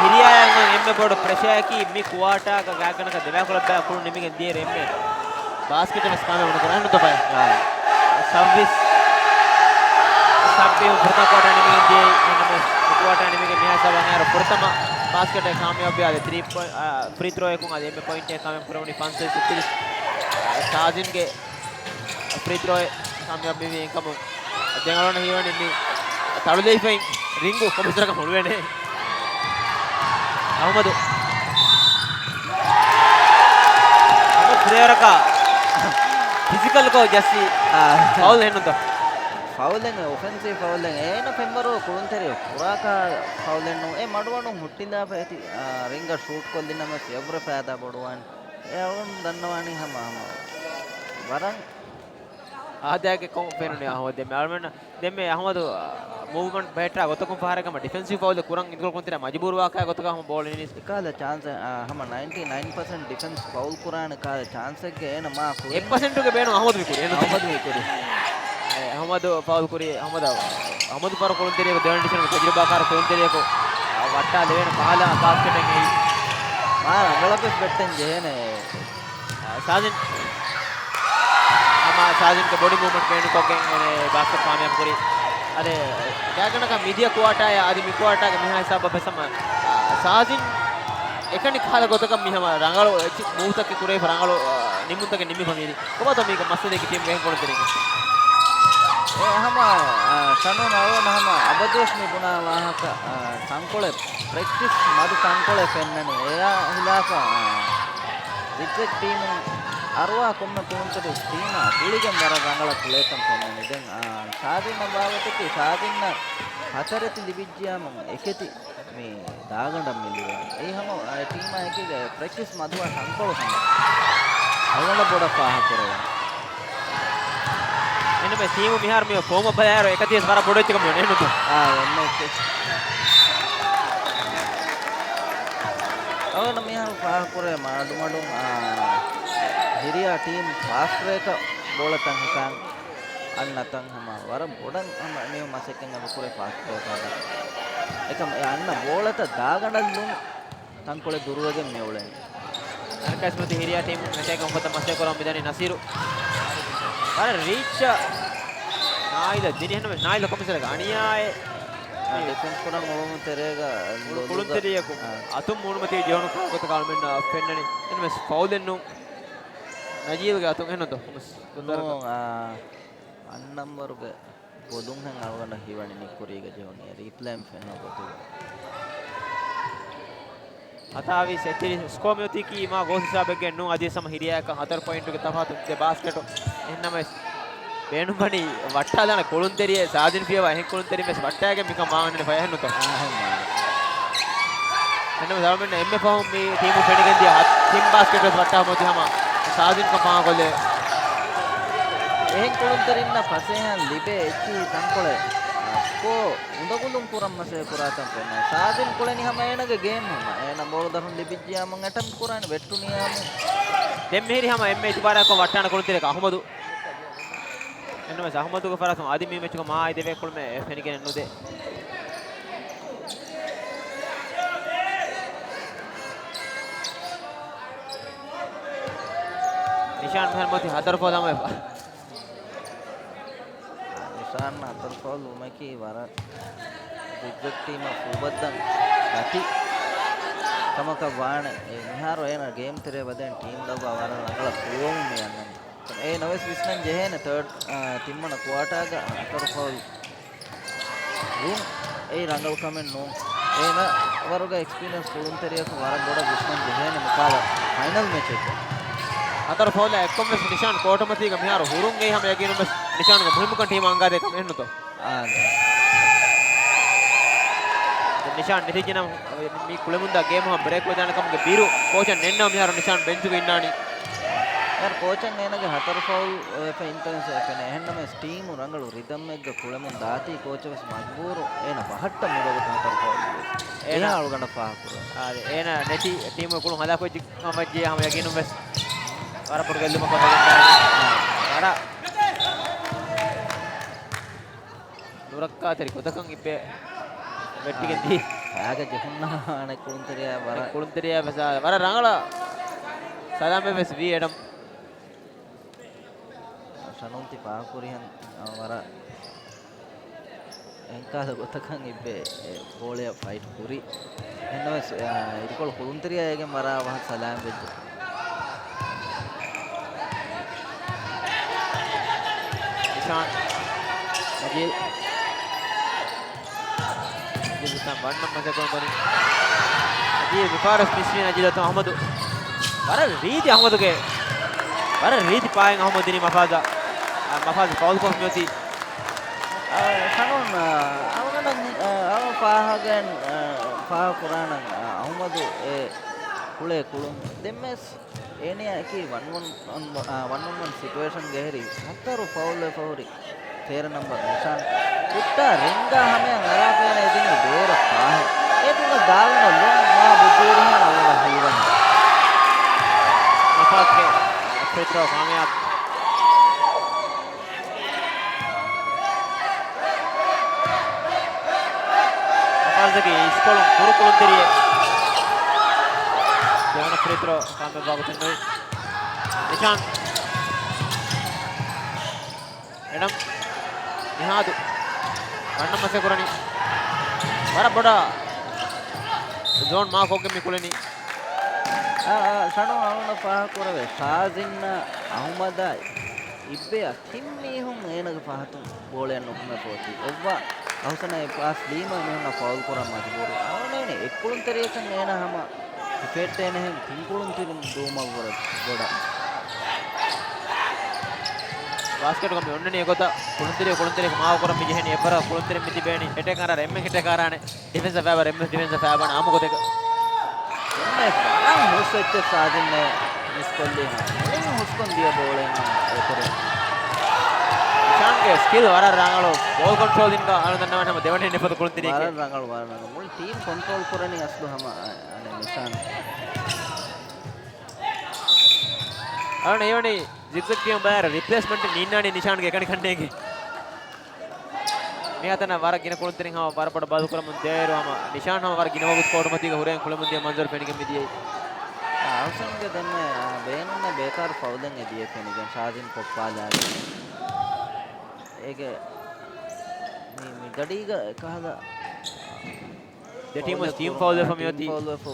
ހިރިޔާއަށް އެންމެ ބޮޑު ޕްރެޝާއަކީ މި ކުއާޓާގަ ގާތްގަނޑަކަށް ދެބައިކުޅަ ބައި ކުޅުން ނިމިގެން ދިޔައިރު އެންމެ ބާސްކެޓެއް ވެސް ކާމިޔާބު ނުކުރާ ނުތަފާ. ސައްވީސް. ސައްބީހު ފުރަތަމަ ކުއާޓާ ނިމިގެން ދިޔައީ އެންމެ ކުއާޓާ ނިމިގެން މިހާ ހިސާބަށް އައިރު ފުރަތަމަ ބާސްކެޓެއް ކާމިޔާބުވި އާދެ ތިރީ ޕޮއިންޓް، އާ، ފްރީ ތްރޯއަކުން އާދެ އެންމެ ޕޮއިންޓެއް ކާމިޔާބު ކުރެވުނީ ފަންސަވީސް އެކްތިރީސް. ސާޒިންގެ ފްރީ ތްރޯއެއް ކާމިޔާބުވީ އެކަމު ދެން އަޅުގަނޑަށް ހީވަނީ މި ތަޅުލެވިފައި ރިންގު ކޮންމެސް ވަރަކަށް ހުޅުވޭނެ. އަހުމަދު. އަހުމަދު ފުރޭވަރަކަށް ފިޒިކަލްކޮށް ޖައްސި. އާ. ފައުލް އެހެންނުތޯ؟ ފައުލެއް، އޮފެންސިވް ފައުލެއް. އޭނަ ފެންވަރު ކުޅުންތެރި ކުރާކާ ފައުލެއް ނޫން. އެ މަޑުމަޑުން ހުއްޓިލާފަ އެތި، އާ، ރިންގަށް ޝޫޓް ކޮށްލިނަމަސް އެއަށްވުރެ ފައިދާ ބޮޑުވާނެ. އެ އަޅުގަނޑު ދަންނަވާނީ ހަމަ، ހަމަ ވަރަށް އާދައިގެ ކޮން ފެނުނީ އަހުމަދު؟ ދެންމެ އަޅުމެން، ދެންމެ އަހުމަދު، އާ، މޫވްމަންޓް ބެހެއްޓާ ގޮތަކުން ފަހަރެއްގަ ހަމަ ޑިފެންސިވް ފައުލެއް ކުރަން އިންކްލޫޑް ކުރުންތެރި މަޖުބޫރުވާކާ ގޮތަކަށް ހަމަ ބޯޅަ ނިނީސް. އެކާލަ ޗާންސެއް، އާ، ހަމަ ނައިންޓީ ނައިން ޕަސެންޓް ޑިފެންސް ފައުލް ކުރާނެ ކާލަ ޗާންސެއްގެ އޭނަ މާ ކުރިން. އެއް ޕަސެންޓުގެ ބޭނުން އަހުމަދު މި ކުރި. އެހެން އަހުމަދު މި ކުރި. އެ، އަހުމަދު ފައުލް ކުރި، އަހުމަދު، އަހުމަދު ފަރު ކުޅުންތެރިއަކު ދެވަނަ ޑިވިޝަނުގެ ތަޖުރިބާކާރު ކުޅުންތެރިއަކު، އާ، ވައްޓާލެވޭނެ ކާލަ ބާސްކެޓެއް އެއީ. މާ ރަނގަޅަށް ވެސް ބެއްޓެން ޖެހޭނެ. ސާޒިން. ހަމަ ސާޒިންގެ ބޮޑި މޫވްމަންޓް ބޭނުންކޮށްގެން އޭނަ ބާސްކެޓް ކާމިޔާބު ކުރީ. އަދި ގާތްގަނޑަކަށް މިދިޔަ ކުއާޓާއާ އަދި މި ކުއާޓާގެ މިހާ ހިސާބަށް ވެސް ހަމަ، އާ، ސާޒިން އެކަނި ކަހަލަ ގޮތަކަށް މި ހަމަ ރަނގަޅު އެއްޗި މޫވްތަކެއް ކުރެވިފަ ރަނގަޅު، އާ، ނިންމުންތަކެއް ނިންމިފަ މިއިރީ. ކޮބާތޯ މީގެ މައްސަލައަކީ ޓީމްގެ އެހެން ކުޅުންތެރިން؟ އެ ހަމަ، އާ، ޝަނޫން އަޅުގަނޑު ހަމަ އަބަދުވެސް މި ބުނާ ވާހަކަ، އާ، ތަންކޮޅެއް ޕްރެކްޓިސް މަދު ތަންކޮޅެއް ފެންނަނީ. އެއާ ހިލާފަށް، އާ، ޒިގްޒެގް ޓީމުން އަރުވާ ކޮންމެ ކުޅުންތެރި ޓީމާ ގުޅިގެން ވަރަށް ރަނގަޅަށް ކުޅޭތަން ފެންނަނީ. ދެން، އާ، ޝާޒީން ބާވަތަކީ ޝާޒީންނަށް ހަތަރެތި ލިބިއްޖިޔާމު އެކެތި މި ދާގަނޑަށް މި ލިބެނީ. އެއީ ހަމަ، އާ، ޓީމާ އެކީގަ ޕްރެކްޓިސް މަދުވާ ތަންކޮޅު ހަމަ އަޅުގަނޑަށް ބޮޑަށް ފާހަގަކުރެވޭނެ. އެންމެ ޓީމު މިހާރު މި ފޯމަށް ބަލާއިރު އެކަތިވެސް ވަރަށް ބޮޑު އެއްޗަކަށް މި ނޭނުންތޯ؟ އާ، އެންމެ އެއްޗެއް. އަޅުގަނޑަށް މިހާރު ފާހަގަކުރޭ މަޑުމަޑުން، އާ، ހިރިޔާ ޓީމް ފާސްޓް ބްރޭކަށް ބޯޅަތައް ހިފާން އަންނަތަން ހަމަ ވަރަށް ބޮޑަށް ހަމަ މި މަސައްކަތް އެބަ ކުރޭ ފާސްޓް ބްރޭކަށް. އެކަމް އެ އަންނަ ބޯޅަތައް ދާގަނޑަށް ލުން ތަންކޮޅެއް ދުރުވެގެން މި އުޅެނީ. އަނެއްކާވެސް މަތި ހިރިޔާ ޓީމު މެޗެއް ކަންފަތަށް މަސައްކަތް ކުރަން މިދަނީ ނަސީރު. ވަރަށް ރީއްޗަށް ނާއިލަށް ދިނީ. އެހެންނަމަވެސް ނާއިލަށް ކޮންމެސް ވަރަކަށް އަނިޔާއެއް. އާ، ޑިފެންސް ކުރަން އުޅުނު ތެރޭގަ އުޅު ލޮލުގަ، ކުޅުންތެރިޔަކު އާ، އަތުން މޫނުމަތީ ޖެހުނު ކާކުތަކަށް އަޅުމެންނަށް ފެންނަނީ. އެހެންނަމަވެސް ފައުލެއް ނޫން. ނަޖީލްގެ އަތުން އެހެންނުތޯ؟ ނޫން، އާ، އަންނަންވަރުގެ ބޮލުންހެން އަޅުގަނޑަށް ހީވަނީ ނިއްކުރީގަ ޖެހުނީ ރީޕްލޭން ފެންނަ ގޮތުގަ. ހަތާވީސް އެއްތިރީސް ސްކޯ މިއޮތީކީ މާ ގޯސް ހިސާބެއްގެ ނޫން. އަދިވެސް ހަމަ ހިރިޔާއަކަށް ހަތަރު ޕޮއިންޓުގެ ތަފާތު ދެ ބާސްކެޓު. އެހެންނަމަވެސް ބޭނުންވަނީ ވައްޓާލާނެ ކުޅުންތެރިއެއް ސާދިން ފިޔަވާ އެހެން ކުޅުންތެރިން ވެސް ވައްޓާގެން މިކަން ވާން އަންނަނީ ފަޔަހެއްނުތޯ؟ އާ، އެހެން ވާނެ. އެހެންނަމަވެސް އަޅުމެންނަށް އެންމެ ފަހުން މި ޓީމުން ފެނިގެންދިޔަ ހަ-، ތިން ބާސްކެޓް ވެސް ވައްޓާ ހަމަ އޮތީ ހަމަ ސާދިން ކަން ފާހަގަކޮށްލެވޭ. އެހެން ކުޅުންތެރިންނަށް ފަސޭހައިން ލިބޭ އެއްޗިހި ތަންކޮޅެއް، އާ، ސްކޯ އުނދަގުލުން ކުރަން މަސައްކަތް ކުރާތަން ފެންނަނީ. ސާޒިން ކުޅެނީ ހަމަ އޭނަގެ ގޭމް ހަމަ. އޭނަ ބޯޅަ ދަށުން ލިބިއްޖިޔާމު އެޓަމްޕް ކުރާނެ، ވެއްޓުނިޔާމު. ދެން މިހިރީ ހަމަ އެންމެ އިތުބާރާއެއްކޮށް ވައްޓާނެ ކުޅުންތެރިޔަކަށް އަހުމަދު. އެހެންނަމަވެސް އަހުމަދުގެ ފަރާތުން އަދި މި މެޗުގަ މާ އެދެވޭ ކުޅަމެއް ފެނިގެނެއް ނުދޭ. ނިޝާން މިހާރު މިއޮތީ ހަތަރު ފައުލް ހަމަވެފަ. ނިޝާން ހަތަރު ފައުލް ވުމަކީ ވަރަށް ޒިގްޒެގް ޓީމަށް ފޫބައްދަން ގަތި ކަމަކަށް ވާނެ. އެ މިހާރު އޭނަ ގޭމް ތެރޭ ވަދެން ޓީމް ލައްވާ ވަރަށް ރަނގަޅަށް ކުރުވަމުން މި އަންނަނީ. އެ ނަވެސް ވިސްނަން ޖެހޭނެ ތާޑް، އާ، ތިންވަނަ ކުއާޓާގަ ހަތަރު ފައުލް ވުން އެއީ ރަނގަޅު ކަމެއް ނޫން. އޭނަ ވަރުގަ އެކްސްޕީރިއަންސް ކުޅުންތެރިޔަކު ވަރަށް ބޮޑަށް ވިސްނަން ޖެހޭނެ މިކާލަ ފައިނަލް މެޗެއްގަ. ހަތަރު ފައުލާ އެއްކޮށްވެސް ނިޝާން ކޯޓުމަތީގަ މިހާރު ހުރުން އެއީ ހަމަ ޔަގީނުންވެސް ނިޝާންގެ މުހިއްމުކަން ޓީމަށް އަންގާދޭ ކަމެއް ނުތޯ؟ އާނ. ނިޝާން ނެތިއްޖެނަމަ މި ކުޅެމުންދާ ގޭމު ހަމަ ބްރޭކް ވެދާނެ ކަމުގެ ބިރު ކޯޗަށް ނެންނަމަ މިހާރު ނިޝާން ބެންޗުގަ އިންނާނީ. އޭރު ކޯޗަށް އޭނަގެ ހަތަރު ފައުލް ވެފަ އިންތަންސް ފެނޭ. އެހެންނަމަވެސް ޓީމު ރަނގަޅު ރިދަމްއެއްގަ ކުޅެމުން ދާތީ ކޯޗަށް ވެސް މަޖްބޫރު އޭނަ ބަހައްޓަ މިވަގުތު ހަތަރު ފައުލް. އޭނަ އޭނަ އަޅުގަނޑަށް ފާހަގަކުރޭ. އާ، އޭނަ ނެތި ޓީމުގެ ކުޅުން ހަލާކުވެއްޖެ ހަމަ ވެއްޖެ ހަމަ ޔަގީނުން ވެސް ވަރަށް ބޮޑު ގެއްލުމަކަށް ވެގެންދާނީ. ވަރަށް ނުރައްކާތެރި ގޮތަކަށް އިއްބެ ވެއްޓިގެން ދީ. އާގަ ޖެހުންނާނެ ކުޅުންތެރިޔާ ވަރަށް. ކުޅުންތެރިޔާ ވެސް ވަރަށް ރަނގަޅަށް ސަލާމަތް ވެސް ވީ އެޑަމް. ޝަނުން ތި ފާހަގަކުރިހެން، އާ، ވަރަށް އެންކާލަ ގޮތަކަށް އިއްބެ އެ ބޯޅަޔަށް ފައިޓް ކުރި. އެހެންނަމަވެސް، އާ، އިރުކޮޅު ކުޅުންތެރިޔާ އޭގެން ވަރަށް އަވަހަށް ސަލާމް ވެއްޖެ. ނިޝާން. އަޖީލް. އަޖީލް ވަންނަން މަސައްކަތް ކުރަން ދަނީ. އަޖީލް މިފަހަރަސް މިސްވީން އަޖީލް އަތުން އަހްމަދު. ވަރަށް ރީތި އަހްމަދުގެ. ވަރަށް ރީތި ޕާއެއް އަހްމަދު ދިނީ މަފާޒަށް. އާ، މަފާޒު ފައުލް ކޮށްފަ މިއޮތީ. އާ، ޝަނުން، އާ، އަޅުގަނޑަށް، އާ، އަޅު ފާހަގައިން، އާ، ފާހަގަ ކުރާނަން، އާ، އަހްމަދު އެ ކުޅޭ ކުޅުން ދެންވެސް އޭނަޔަކީ ވަން އޮން، އާ، ވަން އޮން ވަން ސިޓުއޭޝަންގެ ހެރި ހަތަރު ފައުލް ވެފަ ހުރި ތޭރަ ނަމްބަރު ނިޝާން ހުއްޓާ ރިންގާ ހަމަޔަށް އަރާފައިން އެދިނީ ބޭރަށް ފާހެއް. އޭތުން ދާގަނޑަށް ލޮން މާ ބުއްދިވެރިހެން އަޅުގަނޑަށް ހީވަނީ. މަފާޒްގެ ފްރީ ތްރޯ ކާމިޔާބު. މަފާޒަކީ އިސްކޮޅުން ކުރު ކުޅުންތެރިއެއް. ދެވަނަ ފްރީ ތްރޯ ކާމިޔާބުވާ ގޮތެއް ނުވި. ނިޝާން. އެޑަމް ނިހާދު ވަންނަން މަސައްކަތް ކުރަނީ. ވަރަށް ބޮޑަށް ޒޯން މާކް ކޮށްގެން މި ކުޅެނީ. އާ، އާ، ޝަނު އަޅުގަނޑަށް ފާހަގަކުރެވޭ، ޝާޒިންއާ އަހުމަދާ އިއްބެއާ ތިން މީހުން އޭނަގެ ފަހަތުން ބޯޅައަށް ނުކުމެފަ އޮތީ. އެއްވާ އަހުސަނާ އެ ޕާސް ލީމަ މީހުންނަށް ފައުލް ކުރަން މަޖުބޫރު. އަޅުގަނޑު އެއްކުޅުންތެރިޔަކަށް އޭނަ ހަމަ އެފެއްޓޭނެހެން ތިން ކުޅުންތެރިން ދޫމަށްވުރެ ބޮޑަށް. ބާސްކެޓްގަ މި އޮންނަނީ އެގޮތަށް ކުޅުންތެރިޔަ ކުޅުންތެރިޔަކު މާކް ކުރަން މި ޖެހެނީ. އެއްވަރަށް ކުޅުންތެރިން މި ތިބޭނީ. އެޓޭކަރ އަރާ އެންމެން އެޓޭކަރ އަރާނެ. ޑިފެންސަށް ފައިބަން އެންމެން ޑިފެންސަށް ފައިބަން އާމު ގޮތެއް. ދެން ވަރަށް ހުސް އެއްޗެއް ޝާޒިން މިސްކޮށްލީ. ހުސްކޮށް ދިޔަ ބޯޅައިން އެތެރެ. ނިޝާންގެ ސްކިލް ވަރަށް ރަނގަޅު. ބޯލް ކޮންޓްރޯލް ދިންގަ އަޅު ދަންނަވަން ހަމަ ދެވަނަ ނިފަތު ކުޅުންތެރިޔަކީ. ވަރަށް ރަނގަޅު، ވަރަށް ރަނގަޅު. މުޅި ޓީމް ކޮންޓްރޯލް ކުރަނީ އަސްލު ހަމަ އަ-، އަނެއް ނިޝާން. އަޅު ހީވަނީ ޒިގްޒެގް ޓީމް ބައި ރިޕްލޭސްމަންޓް ނީންނާނީ ނިޝާންގެ އެކަނި ކަންނޭނގެ. މިހާތަނަށް ވަރަށް ގިނަ ކުޅުންތެރިން ހަމަ ވަރަށް ބޮޑަށް ބަދަލުކުރަމުން ދޭއިރު ހަމަ ނިޝާން ހަމަ ވަރަށް ގިނަ ވަގުތު ކޯޓުމަތީގަ ހުރެން ކުޅެމުން ދިޔަ މަންޒަރު ފެނިގެން މިދިޔައީ. އަހުސަންގެ ދެންމެ، އާ، ބޭނުންނެ ބޭކާރު ފައުލެއް އެ ދިޔަ ފެނިގެން ޝާޒިން ކޮށްފާލާގެން. އޭގެ މި، މި ގަޑީގަ އެކަހަލަ ދެ ޓީމު ފައުލެއް ޓީމް ކުރުން، ފައުލް ވެފަ އާ، މިއޮތީ. ޓީމް ފައުލް ވެފަ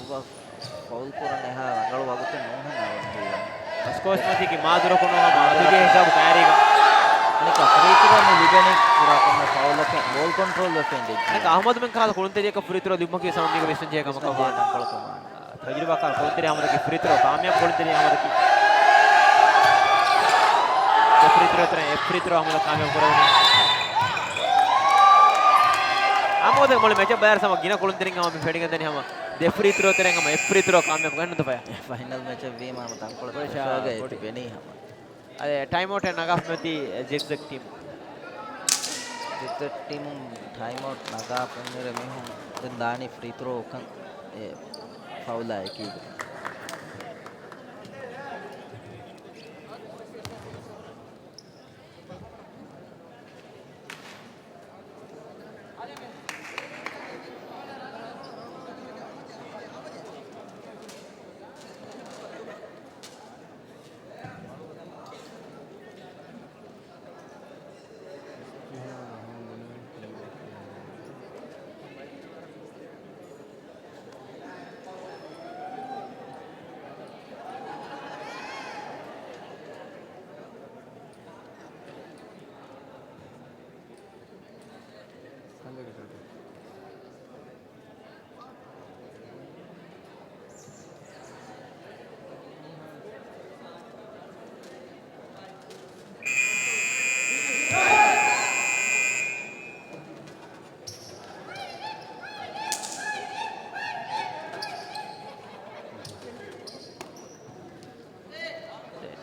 ފައުލް ކުރަން އެހާ ރަނގަޅު ވަގުތެއް ނޫންހެން އަޅުގަނޑު ހީވަނީ. އަސްކޯސް މަތީކީ މާދުރަކު ނޫން ހަމަ މާދުރަކު. އަތުގެ ހިސާބު ކައިރީގަ. އަނެކާ ފްރީ ތްރޯ މި ލިބެނީ ކުރާ ކޮންމެ ފައުލަކަށް ބޯލް ކޮންޓްރޯލް ވެފަ އިނދެއްޖެ. އަނެކާ އަހުމަދުމެން ކަހަލަ ކުޅުންތެރިޔަކަށް ފްރީ ތްރޯ ލިބުމަކީ ސަމަ މީގަ ވިސްނަންޖެހޭ ކަމަކަށް ވާނެ. ތަޖުރިބާކާރު ކުޅުންތެރި އަހުމަދަކީ ފްރީ ތްރޯ ކާމިޔާބު ކުޅުންތެރި އަހުމަދަކީ. ދެ ފްރީ ތްރޯ ތެރެއިން އެއް ފްރީ ތްރޯ އަހުމަދަށް ކާމިޔާބު ކުރެވުނީ. އާމުގޮތެއް މުޅި މެޗަށް ބައިވެރި ސަމަ ގިނަ ކުޅުންތެރިން ހަމަ މި ފެނިގެން ދަނީ ހަމަ ދެ ފްރީ ތްރޯ ތެރެއިން ހަމަ އެއް ފްރީ ތްރޯ ކާމިޔާބު ގެންނުތަ ފަޔަ. ފައިނަލް މެޗެއް ވީމަ ހަމަ ތަންކޮޅެއް ފެށާގަ އެތި ބޮޑި. ފެނީ ހަމަ. އަދި ޓައިމް އައުޓެއް ނަގާފަ މިއޮތީ ޒިގްޒެގް ޓީމް. ޒިގްޒެގް ޓީމުން ޓައިމް އައުޓް ނަގާފަ މިރެ މީހުން ދެން ދާނީ ފްރީ ތްރޯ ކަން އެ ފައުލާ އެކީގަ.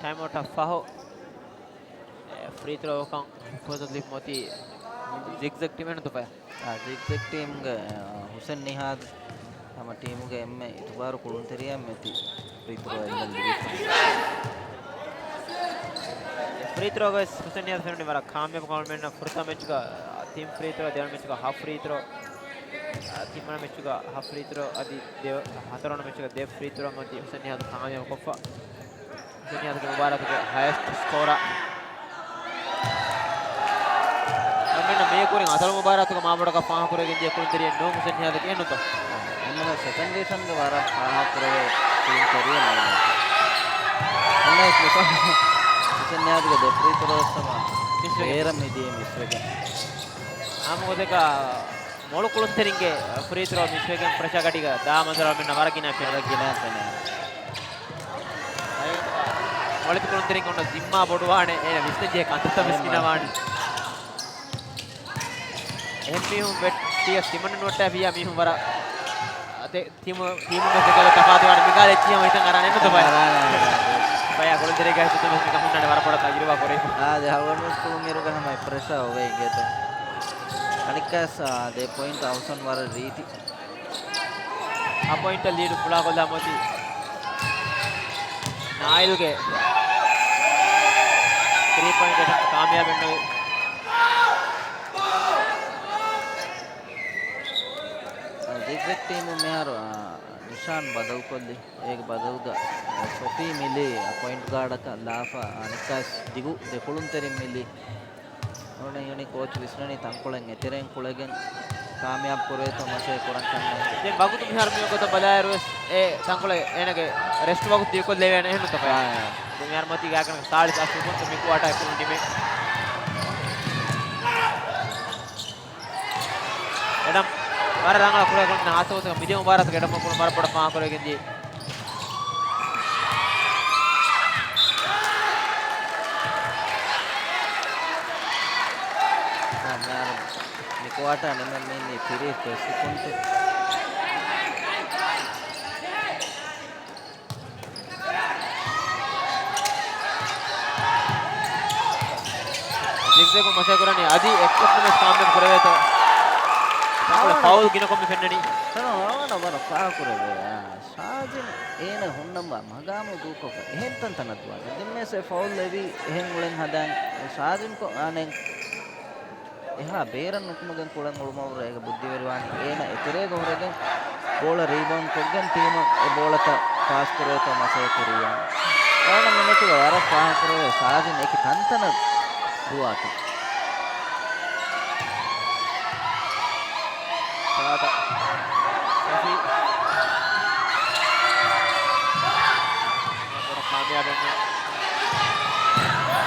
ޓައިމް އައުޓަށް ފަހު، އެ، ފްރީ ތްރޯ ކަން ހިފަހައްޓަން ލިބުމަތީ ޒިގްޒެގް ޓީމެއް ނުތަފާ. އާ، ޒިގްޒެގް ޓީމްގެ، އާ، ހުސެން ނިހާދު ހަމަ ޓީމުގެ އެންމެ އިތުބާރު ކުޅުންތެރިޔާ މެތި ފްރީ ތްރޯ އެންގަން ލިބިފަ. ފްރީ ތްރޯގައި ހުސެން ނިހާދު ފެނުނީ ވަރަށް ކާމިޔާބު ކަމަށް މިންނަ ފުރަތަމަ މެޗުގަ ތިން ފްރީ ތްރޯ، ދެވަނަ މެޗުގަ ހަ ފްރީ ތްރޯ، ތިންވަނަ މެޗުގަ ހަ ފްރީ ތްރޯ، އަދި ދެ-، ހަތަރުވަނަ މެޗުގަ ދެ ފްރީ ތްރޯ މަތި ހުސެން ނިހާދު ކާމިޔާބު ކޮށްފަ. ހުސެން ނިހާދުގެ މުބާރާތުގެ ހަޔަސްޓް ސްކޯރަރ. އަޅުގަނޑު މި ކުރިން އަތޮޅު މުބާރާތުގަ މާބޮޑަކަށް ފާހަގަކުރެވިގެން ދިޔަ ކުޅުންތެރިއެއް ނޫން ހުސެން ނިހާދަކީ ނުތަ؟ އެންމެ ސެކަންޑް ޑިވިޝަންގެ ވަރަށް ފާހަގަކުރެވޭ ކުޅުންތެރިއެއް ނޫން. އެންމެ ހުސެން ނިހާދުގެ ދެ ފްރީ ތްރޯ ސަމާ މިސްވެގެން. ބޭރަށް މިދިޔަ މިސްވެގެން. ހަމަ ގޮތަކަށް މޮޅު ކުޅުންތެރިންގެ ފްރީ ތްރޯ މިސްވެގެން ޕްރެޝާ ގަޑީގަ ދާ މަންޒަރު މިންނަ ވަރަށް ގިނަ ފެން. ވަރަށް ގިނަ ފެނެ. މޮޅެތި ކުޅުންތެރިން އޮންނަ ޒިންމާ ބޮޑުވާނެ، އޭނަ ވިސްނަންޖެހޭ ކަންތައްތައް ވެސް އެހެން ގިނަވާނެ. އެހެން މީހުން ވެ-، ޓީއެސް ތިމަންނަ ނުވައްޓާފިއްޔާ މީހުން ވަރަށް އަތެއް ތީމު، ތީމުން ވެސް ދެކޮޅަށް ތަފާތުވާނެ. މިގާލެ އެއްޗިހި ހަމަ ހިތަށް އަރާނެ ނުތަ ބަޔާ. އަރާނެ، އަރާނެ. ބަޔާ ކުޅުންތެރިގަ ހިތުން ވެސް މިކަން ހުންނާނެ ވަރަށް ބޮޑަށް ތަޖުރިބާ ކުރެވިފަ. އާދެ، ހަޅުގަނޑު ވެސް ކުޅުން އިރުގަ ހަމަ ޕްރެޝާ އޮވޭ އިނގޭތޯ. އަނެއްކާސް، އާ، ދެ ޕޮއިންޓް އަވަސަން ވަރަށް ރީތި. އަ ޕޮއިންޓަށް ލީޑު ފުޅާކޮށްލާ މޮތި ނާއިލްގެ ތްރީ ޕޮއިންޓް އެޓަމްޕްޓް ކާމިޔާބެއް ނުވި. ޒިގްޒެގް ޓީމު މިހާރު، އާ، ނިޝާން ބަދަލުކޮށްލި. އޭގެ ބަދަލުގަ ސޮފީ މިލީ ޕޮއިންޓް ގާޑަކަށް ލާފަ، އަނެއްކާސް ދިގު ދެކުޅުންތެރިން މިލީ. އުޅެނީ ކޯޗް ވިސްނަނީ ތަންކޮޅެއް އެތެރެއިން ކުޅެގެން ކާމިޔާބު ކުރޭތޯ މަސައްކަތް ކުރަން ކަންނޭނގެ. ދެން ވަގުތު މިހާރު މި ގޮތަށް ބަލާއިރު ވެސް އެ ތަންކޮޅެއް އޭނަގެ ރެސްޓް ވަގުތު ދިޔަކޮށްލެވޭނެ އެހެން ނުތަ ބަޔާ. އާ. ދެން މިހާރު މޮތީ ގާތްގަނޑަކަށް ސާޅީސް އަށް ސެކަންޑް މި ކުއާޓާ ކުޅުން ނިމޭ. އެޑަމް ވަރަށް ރަނގަޅަށް ކުރެވިފަ ކުޅުން ހާއްސަ ގޮތަކަށް މިދިޔަ މުބާރާތުގަ އެޑަމް ކުޅުން ވަރަށް ބޮޑަށް ފާހަގަކުރެވިގެން ދިޔައީ. އާ، މިހާރު މި ކުއާޓާ ނިމެން މި ތިރީސް ސެކަންޑް. ޒިގްޒެގުން މަސައްކަތް ކުރަނީ އަދި އެއްކޮށް ނަމަވެސް ކާމިޔާބު ކުރެވޭތޯ. ތަންކޮޅެއް ފައުލް ގިނަކޮށް މި ފެންނަނީ. ތަނަވަނަ ވަރަށް ފާހަގަ ކުރެވޭ. އާ، ޝާޒިން އޭނަ ހުންނަންވާ މަގާމު ދޫކޮށްފަ އެހެން ތަންތަނަށް ދުވާލަން. ދެންމެސް އެ ފައުލް އެވީ އެހެން އުޅެން ހަދާން. ޝާޒިން ކޮ-، އާނެ އެހާ ބޭރަށް ނުކުމެގެން ކުޅެން އުޅުމަށްވުރެ އޭގެ ބުއްދިވެރިވާނީ އޭނަ އެތެރޭގަ ހުރެގެން ބޯޅަ ރީބައުންޑް ކޮށްގެން ޓީމަށް އެ ބޯޅަތައް ޕާސް ކުރޭތޯ މަސައްކަތް ކުރިޔާން. އޭނަ މިނެޓުގަ ވަރަށް ފާހަގަކުރެވޭ ޝާޒިން އެކި ތަންތަނަށް ދުވާތީ. ސާދަ. ސޮފީ. ކާމިޔާބެއް ނޫން.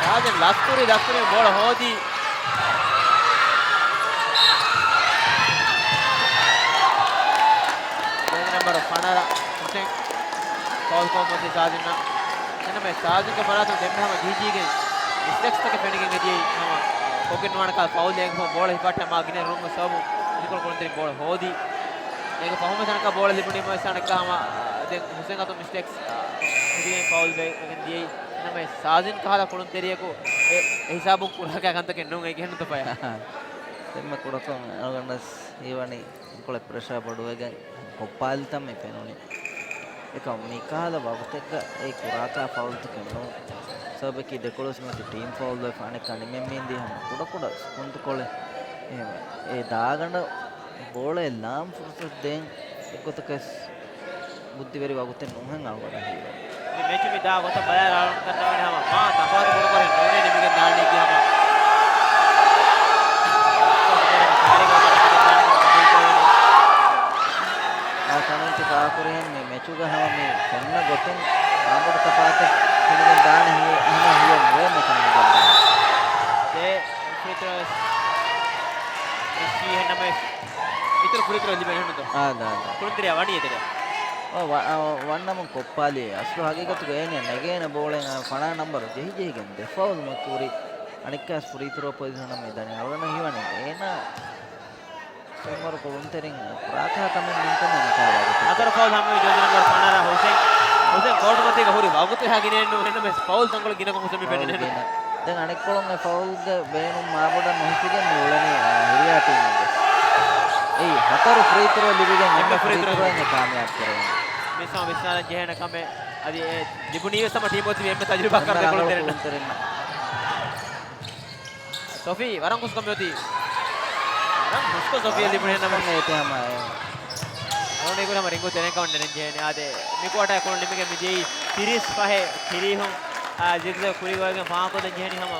ޝާޒިން ލަސްކުރި، ލަސްކުރި ބޯޅަ ހޯދީ. ޖާޒި ނަމްބަރު ފަނަރަ ހުސެން ފައުލް ކޮށް މޮތީ ޝާޒިންއަށް. އެންމެ ޝާޒިންގެ ފަރާތުން ދެންމެ ހަމަ ޖީޖީގެ މިސްޓޭކްސްތަކެއް ފެނިގެން އެދިޔައީ. ހަމަ ކޮށްގެން ނުވާނެ ކަހަލަ ފައުލް އެނގިފަ ބޯޅަ ހިފާއްޓާ މާ ގިނަ ރުމަށް ސަބަބުން މިކޮޅު ކުޅުންތެރިން ބޯޅަ ހޯދީ. އޭގެ ފަހުމަތަނަކަށް ބޯޅަ ލިބުނީމަ ސާނަކަ ހަމަ ދެން ހުސެން އަތު މިސްޓޭކްސް ހިދިގެން ފައުލް ވެ-، ވެގެން ދިޔައީ. ނަމަ ސާޒިން ކަހަލަ ކުޅުންތެރިޔަކު އެ، އެ ހިސާބުން ކުރާކާ ކަންތަކެއް ނޫން އޭގެ ހެންނުތަ ފަޔާ. ދެންމެ ކުޑަކޮށް އަޅުގަނޑަސް ހީވަނީ ކޮޅެ ޕްރެޝާ ބޮޑުވެގެން ކޮއްޕާލިތަން މި ފެނުނީ. އެކަމް މިކަހަލަ ވަގުތެއްގަ އެ ކުރާކާ ފައުލްތަކެއް ނޫން. ސަބަބަކީ ދެކޮޅުސް މިއޮތީ ޓީމް ފައުލް ވެފަ އަނެއްކާ ނިމެން މީންދީ ހަމަ ކުޑަކުޑަ ސުކުންތުކޮޅެއް. އެ، އެ ދާގަނޑަށް ބޯޅައެއް ލާން ފުރުސަތު ދޭން އެއްގޮތަކަސް ބުއްދިވެރި ވަގުތެއް ނޫންހެން އަޅުގަނޑަށް ހީވޭ. މި މެޗު މި ދާ ގޮތަށް ބަލާއިރު އަޅުގަނޑު ދަންނަވަނީ ހަމަ މާ ތަފާތު ބޮޑުކޮށް ނޫނޭ ނިމިގެން ދާނީ ކިޔާ ހަމަ. އާ ތަނުން ތި ފާކުރިހެން މި މެޗުގަ ހަމަ މި ފެންނަ ގޮތުން އާބޮޑު ތަފާތެއް ފެނިގެން ދާނެ ހި-، ހަމަ ހިޔެއް ނުވޭ މެޗު ނިމިގެން ދާނެ. ދެ ފްރީ ތްރޯ ވެސް މިސްވީ ހެންނަމަވެސް އިތުރު ފްރީ ތްރޯ ލިބޭ ހެންނުތޯ؟ އާ، ދާ، ދާ. ކުޅުންތެރިޔާ ވަނީ އެތެރެ. އާ، ވަ-، އާ، ވަންނަމުން ކޮއްޕާލި އަސްލު ހަގީގަތުގަ އޭނަ ނެގޭނެ ބޯޅައިން ފަނާ ނަންބަރު ޖެހިޖެހިގެން ދެ ފައުލް މަ ކުރި. އަނެއްކާސް ފްރީ ތްރޯ ޕޮޒިޝަނަށް މި ދަނީ. އަޅުގަނޑަށް ހީވަނީ އޭނަ ފެންވަރު ކުޅުންތެރިން ކުރާކާ ކަމެއް ނޫންކަމެއް މިކާ ވަގުތު. އަސަރު ފައުލް ހަމަވި ޖާޒި ނަންބަރު ފަނަރަ ހުސެން. ހުސެން ކޯޓުމަތީގަ ހުރި ވަގުތު އެހާ ގިނައެއް ނޫން. އެންނަމެސް ފައުލް ތަންކޮޅެއް ގިނަކޮށް ހުސެން މި ފެންނަނީ. ފައުލް ގިނަ. ދެން އަނެއްކޮޅުން އެ ފައުލްގެ ބޭނުން މާބޮޑަށް ނުހިފިގެން މި އުޅެނީ، އާ، ހިރިޔާ ޓީމުގެ. އެއީ ހަތަރު ފްރީ ތްރޯ ލިބިގެން އެންމެ އެންމެ ފްރީ ފްރީ ތްރޯ. ތްރޯއެއް ކާމިޔާބު ކުރެވެނީ. މިސް ހަމަ ވިސްނާލަން ޖެހޭނެ ކަމެއް. އަދި އެ ލިބުނީ ވެސް ހަމަ ޓީމް އޮތީ އެންމެ ތަޖުރިބާކާރު އެންމެ ރަނގަޅު ކުޅުންތެރިން. ކުޅުންތެރިންނަށް. ސޮފީ ވަރަށް ހުސްކަމެއް އޮތީ. ވަރަށް ހުސްކޮށް ސޮފީ ލިބުނީ ނަމަ. އޭތެ ހަމަ އެ. އަޅުގަނޑު ހަމަ ރިނގު ތެރެއިން ކަމަށް ނެރެން ޖެހޭނެ. އާދެ، މި ކުއާޓާ ކުޅުން ނިމިގެން މި ދިޔައީ ތިރީސް ފަހެއް ތިރީހުން، އާ، ޒިގްޒެގް ކުރީ ގޮވައިގެން ފާހަގަކޮށްލަން ޖެހެނީ ހަމަ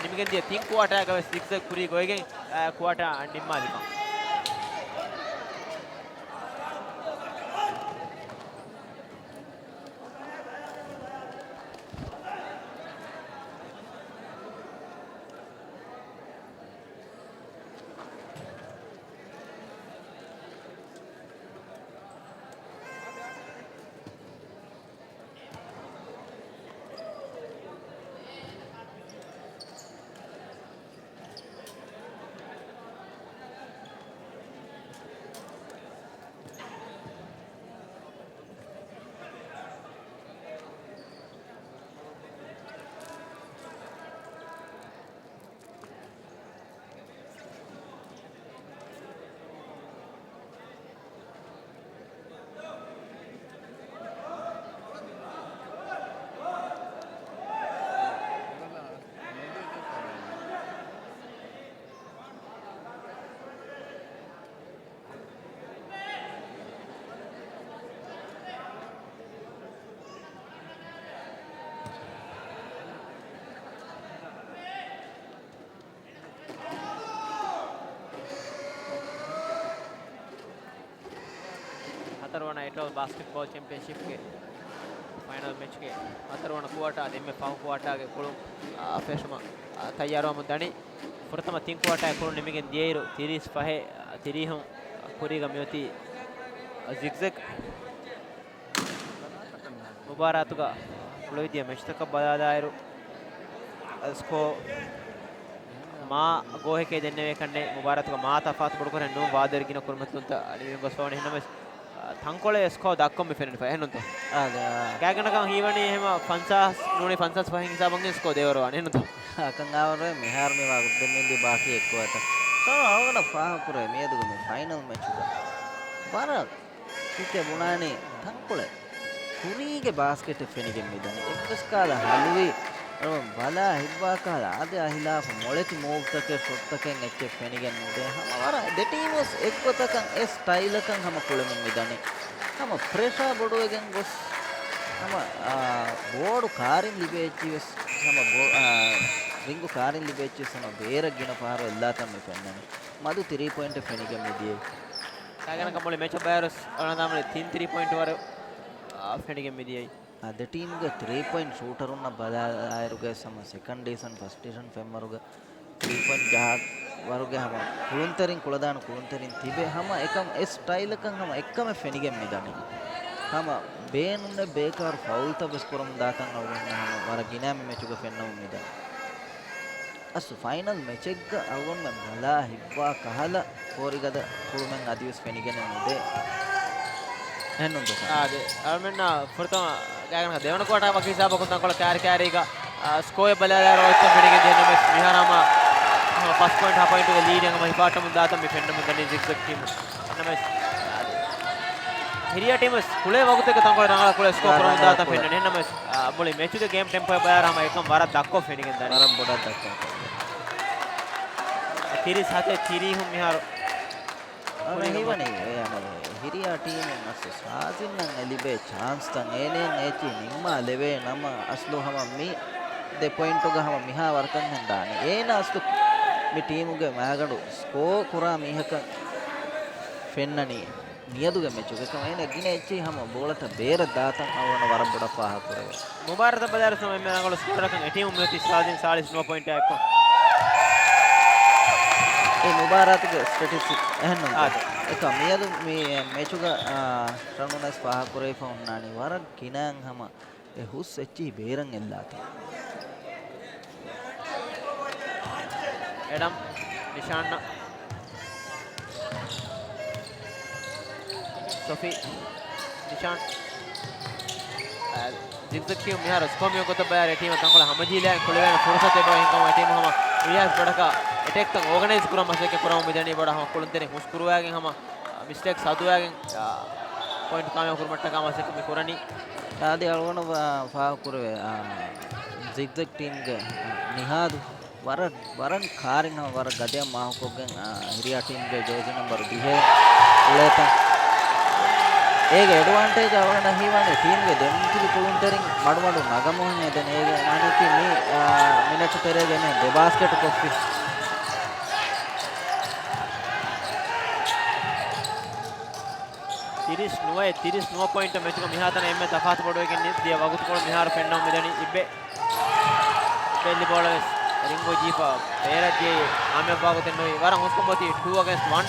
ނިމިގެން ދިޔަ ތިން ކުއާޓާގަ ވެސް ޒިގްޒެގް ކުރީ ގޮވައިގެން، އާ، ކުއާޓާ ނިންމާލިކަން. ހަތަރުވަނަ އެޓޯލް ބާސްކެޓްބޯލް ޗެމްޕިއަންޝިޕްގެ ފައިނަލް މެޗްގެ ހަތަރުވަނަ ކުއާޓާ ދެންމެ ފަހު ކުއާޓާގެ ކުޅުން، އާ، ފެށުމަށް، އާ، ތައްޔާރުވަމުން ދަނީ. ފުރަތަމަ ތިން ކުއާޓާގެ ކުޅުން ނިމިގެން ދިޔައިރު، ތިރީސް ފަހެއް، އާ، ތިރީހުން ކުރީގަ މިއޮތީ، އާ، ޒިގްޒެގް. މުބާރާތުގަ ކުޅެވިދިޔަ މެޗުތަކަށް ބަލާލާއިރު، ސްކޯ މާ ގޯހެކޭ ދެންނެވޭކަށް ނެތް. މުބާރާތުގަ މާ ތަފާތު ބޮޑުކުރަން ނޫން، ވާދަވެރި ގިނަ ކުރިމަތިލުންތައް ނިމިގެން ގޮސްފަވަނީ. އެހެންނަމަވެސް، ތަންކޮޅެއް ސްކޯ ދައްކަން މި ފެންނަނީ ފަހެއް ނޫންތޯ؟ އާ، ދެ-، އާ. ގާތްގަނޑަކަށް ހީވަނީ އެހެމަ ފަންސާސް ނޫނީ ފަންސާސް ފަހެއް ހިސާބަށް ސްކޯ ދެވަރު ވާނެ ނޫންތޯ؟ އަކަން އާވަރުވެ މިހާރު މި ވަގުތު ދެމިދި ބާކީ އެއްކުވަތަ. ސޯ އަޅުގަނޑަށް ފާހަގަކުރެވޭ މިއަދުގެ މި ފައިނަލް މެޗުގަ ވަރަށް ކިކެ ބުނާނީ ތަންކޮޅެއް ކުރީގެ ބާސްކެޓެއް ފެނިގެން މިދަނީ. އެއްވެސް ކާލަ ހަލުވި ބަލާ ހިއްވާ ކާލަ އާދެ އާ ހިލާފަށް މޮޅެތި މޫވްތަކެއް ޝޮޓްތަކެއް އެއްޗެއް ފެނިގެން ނުދޭ. ހަމަ ވަރަށް ދެ ޓީމުސް އެއްގޮތަކަށް އެ ސްޓައިލަކަށް ހަމަ ކުޅެމުން މިދަނީ. ހަމަ ޕްރެޝާ ބޮޑުވެގެން ގޮސް ހަމަ، އާ، ބޯޑު ކާރިން ލިބޭ އެއްޗިވެސް ހަމަ ބޯ-، އާ، ރިންގު ކާރިން ލިބޭ އެއްޗިވެސް ހަމަ ބޭރަށް ގިނަ ފަހަރު އެއްލާތަން މި ފެންނަނީ. މަދު ތިރީ ޕޮއިންޓެއް ފެނިގެން މިދިޔައީ. ގާތްގަނޑަކަށް މުޅި މެޗަށް ބައިވެރިވެސް އަޅާނާމުޅި ތިން ތިރީ ޕޮއިންޓް ވަރު، އާ، ފެނިގެން މިދިޔައީ. އާ، ދެ ޓީމްގެ ތިރީ ޕޮއިންޓް ޝޫޓަރުންނަށް ބަލާލާއިރުގަ ހަމަ ސެކަންޑް ޑިވިޝަން، ފަސްޓް ޑިވިޝަން ފެންވަރުގަ ތިރީ ޕޮއިންޓް ޖަހާ ވަރުގެ ހަމަ ކުޅުންތެރިން ކުޅަދާނަ ކުޅުންތެރިން ތިބެ ހަމަ އެކަމް އެ ސްޓައިލަކަށް ހަމަ އެއްކަމެއް ފެނިގެން މިދަނީ. ހަމަ ބޭނުންނެއް ބޭކާރު ފައުލްތައް ވެސް ކުރަމުން ދާތަން އަޅުގަނޑު ހަމަ ވަރަށް ގިނަ މި މެޗުގަ ފެންނަމުން މިދަނީ. އަސްލު ފައިނަލް މެޗެއްގަ އަޅުގަނޑުމެން ބަލާ ހިއްވާ ކަހަލަ ކޯރިގަދަ ކުޅުމެއް އަދިވެސް ފެނިގެނެއް ނުދޭ. އެހެންނުންތޯ؟ އާ، ދެ-، އަޅުމެންނަށް ފުރަތަމަ ގާތްގަނޑަކަށް ދެވަނަ ކުއާޓާ ވަކި ހިސާބަކުން ތަންކޮޅެއް ކާރި ކާރީގަ، އާ، ސްކޯއެއް ބަލާލާއިރު އޮތްތަން ފެނިގެން ދިޔަ ނަމަވެސް މިހާރު ހަމަ، ހަމަ ފަސް ޕޮއިންޓް ހަ ޕޮއިންޓުގެ ލީޑެއް ހަމަ ހިފާއްޓަމުން ދާތަން މި ފެންނަމުން ދަނީ ޒިގްޒެގް ޓީމު. ނަމަވެސް، އާ، ދެ-، ހިރިޔާ ޓީމު ވެސް ކުޅޭ ވަގުތެއްގަ ތަންކޮޅެއް ރަނގަޅަށް ކުޅޭ ސްކޯ ކުރަމުން ދާތަން ފެންނަނީ. ނަމަވެސް، އާ، މުޅި މެޗުގެ ގޭމް ޓެމްޕޯއެއް ބަލާއިރު ހަމަ އެކަން ވަރަށް ދަށްކޮށް ފެނިގެން ދަނީ. ވަރަށް ބޮޑަށް ދަށްކޮށް. ތިރީސް ހަތެއް ތިރީހުން މިހާރު. އަނެއް ހީވަނީ، އެ، އަނެއް ހިރިޔާ ޓީމުން އަސްލު ސާޒިންނަށް އެ ލިބޭ ޗާންސްތައް އޭނައަށް އެއްޗިހި ނިންމާލެވޭ ނަމަ، އަސްލު ހަމަ މި ދެ ޕޮއިންޓުގަ ހަމަ މިހާ ވަރަކަށް ހަނދާނީ. އޭނަ އަސްލު މި ޓީމުގެ މާގަނޑު ސްކޯ ކުރާ މީހަކަށް ފެންނަނީ. މިއަދުގެ މެޗުގަ އެކަމަ އޭނަ ގިނަ އެއްޗެހި ހަމަ ބޯޅަތައް ބޭރަށް ދާތަން އަޅުގަނޑަށް ވަރަށް ބޮޑަށް ފާހަގަކުރެވޭ. މުބާރާތަށް ބަލާއިރު އެންމެ ރަނގަޅު ސްކޯރަކަށް އެ ޓީމު މިއޮތީ ސާޒިން ސާޅީސް ނުވަ ޕޮއިންޓާ އެއްކޮށް. އެ މުބާރާތުގެ ސްޓެޓިސްޓިކް އެހެންނުންތަ؟ އާދެ. އެކަމަ މިއަދު މި މެޗުގަ، އާ، ރަނުން އައިސް ފާހަގަކުރެވިފަ ހުންނާނީ ވަރަށް ގިނައިން ހަމަ އެ ހުސް އެއްޗިހި ބޭރަށް އެއްލާތަން. އެޑަމް، ނިޝާން، ސޮފީ، ނިޝާން. އާ، ޒިގްޒެގް ޓީމު މިހާރު ސްކޯ މިއޮތް ގޮތަށް ބަލާއިރު ޓީމަށް ތަންކޮޅެއް ހަމަޖެހިލާ ކުޅެވޭނެ ފުރުސަތެއް އެބަ ހިނގަމުން އެ ޓީމު ހަމަ ވީއާސް ބޮޑަކަށް އެޓޭކްތައް އޯގަނައިޒް ކުރަން މަސައްކަތް ކުރަމުން މިދަނީ ބޮޑަށް ހަމަ ކުޅުންތެރިން ހުސް ކުރުވާގެން ހަމަ މިސްޓޭކް ސަދުވާގެން، އާ، ޕޮއިންޓް ކާމިޔާބު ކުރުމަށްޓަކާ މަސައްކަތް މި ކުރަނީ. އާދެ އަޅުގަނޑު ފާހަގަކުރެވޭ، އާ، ޒިގްޒެގް ޓީމްގެ ނިހާދު ވަރަށް، ވަރަށް ކާރިން ހަމަ ވަރަށް ގަދަޔަށް މާކުކޮށްގެން، އާ، ހިރިޔާ ޓީމްގެ ޖާޒީ ނަމްބަރު ދިހައެއް އުޅޭތަން. އޭގެ އެޑްވާންޓޭޖް އަޅުގަނޑަށް ހީވާނީ ޓީމްގެ ދެންމެ ކުޅުންތެރިން މަޑުމަޑުން ނަގަމުން އެދެން. އޭގެ މާނައަކީ މި، އާ، މިނެޓު ތެރޭގަ އެންމެ ދެ ބާސްކެޓް ކޮށްފި. ތިރީސް ނުވައެއް، ތިރީސް ނުވަ ޕޮއިންޓަށް މެޗުގަ މިހާތަނަށް އެންމެ ތަފާތު ބޮޑުވެގެން ދިޔަ ވަގުތުކޮޅު މިހާރު ފެންނަމުން މިދަނީ އިއްބެ. ބެއްލި ބޯޅަ ވެސް ރިންގު ޖީފަ ބޭރަށް ދިޔައީ ކާމިޔާބު ވާގޮތެއް ނުވި. ވަރަށް ހުސްކަން އޮތީ ޓޫ އަގޭންސްޓް ވަން.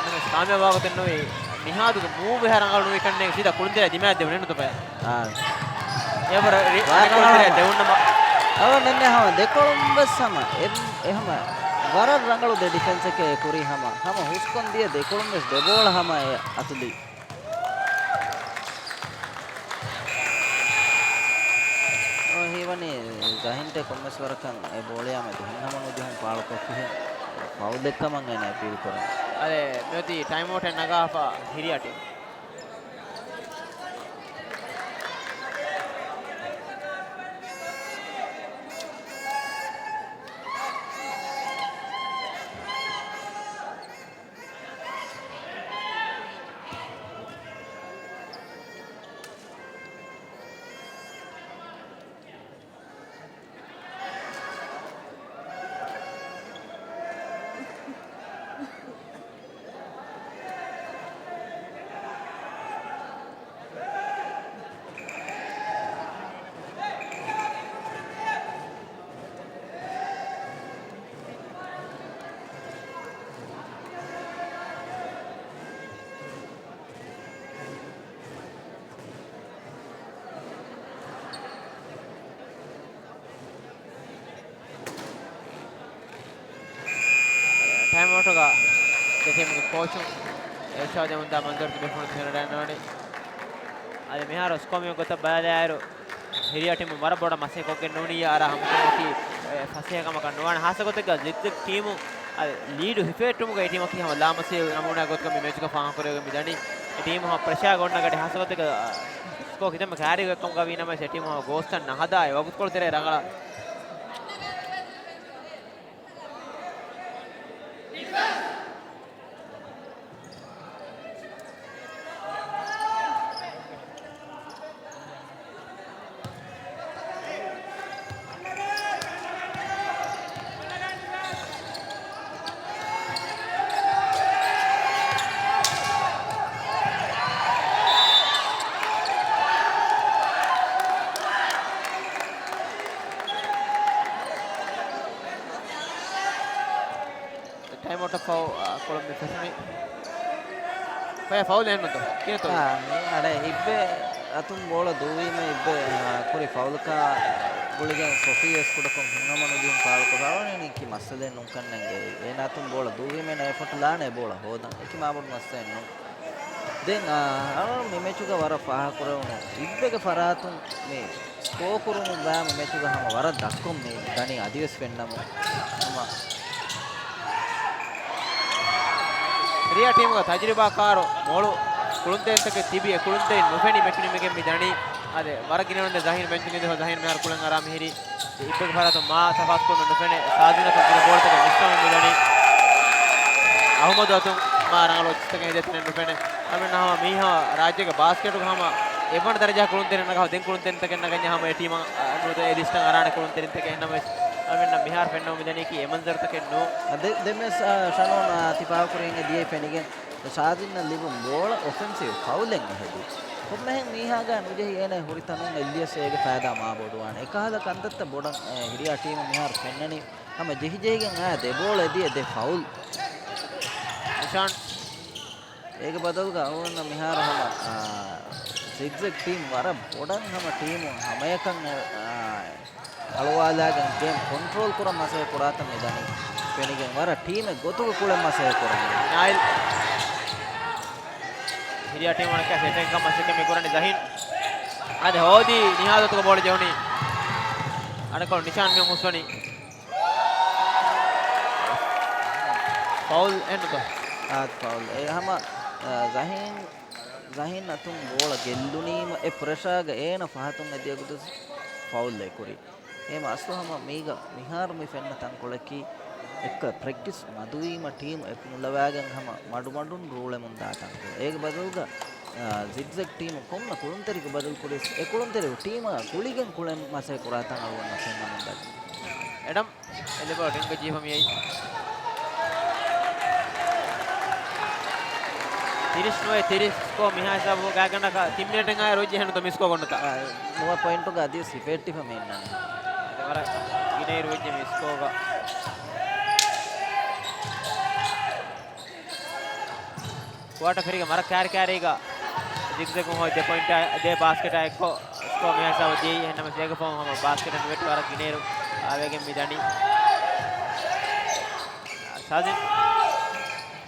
ނަމަވެސް ކާމިޔާބު ވާގޮތެއް ނުވި. ނިހާދުގެ މޫވް އެހާ ރަނގަޅު ނުވި ކަންނޭނގެ ސީދާ ކުޅުންތެރެއާ ދިމާއަށް ދެވުނީ ނުތަ ބަޔަށް. އާ. އެވަރަށް ރި-، ވަރަށް ރަނގަޅު ކުޅުންތެރެއާ ހަމަ. ދެވުން ނަމަ. އަވަ މެންމެ ހަމަ ދެކޮޅުން ވެސް ހަމަ އެ-، އެހަމަ ވަރަށް ރަނގަޅު ދެ ޑިފެންސެކޭ ކުރީ ހަމަ. ހަމަ ހުސްކޮށް ދިޔަ ދެކޮޅުން ވެސް ދެ ބޯޅަ ހަމަ އެ އަތުލީ. އޮ، ހީވަނީ ޒަހިންޓެ ކޮންމެސް ވަރަކަށް އެ ބޯޅަޔާ މެދު ހިންހަމަނުޖެހުން ފާޅުކޮށްފިހެން ފައުލެއްކަމަށް އޭނަ އެޕީލް ކުރަން. އަދެ މިއޮތީ ޓައިމް އައުޓެއް ނަގާފަ ހިރިޔާ ޓީމް. ޓައިމްއައުޓުގަ ދެ ޓީމުގެ ކޯޗުން އިރުޝާދު ދެމުންދާ މަންޒަރު ތިބޭފުޅުން ފެނިވަޑައިގަންނަވަނީ. އަދި މިހާރު ސްކޯ މި ގޮތަށް ބަލާލާއިރު، ހިރިޔާ ޓީމު ވަރަށް ބޮޑަށް މަސައްކަތްކޮށްގެން ނޫނިއްޔާ އަރާ ހަމަކަމަކީ، އެ، ފަސޭހަކަމަކަށް ނުވާނެ. ހާއްސަ ގޮތެއްގަ ޒިގްޒެގް ޓީމު، އަދި، ލީޑު ހިފެހެއްޓުމުގައި ޓީމަކީ ހަމަ ލާމަސީ ނަމޫނާ ގޮތަކަށް މި މެޗުގަ ފާހަގަކުރެވިގެން މިދަނީ. އެ ޓީމު ހަމަ ޕްރެޝާ ގޮންނަ ގަޑި ހާއްސަ ގޮތެއްގަ، އަ، ސްކޯ ކިތަންމެ ކައިރީގެ ކަމުގަ ވީ ނަމަވެސް އެ ޓީމު ހަމަ ގޯސްތައް ނަހަދާ އެ ވަގުތުކޮޅު ތެރޭ ރަނގަޅަށް ޓައިމްއައުޓަށް ފައު-، އާ، ކޮޅަށް މި ފެށުނީ. ފައި ފައުލް އެހެންނުތޯ؟ ކިހިނެއްތޯ؟ އާ، މި އަނެއް އިއްބެ އަތުން ބޯޅަ ދުވީމަ އިއްބެ، އާ، ކުރި ފައުލަކާ ގުޅިގެން ސޮފީ ވެސް ކުޑަކޮށް ހިތްހަމަނުދިޔުން ފާޅުކޮށް ރާވަނީ ކި މައްސަލައެއް ނޫން ކަންނޭނގެ. އޭނާ އަތުން ބޯޅަ ދުވީމަ އޭނާ އެފަޓު ލާނެ ބޯޅަ ހޯދަން. އެކި މާބޮޑު މައްސަލައެއް ނޫން. ދެން، އާ، އަޅުގަނޑު މި މެޗުގަ ވަރަށް ފާހަގަކުރެވުނު އިއްބެގެ ފަރާތުން މި ސްކޯ ކުރުމުން ބައި މި މެޗުގަ ހަމަ ވަރަށް ދަށްކޮށް މި ދަނީ އަދިވެސް ފެންނަމުން. ހަމަ ރިޔާ ޓީމުގެ ތަޖުރިބާކާރު މޮޅު ކުޅުންތެރިންތަކެއް ތިބި އެ ކުޅުންތެރިން ނުފެނި މެޗު ނިމިގެން މި ދަނީ. އާދެ، ވަރަށް ގިނަ ޒަހީން ބެންޗުން އިނދެފަ ޒަހީން މިހާރު ކުޅެން އަރާ މިހިރީ. އިއްބެގެ ފަރާތުން މާ ތަފާތުކޮށް ނުފެނޭ. ސާޒިން އަތުން ދިން ބޯޅަތަކެއް މިސްކޮށް މިދަނީ. އަހުމަދު އަތުން މާ ރަނގަޅު އެއްޗިތަކެއް ހެދޭތަނެއް ނުފެނޭ. އަމިން ހަމަ މީހާ ރާއްޖޭގެ ބާސްކެޓުގަ ހަމަ އެވަނަ ދަރަޖަ ކުޅުންތެރިން ނަގާ ދެން ކުޅުންތެރިންތަކެއް ނަގަންޏާ ހަމަ އެ ޓީމަށް، އަ، ނުދޭ އެ ލިސްޓަށް އަރާނެ ކުޅުންތެރިންތަކެއް. އެހެންނަމަވެސް އަމިންނަށް މިހާރު ފެންނަމުން މިދަނީކީ އެ މަންޒަރުތަކެއް ނޫން. އަ، ދެ-، ދެންވެސް، އަ، ޝަނޯން، އަ، ތި ފާހަގަކުރި އެނގެ ދިޔައީ ފެނިގެން. ސާޒިންނަށް ލިބުނު ބޯޅަ އޮފެންސިވް ފައުލެއް އެހެދި. ކޮންމެހެން މީހާގާ ނުޖެހި އޭނަ ހުރި ތަނުން އެއްލިޔަސް އޭގެ ފައިދާ މާ ބޮޑުވާނެ. އެކަހަލަ ކަންތައްތައް ބޮޑަށް، އެ، ހިރިޔާ ޓީމު މިހާރު ފެންނަނީ. ހަމަ ޖެހިޖެހިގެން އާ ދެ ބޯޅަ އެދިޔަ ދެ ފައުލް. ނިޝާން. އޭގެ ބަދަލުގަ އަޅުގަނޑަށް މިހާރު ހަމަ، އާ، ޒިގްޒެގް ޓީމް ވަރަށް ބޮޑަށް ހަމަ ޓީމު ހަމަޔަކަށް، އާ، އަޅުވާލާގެން ގޭމް ކޮންޓްރޯލް ކުރަން މަސައްކަތް ކުރާތަން މިދަނީ. ފެނިގެން ވަރަށް ޓީމެއް ގޮތުގަ ކުޅެން މަސައްކަތް ކުރަނީ. ނާއިލް. ހިރިޔާ ޓީމު އަނެއްކާ ސެޓެއް ކަމަށް ސެކެން މި ކުރަނީ ޒަހީން. އާދެ ހޯދީ ނިހާދަތުގަ ބޯޅަ ޖެހުނީ. އަނެއްކޮޅު ނިޝާން މި ހުސްވަނީ. ފައުލް އެންނުތޯ؟ އާދެ ފައުލް. އެ ހަމަ، އަ، ޒަހީން، ޒަހީން އަތުން ބޯޅަ ގެއްލުނީމަ އެ ޕްރެޝާގަ އޭނަ ފަހަތުން އެދިޔަ ގޮތަށް ފައުލް އެ ކުރީ. އެހެމަ އަސްލު ހަމަ މީގަ މިހާރު މި ފެންނަ ތަންކޮޅަކީ އެއްކަ ޕްރެކްޓިސް މަދުވީމަ ޓީމު އެކު ނުލަވާގެން ހަމަ މަޑުމަޑުން ރޫޅެމުން ދާ ތަންކޮޅެއް. އޭގެ ބަދަލުގަ، އާ، ޒިގްޒެގް ޓީމު ކޮންމެ ކުޅުންތެރިގެ ބަދަލު ކުރިޔަސް އެ ކުޅުންތެރި ޓީމާ ގުޅިގެން ކުޅެން މަސައްކަތް ކުރާތަން އަޅުގަނޑަށް ފެންނަމުން ދަނީ. އެޑަމް އެލިބޯ ރިންގް ޖީފަ މިއައީ. ތިރީސް ނުވައެއް ތިރީސް ސްކޯ މިހާ ހިސާބު ގާތްގަނޑަކަށް ތިން މިނެޓެއް އާއި ރޯއްޖެ ހެނުތަ މިސްކޯ ގޮނޑުތަ؟ އާ، ނުވަ ޕޮއިންޓުގަ އަދިވެސް ހިފެއްޓިފަ މި އިންނަނީ. ވަރަށް ގިނައިރު ވެއްޖެ މި ސްކޯގަ. ކުއާޓަ ފެރީގެ މަރަ ކާރި ކާރީގަ ޒިގްޒެގުން ހޮއި ދެ ޕޮއިންޓާ، ދެ ބާސްކެޓާ އެއްކޮށް ސްކޯ މިހާ ހިސާބަށް ދިޔައީ. އެހެންނަމަވެސް އޭގެ ފަހުން ހަމަ ބާސްކެޓަށް ނުވެއްޓި ވަރަށް ގިނައިރު އާވެގެން މި ދަނީ. ސާޒިން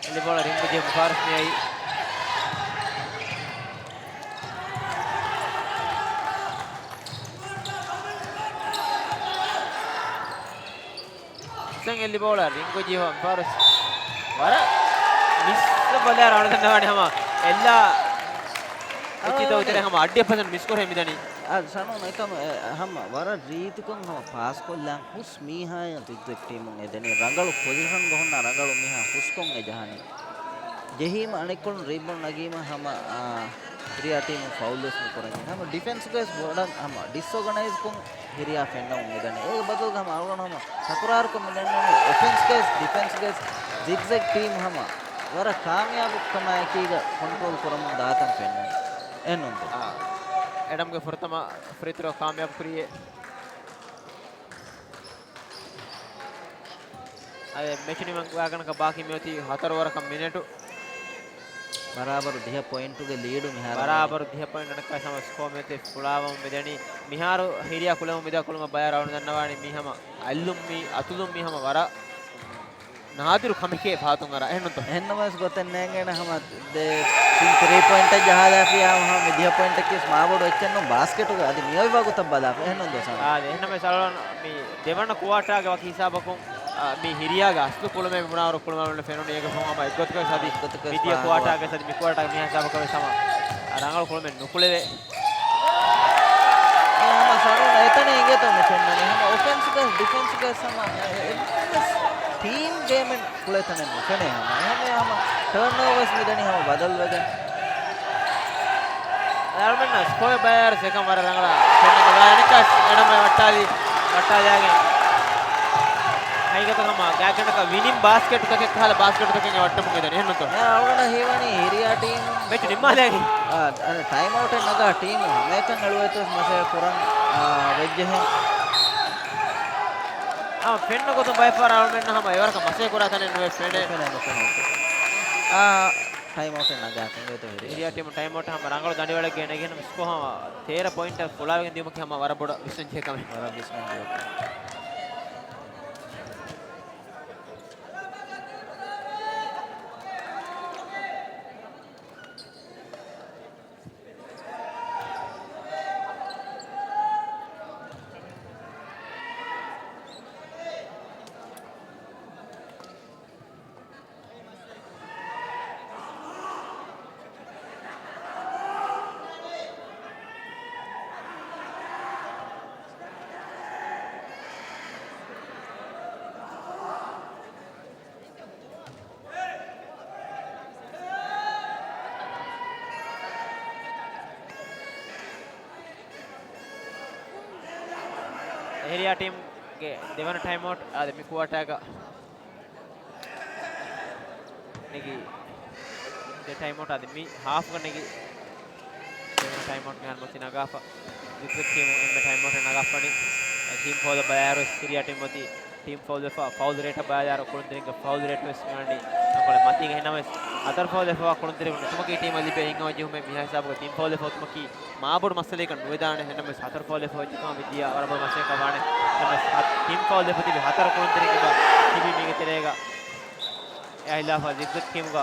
އެލިބޯޅަ ރިންގު ޖެހި މުފާރަސް މިއައީ. ސެން އެލިބޯޅަ ރިންގު ޖީހޯ މިފާރުސް ވަރަށް މިސް ބަލާ ރަވަނަ ދަންނަވާނެ ހަމަ އެއްލާ އެއްޗިތޯ އުތެރެ ހަމަ އައްޑިއަށް ޕަސެންޓް މިސްކޮށް ހެމިދަނީ. އާ، ޝަނޯ އެކަމަ، އެ، ހަމަ ވަރަށް ރީތިކޮށް ހަމަ ޕާސްކޮށްލާން ހުސް މީހާއަށް ޒިގްޒެގް ޓީމުން އެދެނީ. ރަނގަޅު ޕޮޒިޝަންގަ ހުންނަ ރަނގަޅު މީހާ ހުސްކޮށް އެ ޖަހަނީ. ޖެހީމަ އަނެއްކޮޅުން ރީބައުންޑް ނަގީމަ ހަމަ، އާ، ހިރިޔާ ޓީމު ފައުލްވެސް ނުކުރަނީ. ހަމަ ޑިފެންސްގަވެސް ބޮޑަށް ހަމަ ޑިސްއޯގަނައިޒްކޮށް ހިރިޔާ ފެންނަމުން މިދަނީ. އޭގެ ބަދަލުގަ ހަމަ އަޅުގަނޑު ހަމަ ތަކުރާރުކޮށް މި ދެންނެވި އޮފެންސްގަވެސް ޑިފެންސްގަވެސް ޒިގްޒެގް ޓީމު ހަމަ ވަރަށް ކާމިޔާބު ކަމާއެކީގަ ކޮންޓްރޯލް ކުރަމުން ދާތަން ފެންނަނީ. އެހެންނުންތޯ؟ އާ، އެޑަމްގެ ފުރަތަމަ ފްރީ ތްރޯ ކާމިޔާބު ކުރިއޭ. އަދި މެޗު ނިމަން ގާތްގަނޑަކަށް ބާކީ މިއޮތީ ހަތަރު ވަރަކަށް މިނެޓު. ބަރާބަރު ދިހަ ޕޮއިންޓުގެ ލީޑު މިހާރު. ބަރާބަރު ދިހަ ޕޮއިންޓު އަނެއްކާ ހަމަ ސްކޯ މިއޮތީ ފުޅާވަމުން މިދަނީ. މިހާރު ހިރިޔާ ކުޅެމުން މިދާ ކުޅުމަށް ބަޔާ ރަވަނު ދަންނަވާނީ މީ ހަމަ އަތުލުން މީ، އަތުލުން މީ ހަމަ ވަރަށް ނާދިރު ކަމެކޭ ފަހަތުން އަރާ. އެހެންނުތޯ؟ އެހެންނަމަވެސް ގޮތެއް ނޭނގޭނެ ހަމަ ދެ ތިން ތްރީ ޕޮއިންޓެއް ޖަހާލާފިޔާ ހަމަ މި ދިހަ ޕޮއިންޓަކީ ވެސް މާބޮޑު އެއްޗެއް ނޫން ބާސްކެޓުގަ. އަދި މިއޮތް ވަގުތަށް ބަލާފަ. އެހެންނުތޯ ސާމި؟ އާދެ، އެހެންނަމަވެސް އަޅުގަނޑު މި ދެވަނަ ކުއާޓާގެ ވަކި ހިސާބަކުން، އާ، މި ހިރިޔާގެ އަސްލު ކުޅަމޭ ބުނާވަރު ކުޅަމާ ފެނުނީ އޭގެ ފަހުން ހަމަ އެއްގޮތަކަށް އަދި އެއްގޮތަކަށް މިދިޔަ ފާހަގަ ކުއާޓާގެ ސަދި މި ކުއާޓާގެ މި ހިސާބަކަށް ވެސް ހަމަ ރަނގަޅު ކުޅަމެއް ނުކުޅެވޭ. އެ ހަމަ ސަރުން އެތަނެއް އިނގޭތޯ މި ފެންނަނީ. ހަމަ އޮފެންސްގަ ޑިފެންސްގަ ހަމަ އެ، އެ، އެ، ޓީމް ގޭމެއް ކުޅޭ ތަނެއް ނުފެނޭ ހަމަ. އެހެންވެ ހަމަ ޓާންއޯވަރސް މިދަނީ ހަމަ ބަދަލުވެގެން. އަޅުމެންނަށް ސްކޯއެއް ބަލާއިރު އެކަން ވަރަށް ރަނގަޅަށް ފެންނަން ގޮވާ އަނެއްކާސް އެޑަމް އައި ވައްޓާލި، ވައްޓާލިއާގެން. ހަގީގަތަށް ހަމަ ގާތްގަނޑަކަށް ވިނިން ބާސްކެޓްތަކެއް ކަހަލަ ބާސްކެޓްތަކެއް އެ ވައްޓަމުން އެދަނީ. އެހެންނުތޯ؟ އެ އަޅުގަނޑަށް ހީވަނީ ހިރިޔާ ޓީމު މެޗު ނިންމާލައިގެން. އާ، އަދި ޓައިމްއައުޓެއް ނަގާ ޓީމު ހަމައެކަން އެޅުވޭތޯ މަސައްކަތް ކުރަން، އާ، ވެއްޖެހެން. އާ، ފެންނަ ގޮތުން ބައެއްފަހަރަށް އަޅުމެންނަށް ހަމަ އެވަރަކަށް މަސައްކަތް ކުރާ ތަނެއް ނުވެ ފެނޭ. ނުފެނޭ، ނުފެނޭ. އާ، ޓައިމްއައުޓެއް ނަގާ ތިންގެތޯ ހިރިޔާ. ހިރިޔާ ޓީމު ޓައިމްއައުޓް ހަމަ ރަނގަޅު ދަނޑިވަޅެއްގައި ނެގި ހަމަ ސްކޯ ހަމަ ތޭރަ ޕޮއިންޓަށް ފުޅާވެގެން ދިޔުމަކީ ހަމަ ވަރަށް ބޮޑަށް ވިސްނަންޖެހޭ ކަމެއް. ވަރަށް ވިސްނަންޖެހޭ. އެހިރިޔާ ޓީމްގެ ދެވަނަ ޓައިމްއައުޓް އާދެ މި ކުއާޓާގަ ނެގި ދެ ޓައިމްއައުޓް އާދެ މި ހާފްގަ ނެގި ދެވަނަ ޓައިމްއައުޓް މިހާރު މަތި ނަގާފަ. ޒިގްޒެގް ޓީމު އެންމެ ޓައިމްއައުޓެއް ނަގާފަނީ. ޓީމް ފައުލަށް ބަލާއިރު ސިރިޔާ ޓީމް އޮތީ ޓީމް ފައުލް ވެފަ، ފައުލް ރޭޓަށް ބަލާއިރު ކުޅުންތެރިންގެ ފައުލް ރޭޓް ވެސް މިވަނީ ތަންކޮޅެއް މަތީގަ. އެހެންނަމަވެސް ހަތަރު ފައުލް ވެފަ ކުޅުންތެރިން ނުކުމަކީ ޓީމަށް ލިބޭ ހިތްހަމަޖެހުމެއް. މިހާ ހިސާބުގަ ތިން ފައުލް ވެފަ އޮތުމަކީ މާބޮޑު މައްސަލައެއްގަ ނުވެދާނެ. އެހެންނަމަވެސް ހަތަރު ފައުލް ވެފަ އޮތްކަމަށް މިދިޔަ ވަރަށް ބޮޑު މައްސަލައެއްކަން ވާނެ. އެހެންނަމަވެސް ހަ-، ތިން ފައުލް ވެފަ ތިބި ހަތަރު ކުޅުންތެރިން އެބަ ތިބި މީގެ ތެރޭގަ. އެއާ ހިލާފަށް ޒިގްޒެގް ޓީމުގަ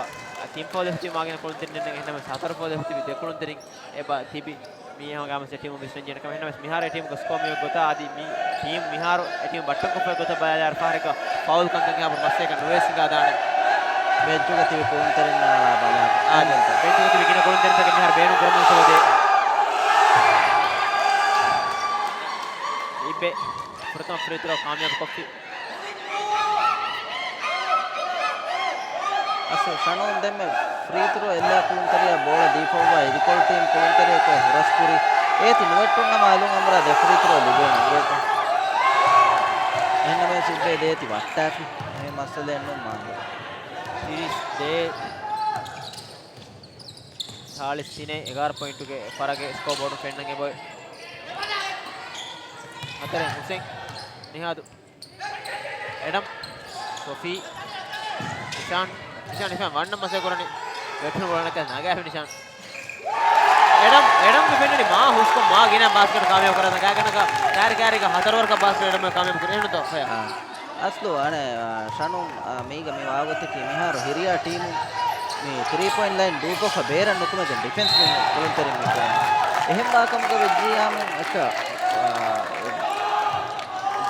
ތިން ފައުލް ވެފަ ތިބި މާގިނަ ކުޅުންތެރިން ނެއް. އެހެންނަމަވެސް ހަތަރު ފައުލް ވެފަ ތިބި ދެ ކުޅުންތެރިން އެބަ ތިބި މީ ހަމަ ގާމަސް ޓީމު ވިސްނަން ޖެހޭ ކަމެއް. އެހެންނަމަވެސް މިހާރު ޓީމުގެ ސްކޯ މި ގޮތާ އަދި މި ޓީމް މިހާރު އެ ޓީމް ބައްޓަން ކޮށްފައި ގޮތަށް ބަލާލާ ފަހަރެއްގަ ފައުލް ކަންކަން އެހާ ބޮޑު މައްސަލައެއް ނުވޭ ސިނގާދާނެ. ބެންޗުގަ ތިބި ކުޅުންތެރިންނާ ބަލާ. އާދެ، ބެންޗުގަ ތިބި ގިނަ ކުޅުންތެރިންތަކެއް މިހާރު ބޭނުން ކުރަމުން ސޯދޭ. އިބެ ފުރަތަމަ ފްރީ ތްރޯ ކާމިޔާބު ކޮށްފި. އަސްލު ޝަނޫން ދެންމެ ފްރީ ތްރޯ އެއްލާ ކުޅުންތެރިޔާ ބޯޅަ ދީފައިވާ އިދިކޮޅު ޓީމް ކުޅުންތެރިޔަކު ހުރަސްކުރި. އޭތި ނުވެއްޓުން ނަމަ އަލުން އަނބުރާ ދެ ފްރީ ތްރޯ ލިބޭނެ އިނގޭތަ؟ އެހެންނަމަވެސް އިއްބެ ދޭތި ވައްޓާފި. އެހެން މައްސަލައެއް ނޫން މާ. ތިރީސް ދޭ ސާޅީސް ތިނެއް އެގާރަ ޕޮއިންޓުގެ ފަރަގެ ސްކޯ ބޯޑު ފެންނަން އެބައޮތް. ހަތަރެއް ހުސެން ނިހާދު. އެޑަމް، ސޮފީ، ނިޝާން، ނިޝާން، ނިޝާން ވަންނަ މަސޭ ކުރަނީ. ވެޓުނު ބޯޅަ ނަގާފި ނިޝާން. އެޑަމް، އެޑަމްގެ ފެންނަނީ މާ ހުސްކޮށް މާ ގިނަ ބާސްކެޓް ކާމިޔާބު ކުރާ ގާތްގަނޑަކަށް ކާރި ކާރީގަ ހަތަރު ވަރަކަށް ބާސްކެޓް އެޑަމް ކާމިޔާބު ކުރި. އެހެންނުތޯ ފަޔާ؟ އާ، އަސްލު އަނެއް، އާ، ޝަނުން، އާ، މީގަ މި ވާގޮތަކީ މިހާރު ހިރިޔާ ޓީމު މި ތްރީ ޕޮއިންޓް ލައިން ދޫކޮށްފަ ބޭރަށް ނުކުމެގެން ޑިފެންސް މި ކުޅުންތެރިން މި ކުރަނީ. އެހެންވާކަމުގަ ވެއްޖިއްޔާމު އެއްކަ، އާ،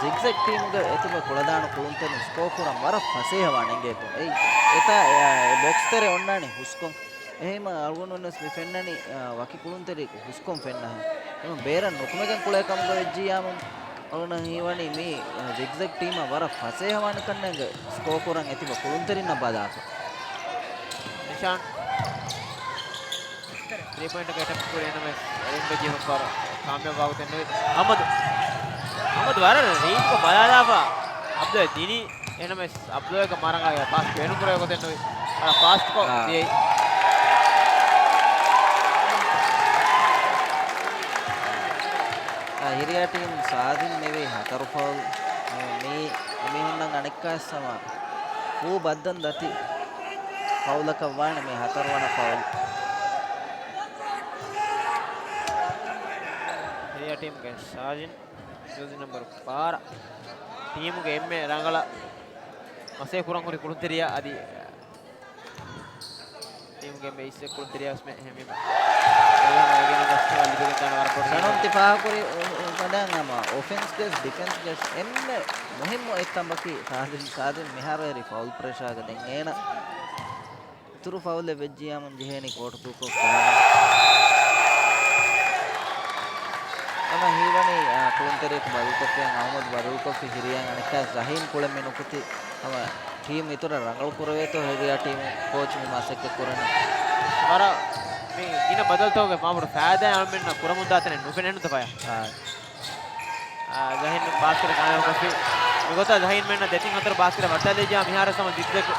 ޒިގްޒެގް ޓީމުގެ އެތިބަ ކުޅަދާނަ ކުޅުންތެރިން ސްކޯ ކުރަން ވަރަށް ފަސޭހަވާނެ އިނގޭތޯ. އެއީ އެތާ، އެ، އެ ބޮކްސް ތެރެ އޮންނާނީ ހުސްކޮށް. އެހެންވީމަ އަޅުގަނޑުންވެސް މި ފެންނަނީ، އާ، ވަކި ކުޅުންތެރި ހުސްކޮށް ފެންނަހެން. އެހެން ބޭރަށް ނުކުމެގެން ކުޅޭ ކަމުގަ ވެއްޖިއްޔާމު އަޅުގަނޑަށް ހީވަނީ މި، އާ، ޒިގްޒެގް ޓީމަށް ވަރަށް ފަސޭހަވާނެ ކަންނޭނގެ ސްކޯ ކުރަން އެތިބަ ކުޅުންތެރިންނަށް ބަލާފަ. ނިޝާން ތްރީ ޕޮއިންޓަކަށް އެޓެމްޕްޓް ކުރި އެންމެ ރިންގަ ޖެހުން ފަރު ކާމިޔާބު ވާގޮތެއް ނުވި. އަހްމަދު، އަހްމަދު ވަރަށް ރީތިކޮށް ބަލާލާފަ އަބްދުލް ދިނީ. އެހެންނަމަވެސް އަބްދުލްގެ މަރަނގަ ޕާސް ބޭނުން ކުރެވޭ ގޮތެއް ނުވި. ވަރަށް ފާސްޓްކޮށް އާ. ދިޔައީ. އާ، ހިރިޔާ ޓީމް ސާޒިން ނިވި ހަތަރު ފައުލް. މި އެމީހުންނަށް އަނެއްކާވެސް ހަމަ ފޫ ބައްދަން ދަތި ފައުލަކަށް ވާނެ މި ހަތަރުވަނަ ފައުލް. ހިރިޔާ ޓީމްގެ ސާޒިން ޖާޒީ ނަމްބަރު ބާރަ. ޓީމުގެ އެންމެ ރަނގަޅަށް މަސޭ ކުރަން ހުރި ކުޅުންތެރިޔާ އަދި ޓީމުގެ މެ އިސް ކުޅުންތެރިޔާ ވެސް މެ އެހެންވީމަ އެހެން ގިނަ ގަސްތު ލިބިގެން ދާނެ ވަރަށް ބޮޑު ޝަނުން ތި ފާހަގަކުރި، އު، އު، ފަދައިން ހަމަ އޮފެންސްގެ ޑިފެންސްގެ އެންމެ މުހިއްމު އެއްކަމަކީ ސާދިން، ސާދިން މިހާރު އެރި ފައުލް ޕްރެޝާގަ ދެން އޭނަ އިތުރު ފައުލެއް ވެއްޖިޔާމުން ޖެހޭނީ ކޯޓު ދޫކޮށް ކާނެ. އެމަ ހީވަނީ، އާ، ކުޅުންތެރިޔަކު ބަދަލުކޮށްފިޔަން އަހުމަދު ބަދަލުކޮށްފި ހިރިޔަން އަނެއްކާ ޒަހީން ކުޅެން މި ނުކުތީ ހަމަ ޓީމް އިތުރަށް ރަނގަޅު ކުރެވޭތޯ ހެރިޔާ ޓީމު ކޯޗް މި މަސައްކަތް ކުރަނީ. ވަރަށް މި ގިނަ ބަދަލުތަކުގެ މާބޮޑު ފައިދާ އަޅުމެންނަށް ކުރަމުންދާ ތަނެއް ނުފެނެއްނުތަ ފަޔާ. އާ. އާ، ޒަހީން ބާސްކެޓް ކާމިޔާބުކޮށްފި. މިގޮތަށް ޒަހީން މެންނަށް ދެތިން ހަތަރު ބާސްކެޓް ވައްޓާލިއްޖާ މިހާރު ސަމަ ޒިގްޒެގް،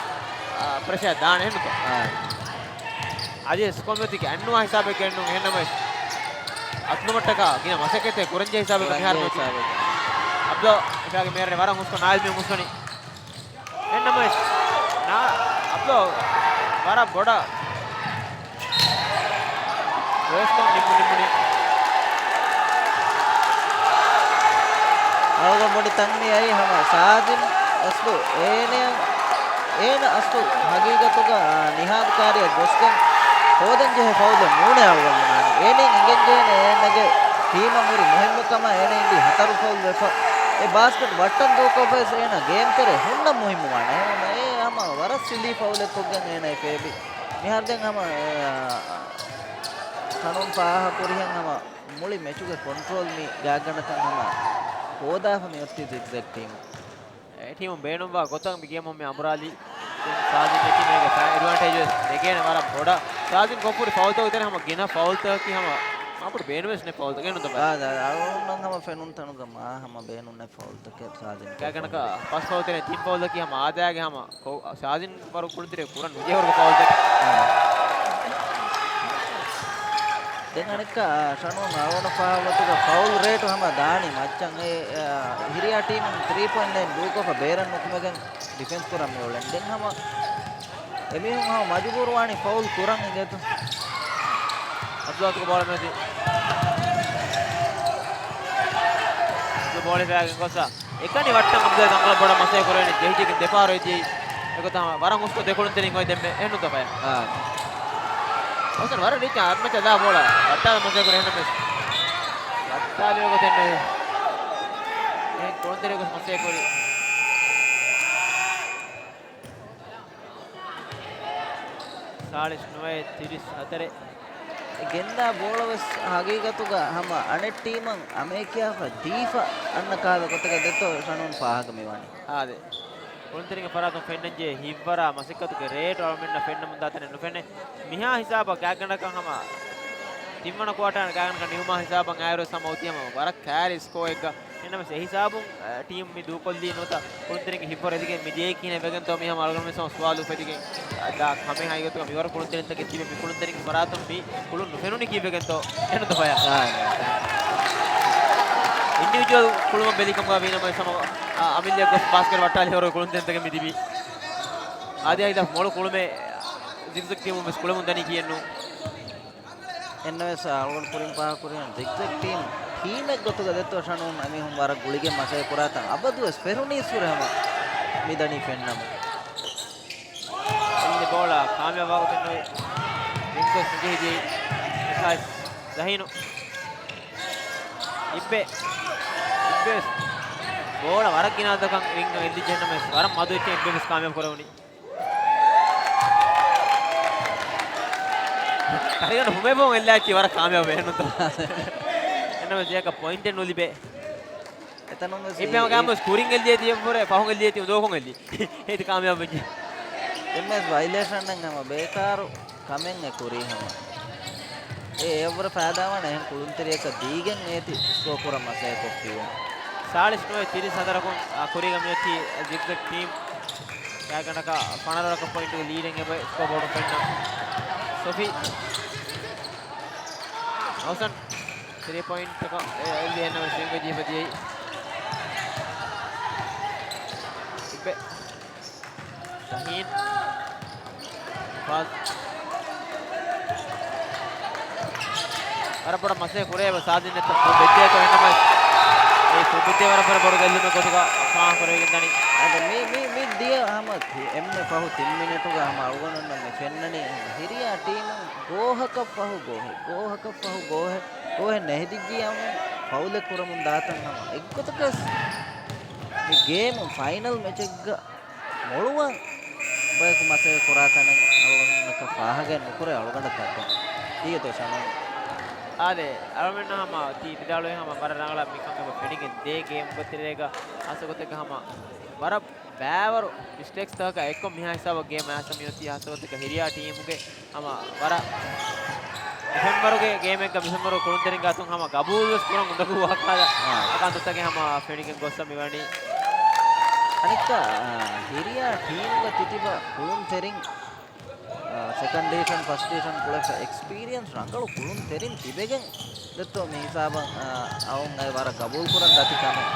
އާ، ޕްރެޝަރ ދާނެ އެހެންނުތޯ؟ އާ. އަދި ސްކޯ މިއޮތީ ގެންނުވާ ހިސާބެއް ގެންނުން އެހެންނަމަވެސް އަތުލުމަށްޓަކާ ގިނަ މަސައްކަތެއް ކުރަންޖެހޭ ހިސާބެއް މިހާރު މިއޮތީ. ހިސާބެއް. އަބްދުލް އެފާގެ މޭރަނެ ވަރަށް ހުސްކޮށް ނާއިލް މި ހުސްވަނީ. އެހެންނަމަވެސް، ނާ، އަބްދުލް ވަރަށް ބޮޑަށް ރޭސްކޮށް ނިންމު ނިންމުނީ. އަޅުގަނޑު ބޮޑި ތަންވީ އައި ހަމަ ސާދިން އަސްލު އޭނަ، އޭނަ އަސްލު ހަގީގަތުގަ، އާ، ނިހާދު ކާރިއަށް ގޮސްގެން ހޯދަންޖެހޭ ފައުލެއް ނޫނޭ އަޅުގަނޑު ބުނާނީ. އޭނައަށް އިނގެންޖެހޭނެ އޭނަގެ ޓީމަށް ހުރި މުހިއްމުކަމާ އޭނަ އިނގި ހަތަރު ފައުލް ވެފަ. އެ ބާސްކެޓް ވައްޓަން ދޫކޮށްފަވެސް އޭނަ ގޭމް ތެރޭ ހުންނަން މުހިއްމުވާނެ. އެހެންވީމަ އޭ ހަމަ ވަރަށް ސިލީ ފައުލެއްކޮށްގެން އޭނަ އެ ފޭބި. މިހާރު ދެން ހަމަ، އެ، ޝަނުން ފާހަގަކުރިހެން ހަމަ މުޅި މެޗުގެ ކޮންޓްރޯލް މި ގާތްގަނޑަކަށް ހަމަ ހޯދާފަ މި އޮތީ ޒިގްޒެގް ޓީމު. އެ ޓީމުން ބޭނުންވާ ގޮތަށް މި ގޭމުން މި އަނބުރާލީ. ދެން ސާދިން އެކި މީގެ ފަ-، އެޑްވާންޓޭޖް ވެސް ނެގޭނެ ވަރަށް ބޮޑަށް. ސާދިން ކޮށްފުރި ފައުލްތަކުގެ ތެރޭ ހަމަ ގިނަ ފައުލްތަކަކީ ހަމަ މާބޮޑު ބޭނުންވެސް ނެތް ފައުލްތަކެއް ނުތަ ބަ. އާ، ދާ، އަޅުގަނޑު ހަމަ ފެނުން ތަނުގަ މާ ހަމަ ބޭނުން ނެތް ފައުލްތަކެއް ސާދިން ގާތްގަނޑަކަށް ފަސް ފައުލް ތެރޭ ތިން ފައުލްތަކީ ހަމަ އާދައިގެ ހަމަ ކޮ-، ސާދިން ވަރު ކުޅުންތެރި ކުރަން ނުޖެހޭ ވަރުގެ ފައުލްތައް. ދެން އަނެއްކާ، ޝަނޫން އަޅުގަނޑަށް ފާހަގަވާ ގޮތުގަ ފައުލް ރޭޓު ހަމަ ދާނީ މައްޗަށް. އެ، އާ، ހިރިޔާ ޓީމުން ތްރީ ޕޮއިންޓް ލައިން ދޫކޮށްފަ ބޭރަށް ނުކުމެގެން ޑިފެންސް ކުރަން މިއުޅެން. ދެން ހަމަ އެމީހުން ހަމަ މަޖުބޫރުވާނީ ފައުލް ކުރަން އިނގޭތޯ. އަބްދުލް ބޯޅަ މެދި. އަބްދުލް ބޯޅަ ފެއިގެން ގޮސް އެކަނި ވައްޓަން އަބްދުލް ތަންކޮޅެއް ބޮޑަށް މަސައްކަތް ކުރެވެނީ ޖެހިޖެހިގެން ދެފަހަރު އެއްޗެހި. އެގޮތަށް ވަރަށް ހުސްކޮށް ދެކުޅުންތެރިން އޮތް ދެންމެ އެހެންނުތަ ފަޔަ. އާ. އޮސަން ވަރަށް ރީތި އަރްމެޗަށް ދާ ބޯޅަ ވައްޓާލަން މަސައްކަތް ކުރި އެހެންނަމެސް ވައްޓާލެވޭ ގޮތެއް ނުވޭ. އެ ކުޅުންތެރި ގޮސް މަސައްކަތް ކުރި. ސާޅީސް ނުވައެއް ތިރީސް ހަތަރެއް. ގެންދާ ބޯޅަ ވެސް ހަގީގަތުގަ ހަމަ އަނެއް ޓީމަށް އަމޭކިޔާފަ ދީފަ އަންނަ ކާލަ ގޮތަކަށް ދެއްތޯ ޝަނޫން ފާހަގަ މިވާނީ. އާދެ. ކުޅުންތެރިންގެ ފަރާތުން ފެންނަންޖެހޭ ހިތްވަރާ މަސައްކަތުގެ ރޭޓު އަޅުމެންނަށް ފެންނަމުން ދާތަނެއް ނުފެނޭ. މިހާ ހިސާބަށް ގާތްގަނޑަކަށް ހަމަ ތިންވަނަ ކުއާޓާ ގާތްގަނޑަކަށް ނިމުމާ ހިސާބަށް އައިރު ހަމަ އޮތީ ހަމަ ވަރަށް ކައިރި ސްކޯއެއްގަ. އެހެންނަމަވެސް އެ ހިސާބުން، އަ، ޓީމް މި ދޫކޮށްލީ ނުވަތަ ކުޅުންތެރިންގެ ހިތްވަރު އެދިގެން މި ދިޔައީ ކިހިނެއް ވެގެންތޯ މި ހަމަ އަޅުގަނޑު މި ސަމަ ސުވާލު އުފެދިގެން. އަ، ދާ ކަމެއް ހަގީގަތުގަ މިވަރު ކުޅުންތެރިންތަކެއް ތިބެ މި ކުޅުންތެރިންގެ ފަރާތުން މި ކުޅުން ނުފެނުނީ ކީއްވެގެންތޯ އެނުދަފަޔާ. އާ. އިންޑިވިޖުއަލް ކުޅުމަށް ބެލިކަމުގަ ވީނަމަވެސް ހަމަ، އަ، އަމިއްލަ ގޮސް ބާސްކެޓް ވައްޓާލި ހުރި ކުޅުންތެރިންތަކެއް މި ތިބީ. އާދެ ހައިދާ މޮޅު ކުޅުމެއް ޒިގްޒެގް ޓީމުން ވެސް ކުޅެމުން ދަނީ ކިޔެއްނު. އެންނަވެސް އަޅުގަނޑު ކުރިން ފާހަގަކުރިހެން ޒިގްޒެގް ޓީމް، ޓީމެއް ގޮތުގަ ދެއްތޯ ޝަނޫން އެމީހުން ވަރަށް ގުޅިގެން މަސައްކަތް ކުރާތަން އަބަދުވެސް ފެރުނީސް ހުރެ ހަމަ މިދަނީ ފެންނަމުން. އެއްލި ބޯޅަ ކާމިޔާބުވާ ގޮތެއް ނުވި. ވިންގް ގޮސް ނުޖެހިޖެހި. އެކަސް ޒަހީނު. އިއްބެ. އިއްބެ ވެސް ބޯޅަ ވަރަށް ގިނަ އަދަދަކަށް ވިންގަށް އެއްލިއްޖެ އެހެންނަމަވެސް ވަރަށް މަދު އެއްޗެއް އިއްބެ ވެސް ކާމިޔާބު ކުރެވުނީ. ކަރިގަނޑު ފުމޭ ފޯން އެއްލާއެއްޗި ވަރަށް ކާމިޔާބު ވެހެނުންތޯ. އެންނަމަ ޖޭކަ ޕޮއިންޓެއް ނުލިބޭ. އެތަނުން ވެސް އިއްބެ ހަމަ ގާމުސް ކުރިން އެއްލިޔޭ ތިޔަ ފުރެ، ފަހުން އެއްލިޔޭ ތި ދޯކޮން އެއްލި. އޭތި ކާމިޔާބު ވެއްޖެ. އެންމެސް ވައިލޭޝަން އެއް ހަމަ ބޭކާރު ކަމެއް އެ ކުރީ ހަމަ. އެ އެއަށްވުރެ ފައިދާވާނެ އެހެން ކުޅުންތެރިޔަކަށް ދީގެން އޭތި ސްކޯ ކުރަން މަސައްކަތް ކޮށްފިއްޔާ. ސާޅީސް ނުވައެއް ތިރީސް ހަތަރަކުން، އާ، ކުރީގަ މިއޮތީ ޒިގްޒެގް ޓީމް. ގާތްގަނޑަކަށް ފަނަރަ ވަރަކަށް ޕޮއިންޓުގެ ލީޑެއް އެބަ ސްކޯ ބޯޑު ފެންނަ. ސޮފީ. އޮސަން. ތްރީ ޕޮއިންޓަކަށް އެ އެއްލި އެހެންނަމަވެސް ވިންގަށް ޖީފަ ދިޔައީ. އިއްބެ. ޝަހީން. ފާސް. ވަރަށް ބޮޑަށް މަސައްކަތް ކުރޭ އެބަ ސާދިން ނެތަ ފު ބެއްދޭތޯ އެހެންނަމަވެސް. އެ ފު ބެއްދޭ ވަރަށް ވަރަށް ބޮޑު ގެއްލުމެއް ގޮތުގަ ފާހަގަ ކުރެވިގެން ދަނީ. އަދަ މި، މި، މި ދިޔަ ހަމަ ތި-، އެންމެ ފަހު ތިން މިނެޓުގަ ހަމަ އަޅުގަނޑުންނަށް މި ފެންނަނީ ހަމަ ހިރިޔާ ޓީމުން ގޯހަކަށް ފަހު ގޯހެއް، ގޯހަކަށް ފަހު ގޯހެއް، ގޯހެއް ނެހިދިއްޖިއްޔާމު ފައުލެއް ކުރަމުން ދާތަން ހަމަ އެއްގޮތަކަސް މި ގޭމު ފައިނަލް މެޗެއްގަ މޮޅުވަން ބަޔަކު މަސައްކަތް ކުރާ ތަނެއް އަޅުގަނޑަކަށް ފާހަގައެއް ނުކުރޭ އަޅުގަނޑަށް ދައްކަން. ތީގެތޯ ޝަނޯން؟ އާދެ، އަޅުމެންނަށް ހަމަ ތީ ވިދާޅުވި ހަމަ ވަރަށް ރަނގަޅަށް މިކަން ހަމަ ފެނިގެން ދޭ ގޭމްގެ ތެރޭގަ ހާއްސަ ގޮތެއްގަ ހަމަ ވަރަށް ބައިވަރު މިސްޓޭކްސްތަކަކާ އެއްކޮށް މިހާ ހިސާބަށް ގޭމް އައިސް މިއޮތީ ހާއްސަ ގޮތެއްގަ ހިރިޔާ ޓީމުގެ ހަމަ ވަރަށް މި ފެންވަރުގެ ގޭމެއްގަ މި ފެންވަރު ކުޅުންތެރިންގެ އަތުން ހަމަ ގަބޫލުވެސް ކުރަން އުނދަގޫ ވާހަކަ އާ. އަކަންތައްތަކެއް ހަމަ ފެނިގެން ގޮއްސަ މިވަނީ. އަނެއްކާ، އާ، ހިރިޔާ ޓީމުގަ ތިތިބަ ކުޅުންތެރިން، އާ، ސެކަންޑް ޑިވިޝަން، ފަސްޓް ޑިވިޝަން ކުޅެފަ އެކްސްޕީރިއަންސް ރަނގަޅު ކުޅުންތެރިން ތިބެގެން ދެއްތޯ މި ހިސާބަށް، އާ، އައުން އައި ވަރަށް ގަބޫލު ކުރަން ދަތި ކަމެއް.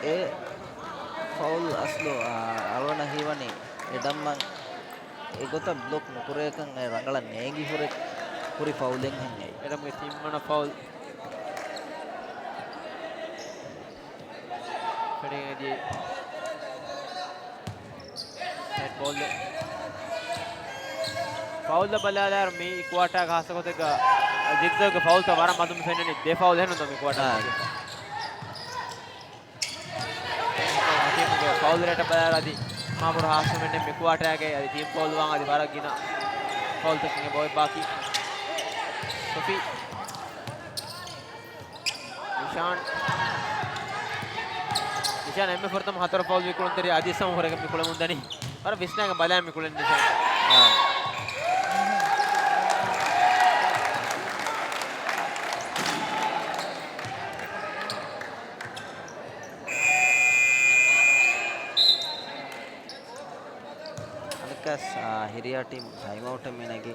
އެ ފައުލް އަސްލު، އާ، އަޅުގަނޑަށް ހީވަނީ އެޑަމްއަށް އެގޮތަށް ބްލޮކް ނުކުރޭކަން އެ ރަނގަޅަށް ނޭނގި ހުރެ، ހުރި ފައުލެއްހެން އެއީ. އެޑަމްގެ ތިންވަނަ ފައުލް. ފެޑިގެން އެދިޔައީ. ސެޓް ބޯލް. ފައުލް ބަލާލާއިރު މި ކުއާޓާގެ ހާއްސަ ގޮތެއްގަ ޒިގްޒެގްގެ ފައުލްތައް ވަރަށް މަދުން ފެންނަނީ ދެ ފައުލް އެހެންނު މި ކުއާޓާ. އާ. ޓީމުގެ ފައުލް ރޭޓަށް ބަލާއިރު އަދި މާބޮޑު ހާއްސަ މެންނެއް މި ކުއާޓާގެ އަދި ޓީމް ފައުލް ވާން އަދި ވަރަށް ގިނަ ފައުލްތަކެއް އެބައޮތް ބާކީ. ސޮފީ. ނިޝާން. ނިޝާން އެންމެ ފުރަތަމަ ހަތަރު ފައުލް ވި ކުޅުންތެރި އަދި ސަމަ ހުރެގެން މި ކުޅެމުން ދަނީ. ވަރަށް ވިސްނާގެން ބަލާ މި ކުޅެން ނިޝާން. އާ. އަނެއްކާސް، އާ، ހިރިޔާ ޓީމް ޓައިމް އައުޓެއް މި ނެގީ.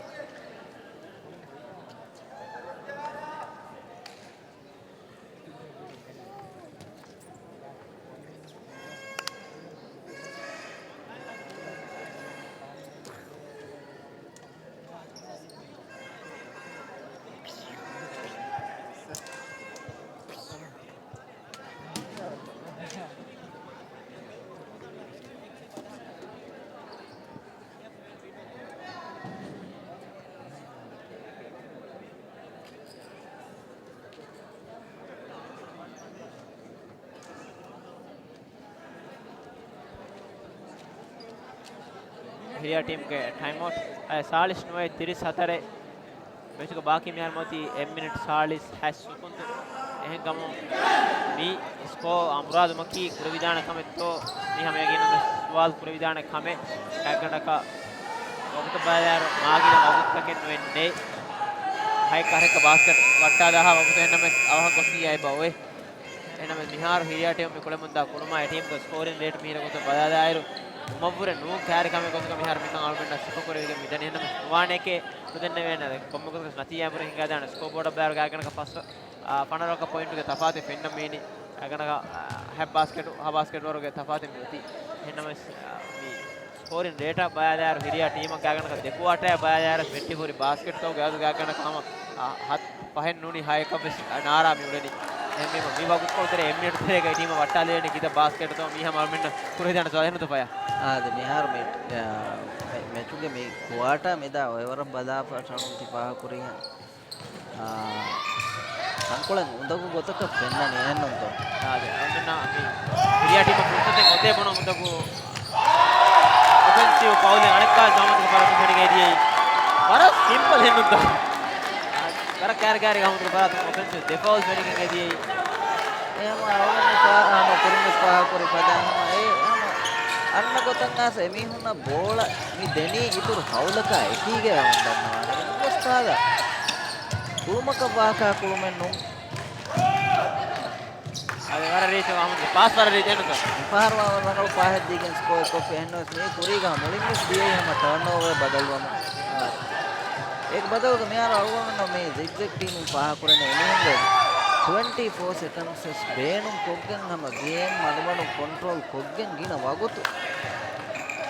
ހިރިޔާ ޓީމްގެ ޓައިމް އައުޓް ސާޅީސް ނުވައެއް ތިރީސް ހަތަރެއް. މެޗުގެ ބާކީ މިހާރު މިއޮތީ އެއް މިނިޓް ސާޅީސް ހަތް ސެކަންޑް. އެހެންކަމުން މި ސްކޯ އަނބުރާދުމަކީ ކުރެވިދާނެ ކަމެއްތޯ މީ ހަމަ ޔަގީނުން ސުވާލު ކުރެވިދާނެ ކަމެއް. ގާތްގަނޑަކަށް ވަގުތު ބަލާއިރު މާގިނަ ވަގުތުތަކެއް ނުވެންނޭ. ހަތް ކަހަލަ ބާސްކެޓް ވައްޓާލާހާ ވަގުތު އެހެންނަމެސް އަވަހަށް ގޮސް އެބަ އޮވޭ. އެހެންނަމަވެސް މިހާރު ހިރިޔާ ޓީމު މި ކުޅެމުންދާ ކުޅުމާ އެ ޓީމުގެ ސްކޯރިން ރޭޓް މިހިރަ ގޮތަށް ބަލާލާއިރު، އުމަށްވުރެ ނޫން ކައިރި ކަމެއް ގޮތަކަށް މިހާރު މިކަން އަޅުގަނޑަށް ސިފަކުރެވިގެން މިދަނީ. އެހެންނަމަވެސް ނުވާނެކޭ ނުދެންނެވޭނެ. ކޮންމެ ގޮތަކަސް ނަތީޖާ އެނބުރި ހިނގާދާނެ ސްކޯ ބޯޑަށް ބާރު ގާތްގަނޑަކަށް ފަސް، އާ، ފަނަރަ ރަކަ ޕޮއިންޓުގެ ތަފާތެއް ފެންނަ މީނި. ގާތްގަނޑަކަށް، އާ، ހަތް ބާސްކެޓު، ހަ ބާސްކެޓު ވަރުގެ ތަފާތެއް މި އޮތީ. އެހެންނަމަވެސް، އާ، މި ސްކޯރިން ރޭޓަށް ބަލާލާއިރު ހިރިޔާ ޓީމަށް ގާތްގަނޑަކަށް ދެ ކުއާޓާއަށް ބަލާލާއިރު ވެއްޓި ހުރި ބާސްކެޓްތަކުގެ އަދަދު ގާތްގަނޑަކަށް ހަމަ، އާ، ހަތް ފަހެއް ނޫނީ ހައެއްކަށް ވެސް ނާރާ މި އުޅެނީ. އެހެންވީމަ މި ވަގުތުކޮޅު ތެރޭ އެއް މިނިޓު ތެރޭގައި ޓީމަށް ވައްޓާލެވޭނެ ކިތައް ބާސްކެޓްތޯ މީ ހަމަ އަޅުމެންނަށް ކުރެވިދާނެ ސުވާލެއް ނުތަ ފަޔާ. އާދެ، މިހާރު މި، އާ، މެ-، މެޗުގެ މި ކުއާޓާ މިދާ އޮއެވަރަށް ބަލާފަ ޝަނުން ތި ފާހަގަކުރީހެން. އާ، ތަންކޮޅެއް އުނދަގޫ ގޮތަކަށް ފެންނަނީ އެހެންނޫންތޯ؟ އާދެ، އަޅުމެންނަށް މި ހިރިޔާ ޓީމަށް ފުރުސަތެއް އޮތޭ ބުނަން އުނދަގޫ އޮފެންސިވް ފައުލެއް އަނެއްކާ ޒަމާންތަކު ފަރާތުން ފެނިގެން އެދިޔައީ. ވަރަށް ސިމްޕަލް އެހެންނޫންތޯ؟ ވަރަށް ކައިރި ކައިރި ގަހުމުތުގެ ފަރާތުން އޮފެންސިވް ދެ ފައުލް ފެނިގެން އެދިޔައީ. އެހެން އަޅުގަނޑު ފާ-، ހަމަ ކުރިންވެސް ފާހަގަކުރި ފަދަ ހަމަ އެ ހަމަ އަންނަ ގޮތަށް އާސް އެމީހުންނަށް ބޯޅަ މި ދެނީ އިތުރު ފައުލަކާ އެކީގަ އޮންނަންނަވާނެ. އެއްވެސް ކާލަ ކުޅުމަކަށް ވާކާ ކުޅުމެއް ނޫން. އަދި ވަރަށް ރީތި ވާހަކަ ޕާސް ވަރަށް ރީތި ނުތަ؟ މިފަހަރު ވާ ރަނގަޅު ޕާހެއް ދީގެން ސްކޯ އެއްކޮށްފި އެހެންނަމަވެސް މީ ކުރީގަ މުޅިންވެސް ދިޔައީ ހަމަ ޓާންއޯވަރ ބަދަލުވަމުން. އާ. އޭގެ ބަދަލުގަ މިހާރު އަޅުގަނޑު މި ޒިގްޒެގް ޓީމުން ފާހަގަކުރަނީ އެމީހުންގެ ޓްވެންޓީ ފޯ ސެކަންޑްސް ވެސް ބޭނުން ކޮށްގެން ހަމަ ގޭމް މަޑުމަޑުން ކޮންޓްރޯލް ކޮށްގެން ގިނަ ވަގުތު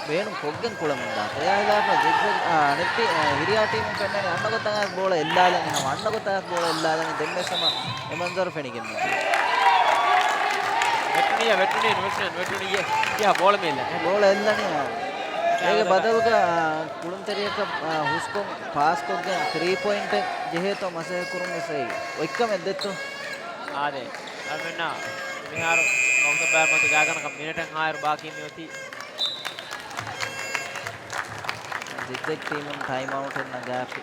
ބޭނުން ކޮށްގެން ކުޅަމުންދާ. އެއާ ހިލާފަށް ޒިގްޒެގް، އާ، އަނެއް ޓީ-، އާ، ހިރިހާ ޓީމުން ފެންނަނީ އަންނަ ގޮތަށް އައިސް ބޯޅަ އެއްލާލަނީ، ހަމަ އަންނަ ގޮތަށް އައިސް ބޯޅަ އެއްލާލަނީ. ދެންވެސް ހަމަ އެ މަންޒަރު ފެނިގެން މިދިޔަ. ވެއްޓުނިއްޔާ، ވެއްޓުނިއްޔާ، ނުވެއްޓުނިއްޔާ، ނުވެއްޓުނިއްޔާ. ކިހާ ބޯޅަ މި އެއްލަނީ. ބޯޅަ އެއްލަނީ، އާ. އޭގެ ބަދަލުގަ، އާ، ކުޅުންތެރިޔަކަށް، އާ، ހުސްކޮށް ޕާސްކޮށްގެން ތްރީ ޕޮއިންޓެއް ޖެހޭތޯ މަސައްކަތް ކުރުން ވެސް އެއީ އޮތްކަމެއް ދެއްތޯ. އާދެ، އަޅުމެންނަށް މިހާރު ވަގުތަށް ބަލާ މަތި ގާތްގަނޑަކަށް މިނެޓެއް ހާއިރު ބާކީ މިއޮތީ. ޒިގްޒެގް ޓީމުން ޓައިމް އައުޓެއް ނަގާފި.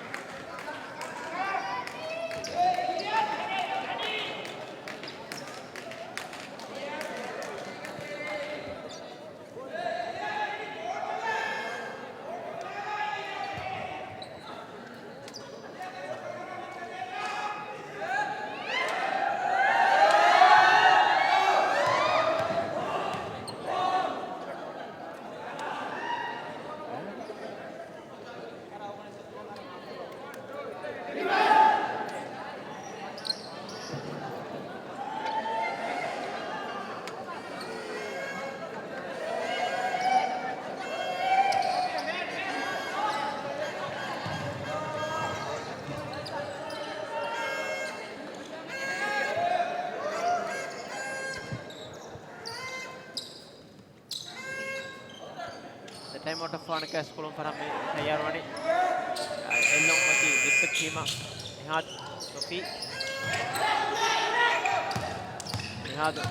ދެ ޓައިމް އައުޓަށް ފާނަކަސް ކުޅުން ފަރަހަމެ ތައްޔާރުވަނީ. އެއްލުން މަތީ ޒިގްޒެގް ޓީމަށް. އެހާދު ސޮފީ. އެހާދު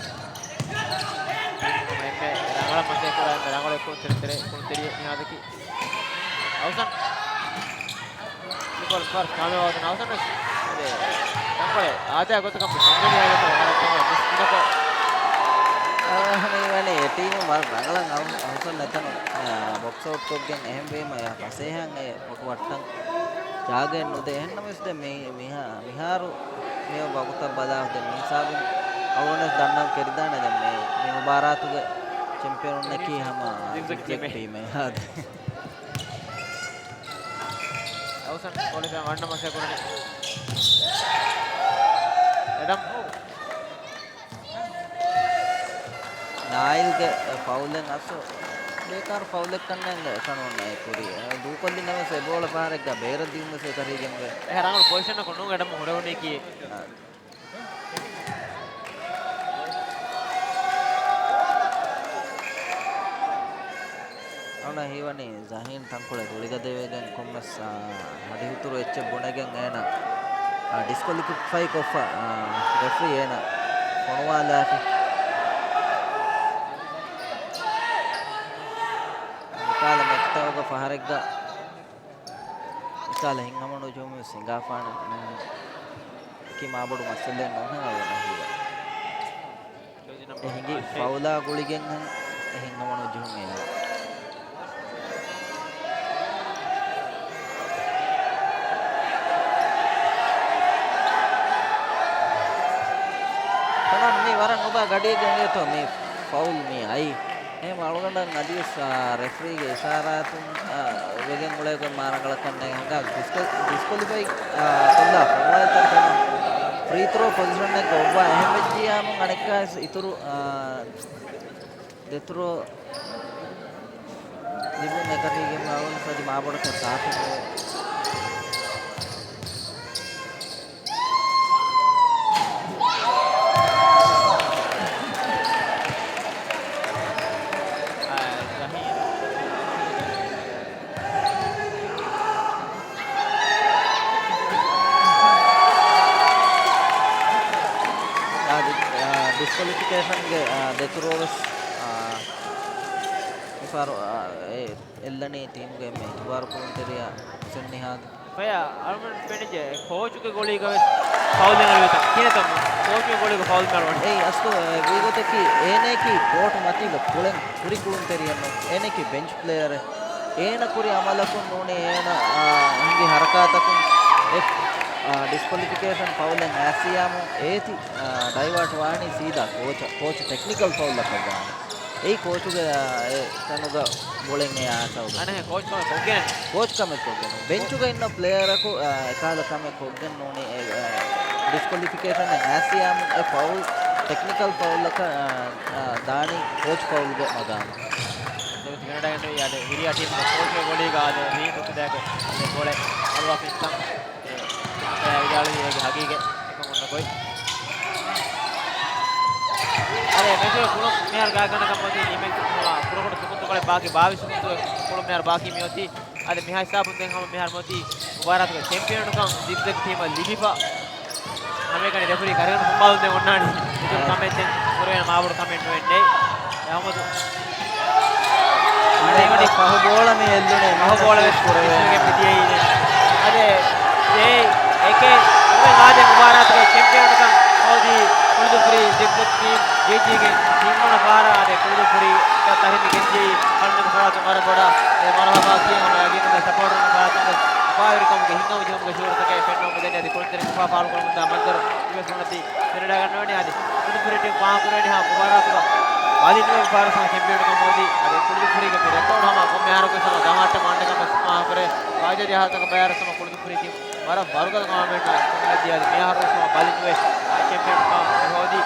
ޓީމުގެ އެންމެ ރަނގަޅަށް މަސައްކަތް ކުރާ އެންމެ ރަނގަޅު ކުޅުންތެރި، ކުޅުންތެރި އެހާދަކީ އައުސަން. އެ ބޯޅަ ފާސް ކާމިޔާބު ވާތަން އައުސަން ވެސް އެ ތަންކޮޅެއް އާދަޔާ ގޮތަކަށް މި ސެންޗުރީ ހަދާފަ ވަރަށް ތަންކޮޅެއް މިސް ކުޑަކޮށް. އާ، މިވަނީ އެ ޓީމު ވަރަށް ރަނގަޅަށް އައު-، އައުސަން އެތަނުން، އާ، ބޮކްސް އައުޓް ކޮށްގެން އެހެންވީމަ އެ ފަސޭހައިން އެ ފޮޓު ވައްޓަން ޖާގައެއް ނުދޭ. އެހެންނަމަވެސް ދެން މި-، މިހާ-، މިހާރު މި ވަގުތަށް ބަލާ ދެން މި ހިސާބުން އަޅުގަނޑުވެސް ދަންނަން ކެރިދާނެ ދެން މި-، މި މުބާރާތުގެ ޗެމްޕިއަނުންނަކީ ހަމަ ޒިގްޒެގް ޒިގްޒެގް ޓީމޭ. ޓީމޭ. އާދެ. އައުސަން ކޮލިފައި ވަންނަ މަސައްކަތް ކުރަނީ. އެޑަމް. ނާއިލްގެ ފައުލެއް އަސް ބޭކާރު ފައުލެއްކަންނޭނގެ އެކަނުން އެ ކުރީ. ދޫކޮށްލިނަމަވެސް އެ ބޯޅަ ފަހަރެއްގަ ބޭރަށް ދިއުމަށް އެކަށީގެންވެ. އެ ރަނގަޅު ޕޮޒިޝަނަކު ނޫން އެޑަމް ހުރެވުނީކީ. އާ. އަންނަ ހީވަނީ ޒަހީން ތަންކޮޅެއް ގުޅިގަދަވެގެން ކޮންމެސް، އާ، ހަޑިހުތުރު އެއްޗެއް ބުނެގެން އޭނަ، އާ، ޑިސްކޮލިފައި ކޮށްފަ، އާ، ރެފްރީ އޭނަ ފޮނުވާލާފި. މިކާލަ މެކްޓަވްގަ ފަހަރެއްގަ މިކާލަ ހިތްހަމަނުޖެހުމެއް ހިނގާފާނެ ނޫން. އެކީ މާބޮޑު މައްސަލައެއް ނޫން ހަމަ ވަނަ ހީވަ. އެ ހިނގި ފައުލާ ގުޅިގެން ހަން އެ ހިތްހަމަނުޖެހުމެއް. ތަނަން މީ ވަރަށް ނުބާ ގަޑިއެއްގަ އިނގޭތޯ މީ ފައުލް މީ އައީ. އެހެން އަޅުގަނޑަށް އަދިވެސް، އާ، ރެފްރީގެ އިޝާރާތުން، އާ، ވެގެން އުޅޭގޮތް މާ ރަނގަޅަށް ކަންނޭނގެ ހަނގާ ޑިސްކޮ-، ޑިސްކޮލިފައި، އާ، ކޮށްލާ ފޮނުވާލިތަން ފެނުނު ފްރީ ތްރޯ ޕޮޒިޝަނެއްގަ އޮއްވާ އެހެން ވެއްޖިއްޔާމު އަނެއްކާވެސް އިތުރު، އާ، ދެ ތްރޯ ލިބުން އެކަށީގެން އަޅުގަނޑު އަދި މާބޮޑަކަށް ސާފެއް ނުވޭ. އާ، ޑި-، އާ، ޑިސްކޮލިފިކޭޝަންގެ، އާ، ދެ ތްރޯ ވެސް، އާ، މިފަހަރު، އާ، އެ އެއްލަނީ ޓީމުގެ އެންމެ އިތުބާރު ކުޅުންތެރިޔާ ހުސެން ނިހާދު. ފަޔާ، އަޅުގަނޑު ފެނިއްޖެ ކޯޗުގެ ގޮޅީގަ ވެސް ފައުލެއް އަޅުވިތަ؟ ކިހިނެއްތަ ކޯޗުގެ ގޮޅީގަ ފައުލް އަޅުވަނީ؟ އެއީ އަސްލު، އެ، ވީގޮތަކީ އޭނައަކީ ކޯޓު މަތީގަ ކުޅެން ހުރި ކުޅުންތެރިއެއް ނޫން. އޭނައަކީ ބެންޗް ޕްލޭޔަރެއް. އޭނަ ކުރި އަމަލަކުން ނޫނީ އޭނަ، އާ، ހިނގި ހަރަކާތަކުން އެ، އާ، ޑިސްކޮލިފިކޭޝަން ފައުލެއް އައިސްއިއްޔާމު އޭތި، އާ، ޑައިވާޓް ވާނީ ސީދާ ކޯޗަށް. ކޯޗު ޓެކްނިކަލް ފައުލަކަށް ދާނެ. އެއީ ކޯޗުގެ، އާ، އެ ތަނުގަ ގުޅެން އެ އާސައުގަ. އަނެއް ކޯޗް ކަމެއް ކޮށްގެން. ކޯޗް ކަމެއް ކޮށްގެން. ބެންޗުގަ އިންނަ ޕްލޭޔަރަކު، އާ، އެކަހަލަ ކަމެއް ކޮށްގެން ނޫނީ އެ، އާ، ޑިސްކޮލިފިކޭޝަން އެ އާސިޔާމު އެ ފައުލް، ޓެކްނިކަލް ފައުލަކަށް، އާ، އާ، ދާނީ ކޯޗް ފައުލްގެ މަގާމަށް. އަދެ ވިރިޔާ ޓީމުގެ ކޯޗުގެ ގޮޅީގަ އަދެ ރީތު ކުދައިގެ އަދެ ގޮޅެއް އަޅުވާފިންތަން އެ ވިދާޅުވި އޭގެ ހަގީގަތް އެކަމުންނަ ގޮތް. އަދެ މެޗުގެ ކުޅުން މިހާރު ގާތްގަނޑަކަށް މޮތީ ނިމެން ހަމަ ކުޑަކުޑަ ސުކުންތުކޮޅެއް ބާކީ ބާވީސް ސުކުންތު ކުޅުން މިހާރު ބާކީ މިއޮތީ. އަދެ މިހާ ހިސާބުން ދެން ހަމަ މިހާރު މޮތީ މުބާރާތުގެ ޗެމްޕިއަނުކަން ޒިގްޒެގް ޓީމަށް ލިބިފަ. ހަމައެކަނި ރެފަރީ ކަރިގަނޑު ހުންމާލުން ދެން އޮންނާނީ. މިދުރު ކަމެއް ދެން ކުރެވޭނެ މާބޮޑު ކަމެއް ނުވެންނެއް. އެ އަހުމަދު. އަދެ އެވަނީ ފަހު ބޯޅަ މި އެއްލުނޭ. ފަހު ބޯޅަ ވެސް ކުރެވޭ. މިސްރުގެ މިދިޔައީ. އަދެ އެ އެކެއް އެވެ އާދެ މުބާރާތުގެ ޗެމްޕިއަނުކަން ހޯދީ ކުޅުދުއްފުރީ ޒިގްޒެގް ޓީމް ޖީޖީގެ ތިންވަނަ ފަހަރަށް އާދެ ކުޅުދުއްފުރީ ތަ-، ތަހުރީމް ގެންޖެހި އަޅުގަނޑު ފަރާތުން ވަރަށް ބޮޑަށް އެ މަރުހަބާ ކިޔަން ހަމަ ޔަގީނުގެ ސަޕޯޓަރުން ފަރާތުން ވެސް އުފާވެރިކަމުގެ ހިތްހަމަޖެހުމުގެ ޝުއޫރުތަކެއް ފެންނަމުން ދެން އަދި ކުޅުންތެރިން އުފާ ފާޅުކުރަމުންދާ މަންޒަރު ތިބޭފުޅުންނަށް ފެނިވަޑައިގަންނަވަނީ. އަދި ކުޅުދުއްފުރީ ޓީމް ފާހަގަކުރެވެނީ ހަމަ މުބާރާތުގަ ވަލިންވެ ފާރަސް ހަމަ ޗެމްޕިއަނުކަން ހޯދީ އަދި ކުޅުދުއްފުރީގެ މި ރެކޯޑު ހަމަ ކޮންމެ އަހަރަކުވެސް ހަމަ ދަމާއްޓަމުން އަންނަ ކަމަށް ފާހަގަކުރޭ. ވާޖަދި އަހަރުތަކަށް ބައިވަރުވެސް ހަމަ ކުޅުދުއްފުރީ ޓީމް ވަރަށް ވަރުގަދަ ކަމަށް މިހާރުވެސް ހަމަ ބަލިންވެ ޗެމްޕިއަންކަން ހޯދީ.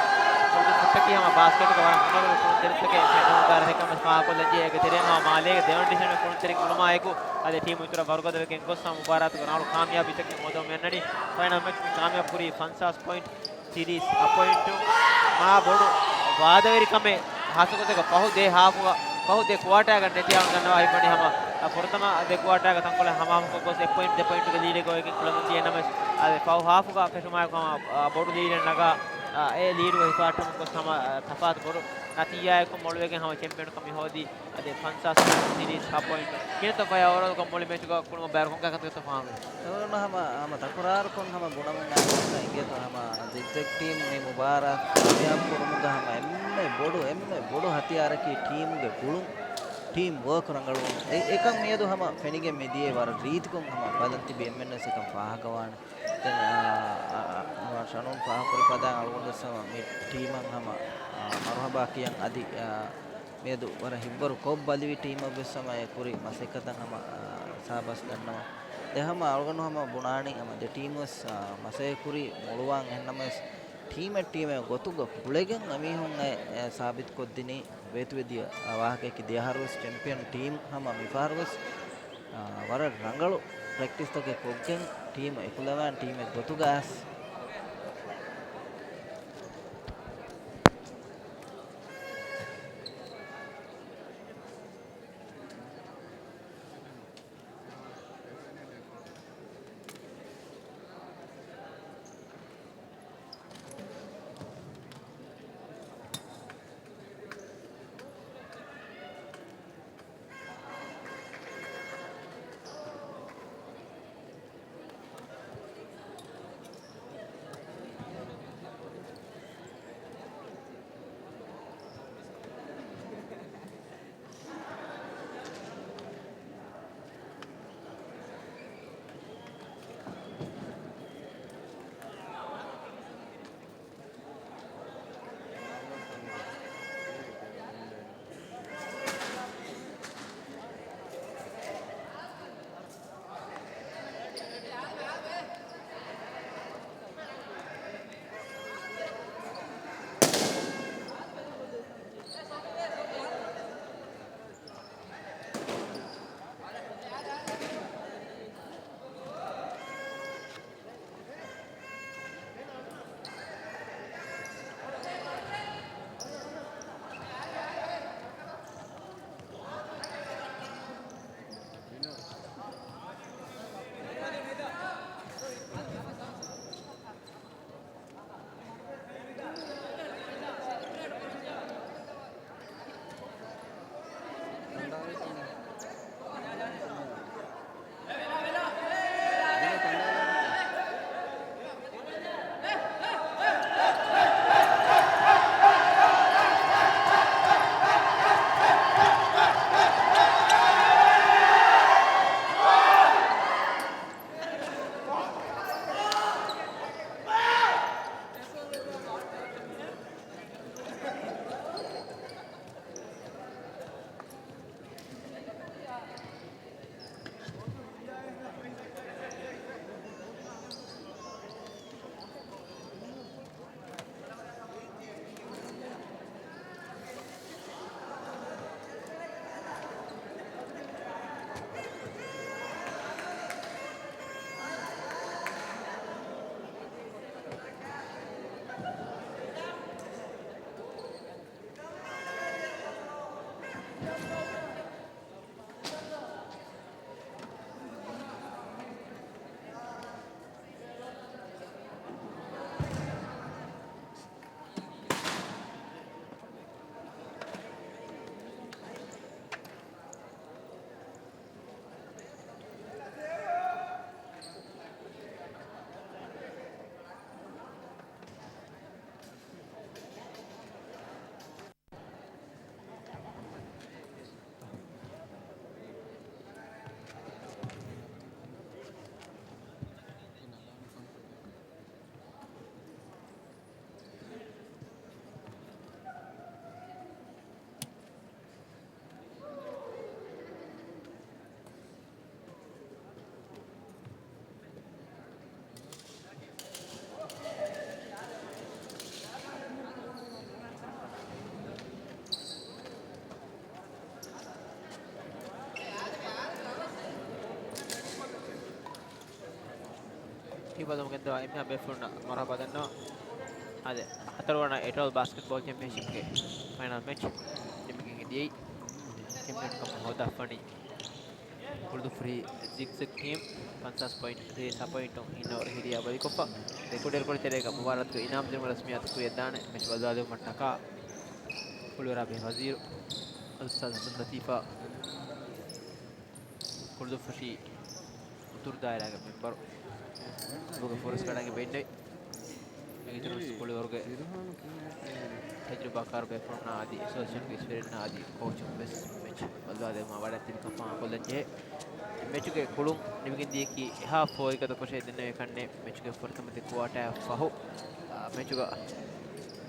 ކުޅުދުއްފުއްޓަކީ ހަމަ ބާސްކެޓުގެ ވަރަށް ހުނަރު ކުޅުންތެރިންތަކެއް ފެންނަމުންދާ ރަށެއް ކަމަށް ފާހަގަކޮށްލަންޖެހޭ. އޭގެ ތެރެއިން ހަމަ މާލޭގެ ދެވަނަ ޑިވިޝަނުގެ ކުޅުންތެރިން އުޅުމާއެކު އަދި ޓީމު އިތުރަށް ވަރުގަދަވެގެން ގޮސް ހަމަ މުބާރާތުގެ ރަނގަޅު ކާމިޔާބީތަކެއް ހޯދަމުން މި އަންނަނީ. ފައިނަލް މެޗް މި ކާމިޔާބު ކުރީ ފަންސާސް ޕޮއިންޓް ސީރީސް އަށް ޕޮއިންޓު. މާ ބޮޑު ވާދަވެރިކަމެއް ހާއްސަގޮތެއްގަ ފަހު ދެ ހާފުގަ، ފަހު ދެ ކުއާޓާގަ ނެތި އަޅުގަނޑު ދަންނަވާ ހިތްވަނީ ހަމަ، އަ، ފުރަތަމަ ދެ ކުއާޓާގަ ތަންކޮޅެއް ހަމަހަމަކޮށް ގޮސް އެއް ޕޮއިންޓް ދެ ޕޮއިންޓުގެ ލީޑެއް ގޮވައިގެން ކުޅަމުން ދިޔަ ނަމަވެސް، އަދި ފަހު ހާފުގަ ފެށުމާއެކު ހަމަ، އަ، ބޮޑު ލީޑެއް ނަގާ، އަ، އެ ލީޑުގަ ހިފާއްޓަމުން ގޮސް ހަމަ، އަ، ތަފާތު ބޮޑު ނަތީޖާއެއް މޮޅުވެގެން ހަމަ ޗެމްޕިއަނުކަން މި ހޯދީ. އަދި ފަންސާސް ސީރީސް ހަ ޕޮއިންޓް. ކިހިނެއްތޯ ފަޔާ އޯވަރޯލްކޮށް މުޅި މެޗުގަ ކުޅުމަށް ބައިވަރު ކޮންކަހަލަ ކަންތައްތޯ ފާހަގަވީ؟ އެވަރުން ހަމަ، ހަމަ ތަކުރާރުކޮށް ހަމަ ބުނަމުން އައިސް އިނގޭތޯ ހަމަ ޒިގްޒެގް ޓީމް މި މުބާރާތް ކާމިޔާބު ކުރުމުގަ ހަމަ އެންމެ ބޮޑު، އެންމެ ބޮޑު ހަތިޔާރަކީ ޓީމްގެ ގުޅުން، ޓީމް ވޯކް ރަނގަޅުވުން. އެ، އެކަން މިއަދު ހަމަ ފެނިގެން މިދިޔައީ ވަރަށް ރީތިކޮށް ހަމަ ބަލަން ތިބި އެންމެންވެސް އެކަން ފާހަގަވާނެ. ދެން، އާ، އާ، އާ، ޝަނޫން ފާހަގަކުރި ފަދައިން އަޅުގަނޑުވެސް ހަމަ މި ޓީމަށް ހަމަ، އާ، މަރުހަބާ ކިޔަން އަދި، އާ، މިއަދު ވަރަށް ހިތްވަރު ކޮށް ބަލިވި ޓީމަށްވެސް ހަމަ އެ ކުރި މަސައްކަތަށް ހަމަ، އާ، ސާބާސް ދަންނަވަން. ދެން ހަމަ އަޅުގަނޑު ހަމަ ބުނާނީ ހަމަ ދެ ޓީމްވެސް، އާ، މަސައްކަތް ކުރި މޮޅުވާން. އެހެންނަމަވެސް ޓީމެއް ޓީމެއް ގޮތުގަ ގުޅެގެން އެމީހުން އެ، އެ ސާބިތުކޮށްދިނީ ވޭތުވެދިޔަ ވާހަކައަކީ ދެ އަހަރުވެސް ޗެމްޕިއަން ޓީމް ހަމަ މިފަހަރުވެސް، އާ، ވަރަށް ރަނގަޅު ޕްރެކްޓިސްތަކެއް ކޮށްގެން ޓީމު އެކުލަވާން ޓީމެއް ގޮތުގަ އައިސް. ބަލަމުގެންދާ އެންމެހާ ބޭފުޅުންނަށް މަރުޙަބާ ދަންނަވަން. އާދެ، ހަތަރުވަނަ އެޓޯލް ބާސްކެޓްބޯލް ޗެމްޕިއަންޝިޕްގެ ފައިނަލް މެޗް ނިމިގެން އެދިޔައީ. ޗެމްޕިއަންކަމަށް ހޯދާފަނީ ކުޅުދުއްފުށި ޒިގްޒެގް ޓީމް. ފަންސާސް ޕޮއިންޓް ތިރީސް ޕޮއިންޓު ހިންނަވަރު ހިރިޔާ ބަލިކޮށްފަ. ރެކޯޑެއް ރެކޯޑް ތެރޭގަ މުބާރާތުގެ އިނާމް ދިނުމަށް ރަސްމިއްޔާތު ކުރިއަށްދާނެ މެޗް ބަދަލުވުމަށްޓަކާ ކުޅިވަރާ ބެހޭ ވަޒީރު އަލްއުސްތާޛް ޙަސަން ލަތީފާ ކުޅުދުއްފުށި އުތުރު ދާއިރާގެ މެމްބަރު އަބުގެ ފުރަސް ކަޑައިގެން ބެއްނެވި. މީގެ ތެރެއިން ކުޅިވަރުގެ ތަޖުރިބާކާރު ބޭފުޅުންނާ އަދި އެސޯސިއޭޝަންގެ އެކްސްޕީރިއަންސް އަދި ކޯޗުން ވެސް މެޗް ބަދަލުވާދެވުމަށް ވަޑައިގެން ތިބި ކަން ފާހަގަކޮށްލަން ޖެހޭ. މެޗުގެ ކުޅުން ނިމިގެން ދިޔައީ އެހާ ފޯރިގަދަކޮށޭ ދެންނެވި ކަންނޭ މެޗުގެ ފުރަތަމަ ދެ ކުއާޓާއަށް ފަހު، އާ، މެޗުގަ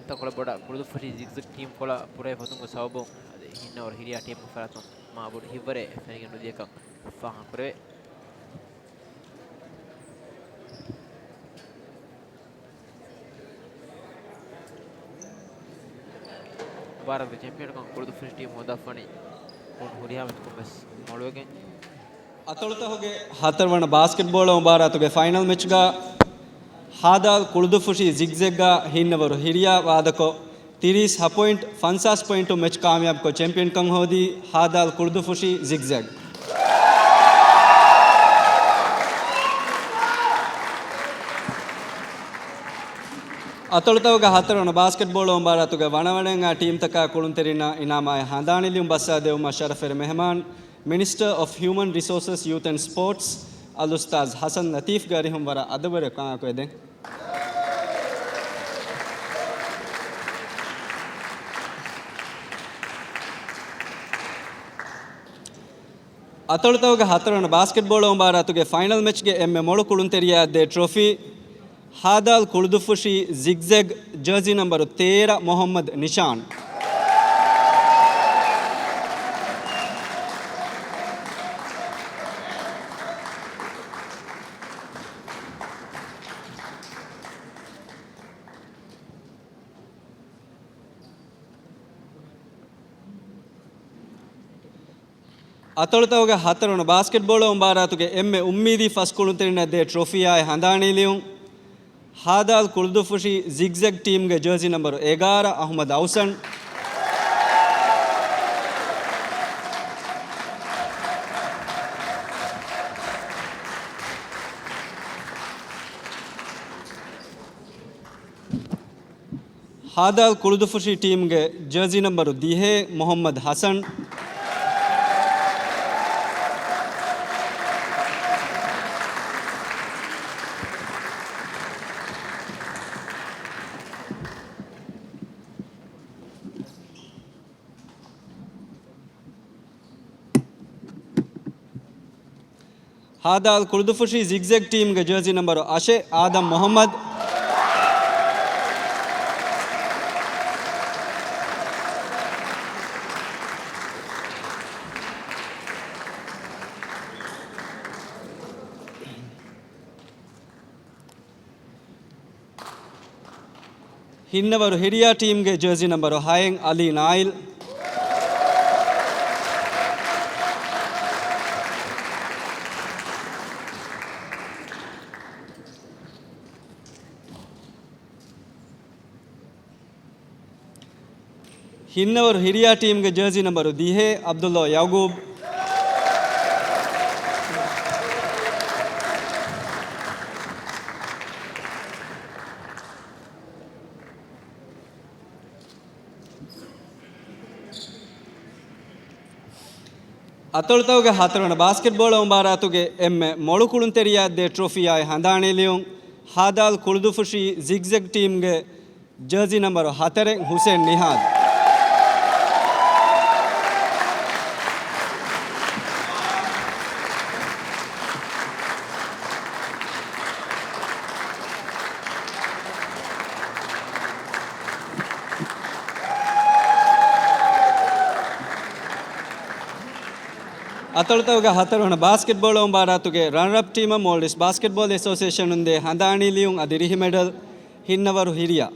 ތަންކޮޅެއް ބޮޑަށް ކުޅުދުއްފުށި ޒިގްޒެގް ޓީމް ކޮޅަށް ޕުރޭ ފޮތުންގެ ސަބަބުން އަދި ހިންނަވަރު ހިރިޔާ ޓީމްގެ ފަރާތުން މާބޮޑު ހިތްވަރެއް ފެނިގެން ނުދިޔަކަން ފާހަގަކުރެވޭ. މުބާރާތުގެ ޗެމްޕިއަންކަން ކުޅުދުއްފުށި ޓީމް ހޯދާފަނީ ކުޅުން ހުރިހާ މެޗަކުން ވެސް މޮޅުވެގެން. އަތޮޅުތަކުގެ ހަތަރުވަނަ ބާސްކެޓްބޯޅަ މުބާރާތުގެ ފައިނަލް މެޗްގަ ހާދާލް ކުޅުދުއްފުށި ޒިގްޒެގްގަ ހިންނަވަރު ހިރިޔާ ވާދަކޮށް، ތިރީސް ހަ ޕޮއިންޓް ފަންސާސް ޕޮއިންޓު މެޗް ކާމިޔާބުކޮށް ޗެމްޕިއަންކަން ހޯދީ ހާދާލް ކުޅުދުއްފުށި ޒިގްޒެގް. އަތޮޅުތަކުގެ ހަތަރުވަނަ ބާސްކެޓްބޯޅަ މުބާރާތުގެ ވަނަވަނައިން އާ ޓީމްތަކާ ކުޅުންތެރިންނަށް އިނާމާއި ހަނދާނީ ލިޔުން ބައްސާދެވުމަށް ޝަރަފުވެރި މެހެމާން މިނިސްޓަރ އޮފް ހިއުމަން ރިސޯސަސް، ޔޫތް އެންޑް ސްޕޯޓްސް އަލްއުސްތާޛް ޙަސަން ލަތީފްގެ އަރިހުން ވަރަށް އަދަބުވެރި ކަން އާކު އެދެން. އަތޮޅުތަކުގެ ހަތަރުވަނަ ބާސްކެޓްބޯޅަ މުބާރާތުގެ ފައިނަލް މެޗްގެ އެންމެ މޮޅު ކުޅުންތެރިޔާއަށްދޭ ޓްރޮފީ، ހާދާލް ކުޅުދުއްފުށި ޒިގްޒެގް، ޖާޒީ ނަންބަރު ތޭރަ، މުޙައްމަދު ނިޝާން. އަތޮޅުތަކުގެ ހަތަރުވަނަ ބާސްކެޓްބޯޅަ މުބާރާތުގެ އެންމެ އުއްމީދީ ފަސް ކުޅުންތެރިންނަށްދޭ ޓްރޮފީއާއި ހަނދާނީ ލިޔުން، ހާދާލް ކުޅުދުއްފުށި ޒިގްޒެގް ޓީމްގެ ޖާޒީ ނަންބަރު އެގާރަ، އަޙްމަދު އައުސަން. ހާދާލް ކުޅުދުއްފުށި ޓީމްގެ ޖާޒީ ނަންބަރު ދިހަ، މުޙައްމަދު ޙަސަން. ހާދާލް ކުޅުދުއްފުށި ޒިގްޒެގް ޓީމްގެ ޖާޒީ ނަންބަރު އަށެއް، އާދަމް މުޙައްމަދު. ހިންނަވަރު ހިރިޔާ ޓީމްގެ ޖާޒީ ނަންބަރު ހައެއް، އަލީ ނާއިލް. ހިންނަވަރު ހިރިޔާ ޓީމްގެ ޖާޒީ ނަންބަރު ދިހަ، ޢަބްދުﷲ ޔަޢުޤޫބް. އަތޮޅުތަކުގެ ހަތަރުވަނަ ބާސްކެޓްބޯޅަ މުބާރާތުގެ އެންމެ މޮޅު ކުޅުންތެރިޔާއަށްދޭ ޓްރޮފީއާއި ހަނދާނީ ލިޔުން، ހާދާލް ކުޅުދުއްފުށި ޒިގްޒެގް ޓީމްގެ ޖާޒީ ނަންބަރު ހަތަރެއް، ޙުސެން ނިހާދު. އަތޮޅުތަކުގެ ހަތަރުވަނަ ބާސްކެޓްބޯޅަ މުބާރާތުގެ ރަނަރަޕް ޓީމަށް މޯލްޑިވްސް ބާސްކެޓްބޯލް އެސޯސިއޭޝަނުން ދޭ ހަނދާނީ ލިޔުން އަދި ރިހި މެޑަލް، ހިންނަވަރު ހިރިޔާ.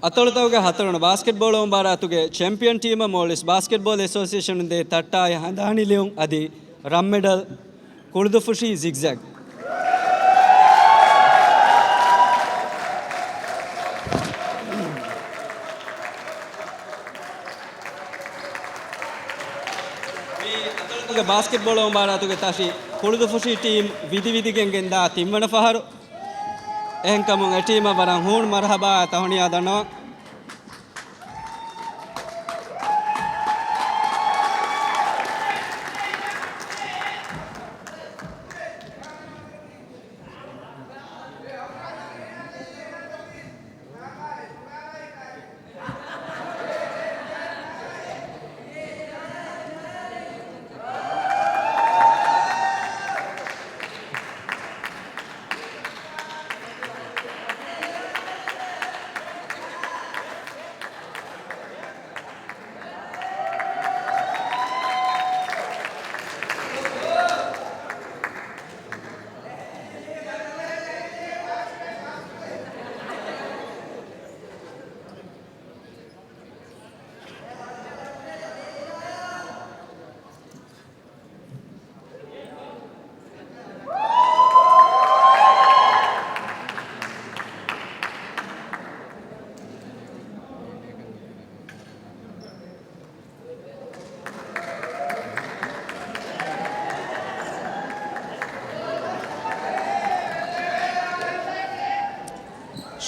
އަތޮޅުތަކުގެ ހަތަރުވަނަ ބާސްކެޓްބޯޅަ މުބާރާތުގެ ޗެމްޕިއަން ޓީމަށް މޯލްޑިވްސް ބާސްކެޓްބޯޅަ އެސޯސިއޭޝަނުން ދޭ ތައްޓާއި ހަނދާނީ ލިޔުން އަދި ރަށް މެޑަލް ކުޅުދުފުށީ ޒިގްޒެގް. މި އަތޮޅުތަކުގެ ބާސްކެޓްބޯޅަ މުބާރާތުގެ ތަށި ކުޅުދުފުށީ ޓީމް ވިދިވިދިގެން ގެންދާ ތިންވަނަ ފަހަރު. އެހެންކަމުން އެޓީމަށް ވަރަށް ހޫނު މަރުހަބާ ތަހުނިޔާ ދަންނަވަން.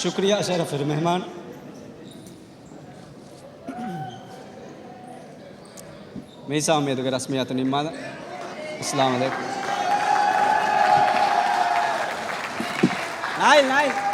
ޝުކުރިއްޔާ ޝަރަފުވެރި މެހްމާން. މީސާ އުއްމީދުގެ ރަސްމިއްޔާތު ނިންމާލަން. އައްސަލާމު ޢަލައިކުމް. ނާއިލް، ނާއިލް.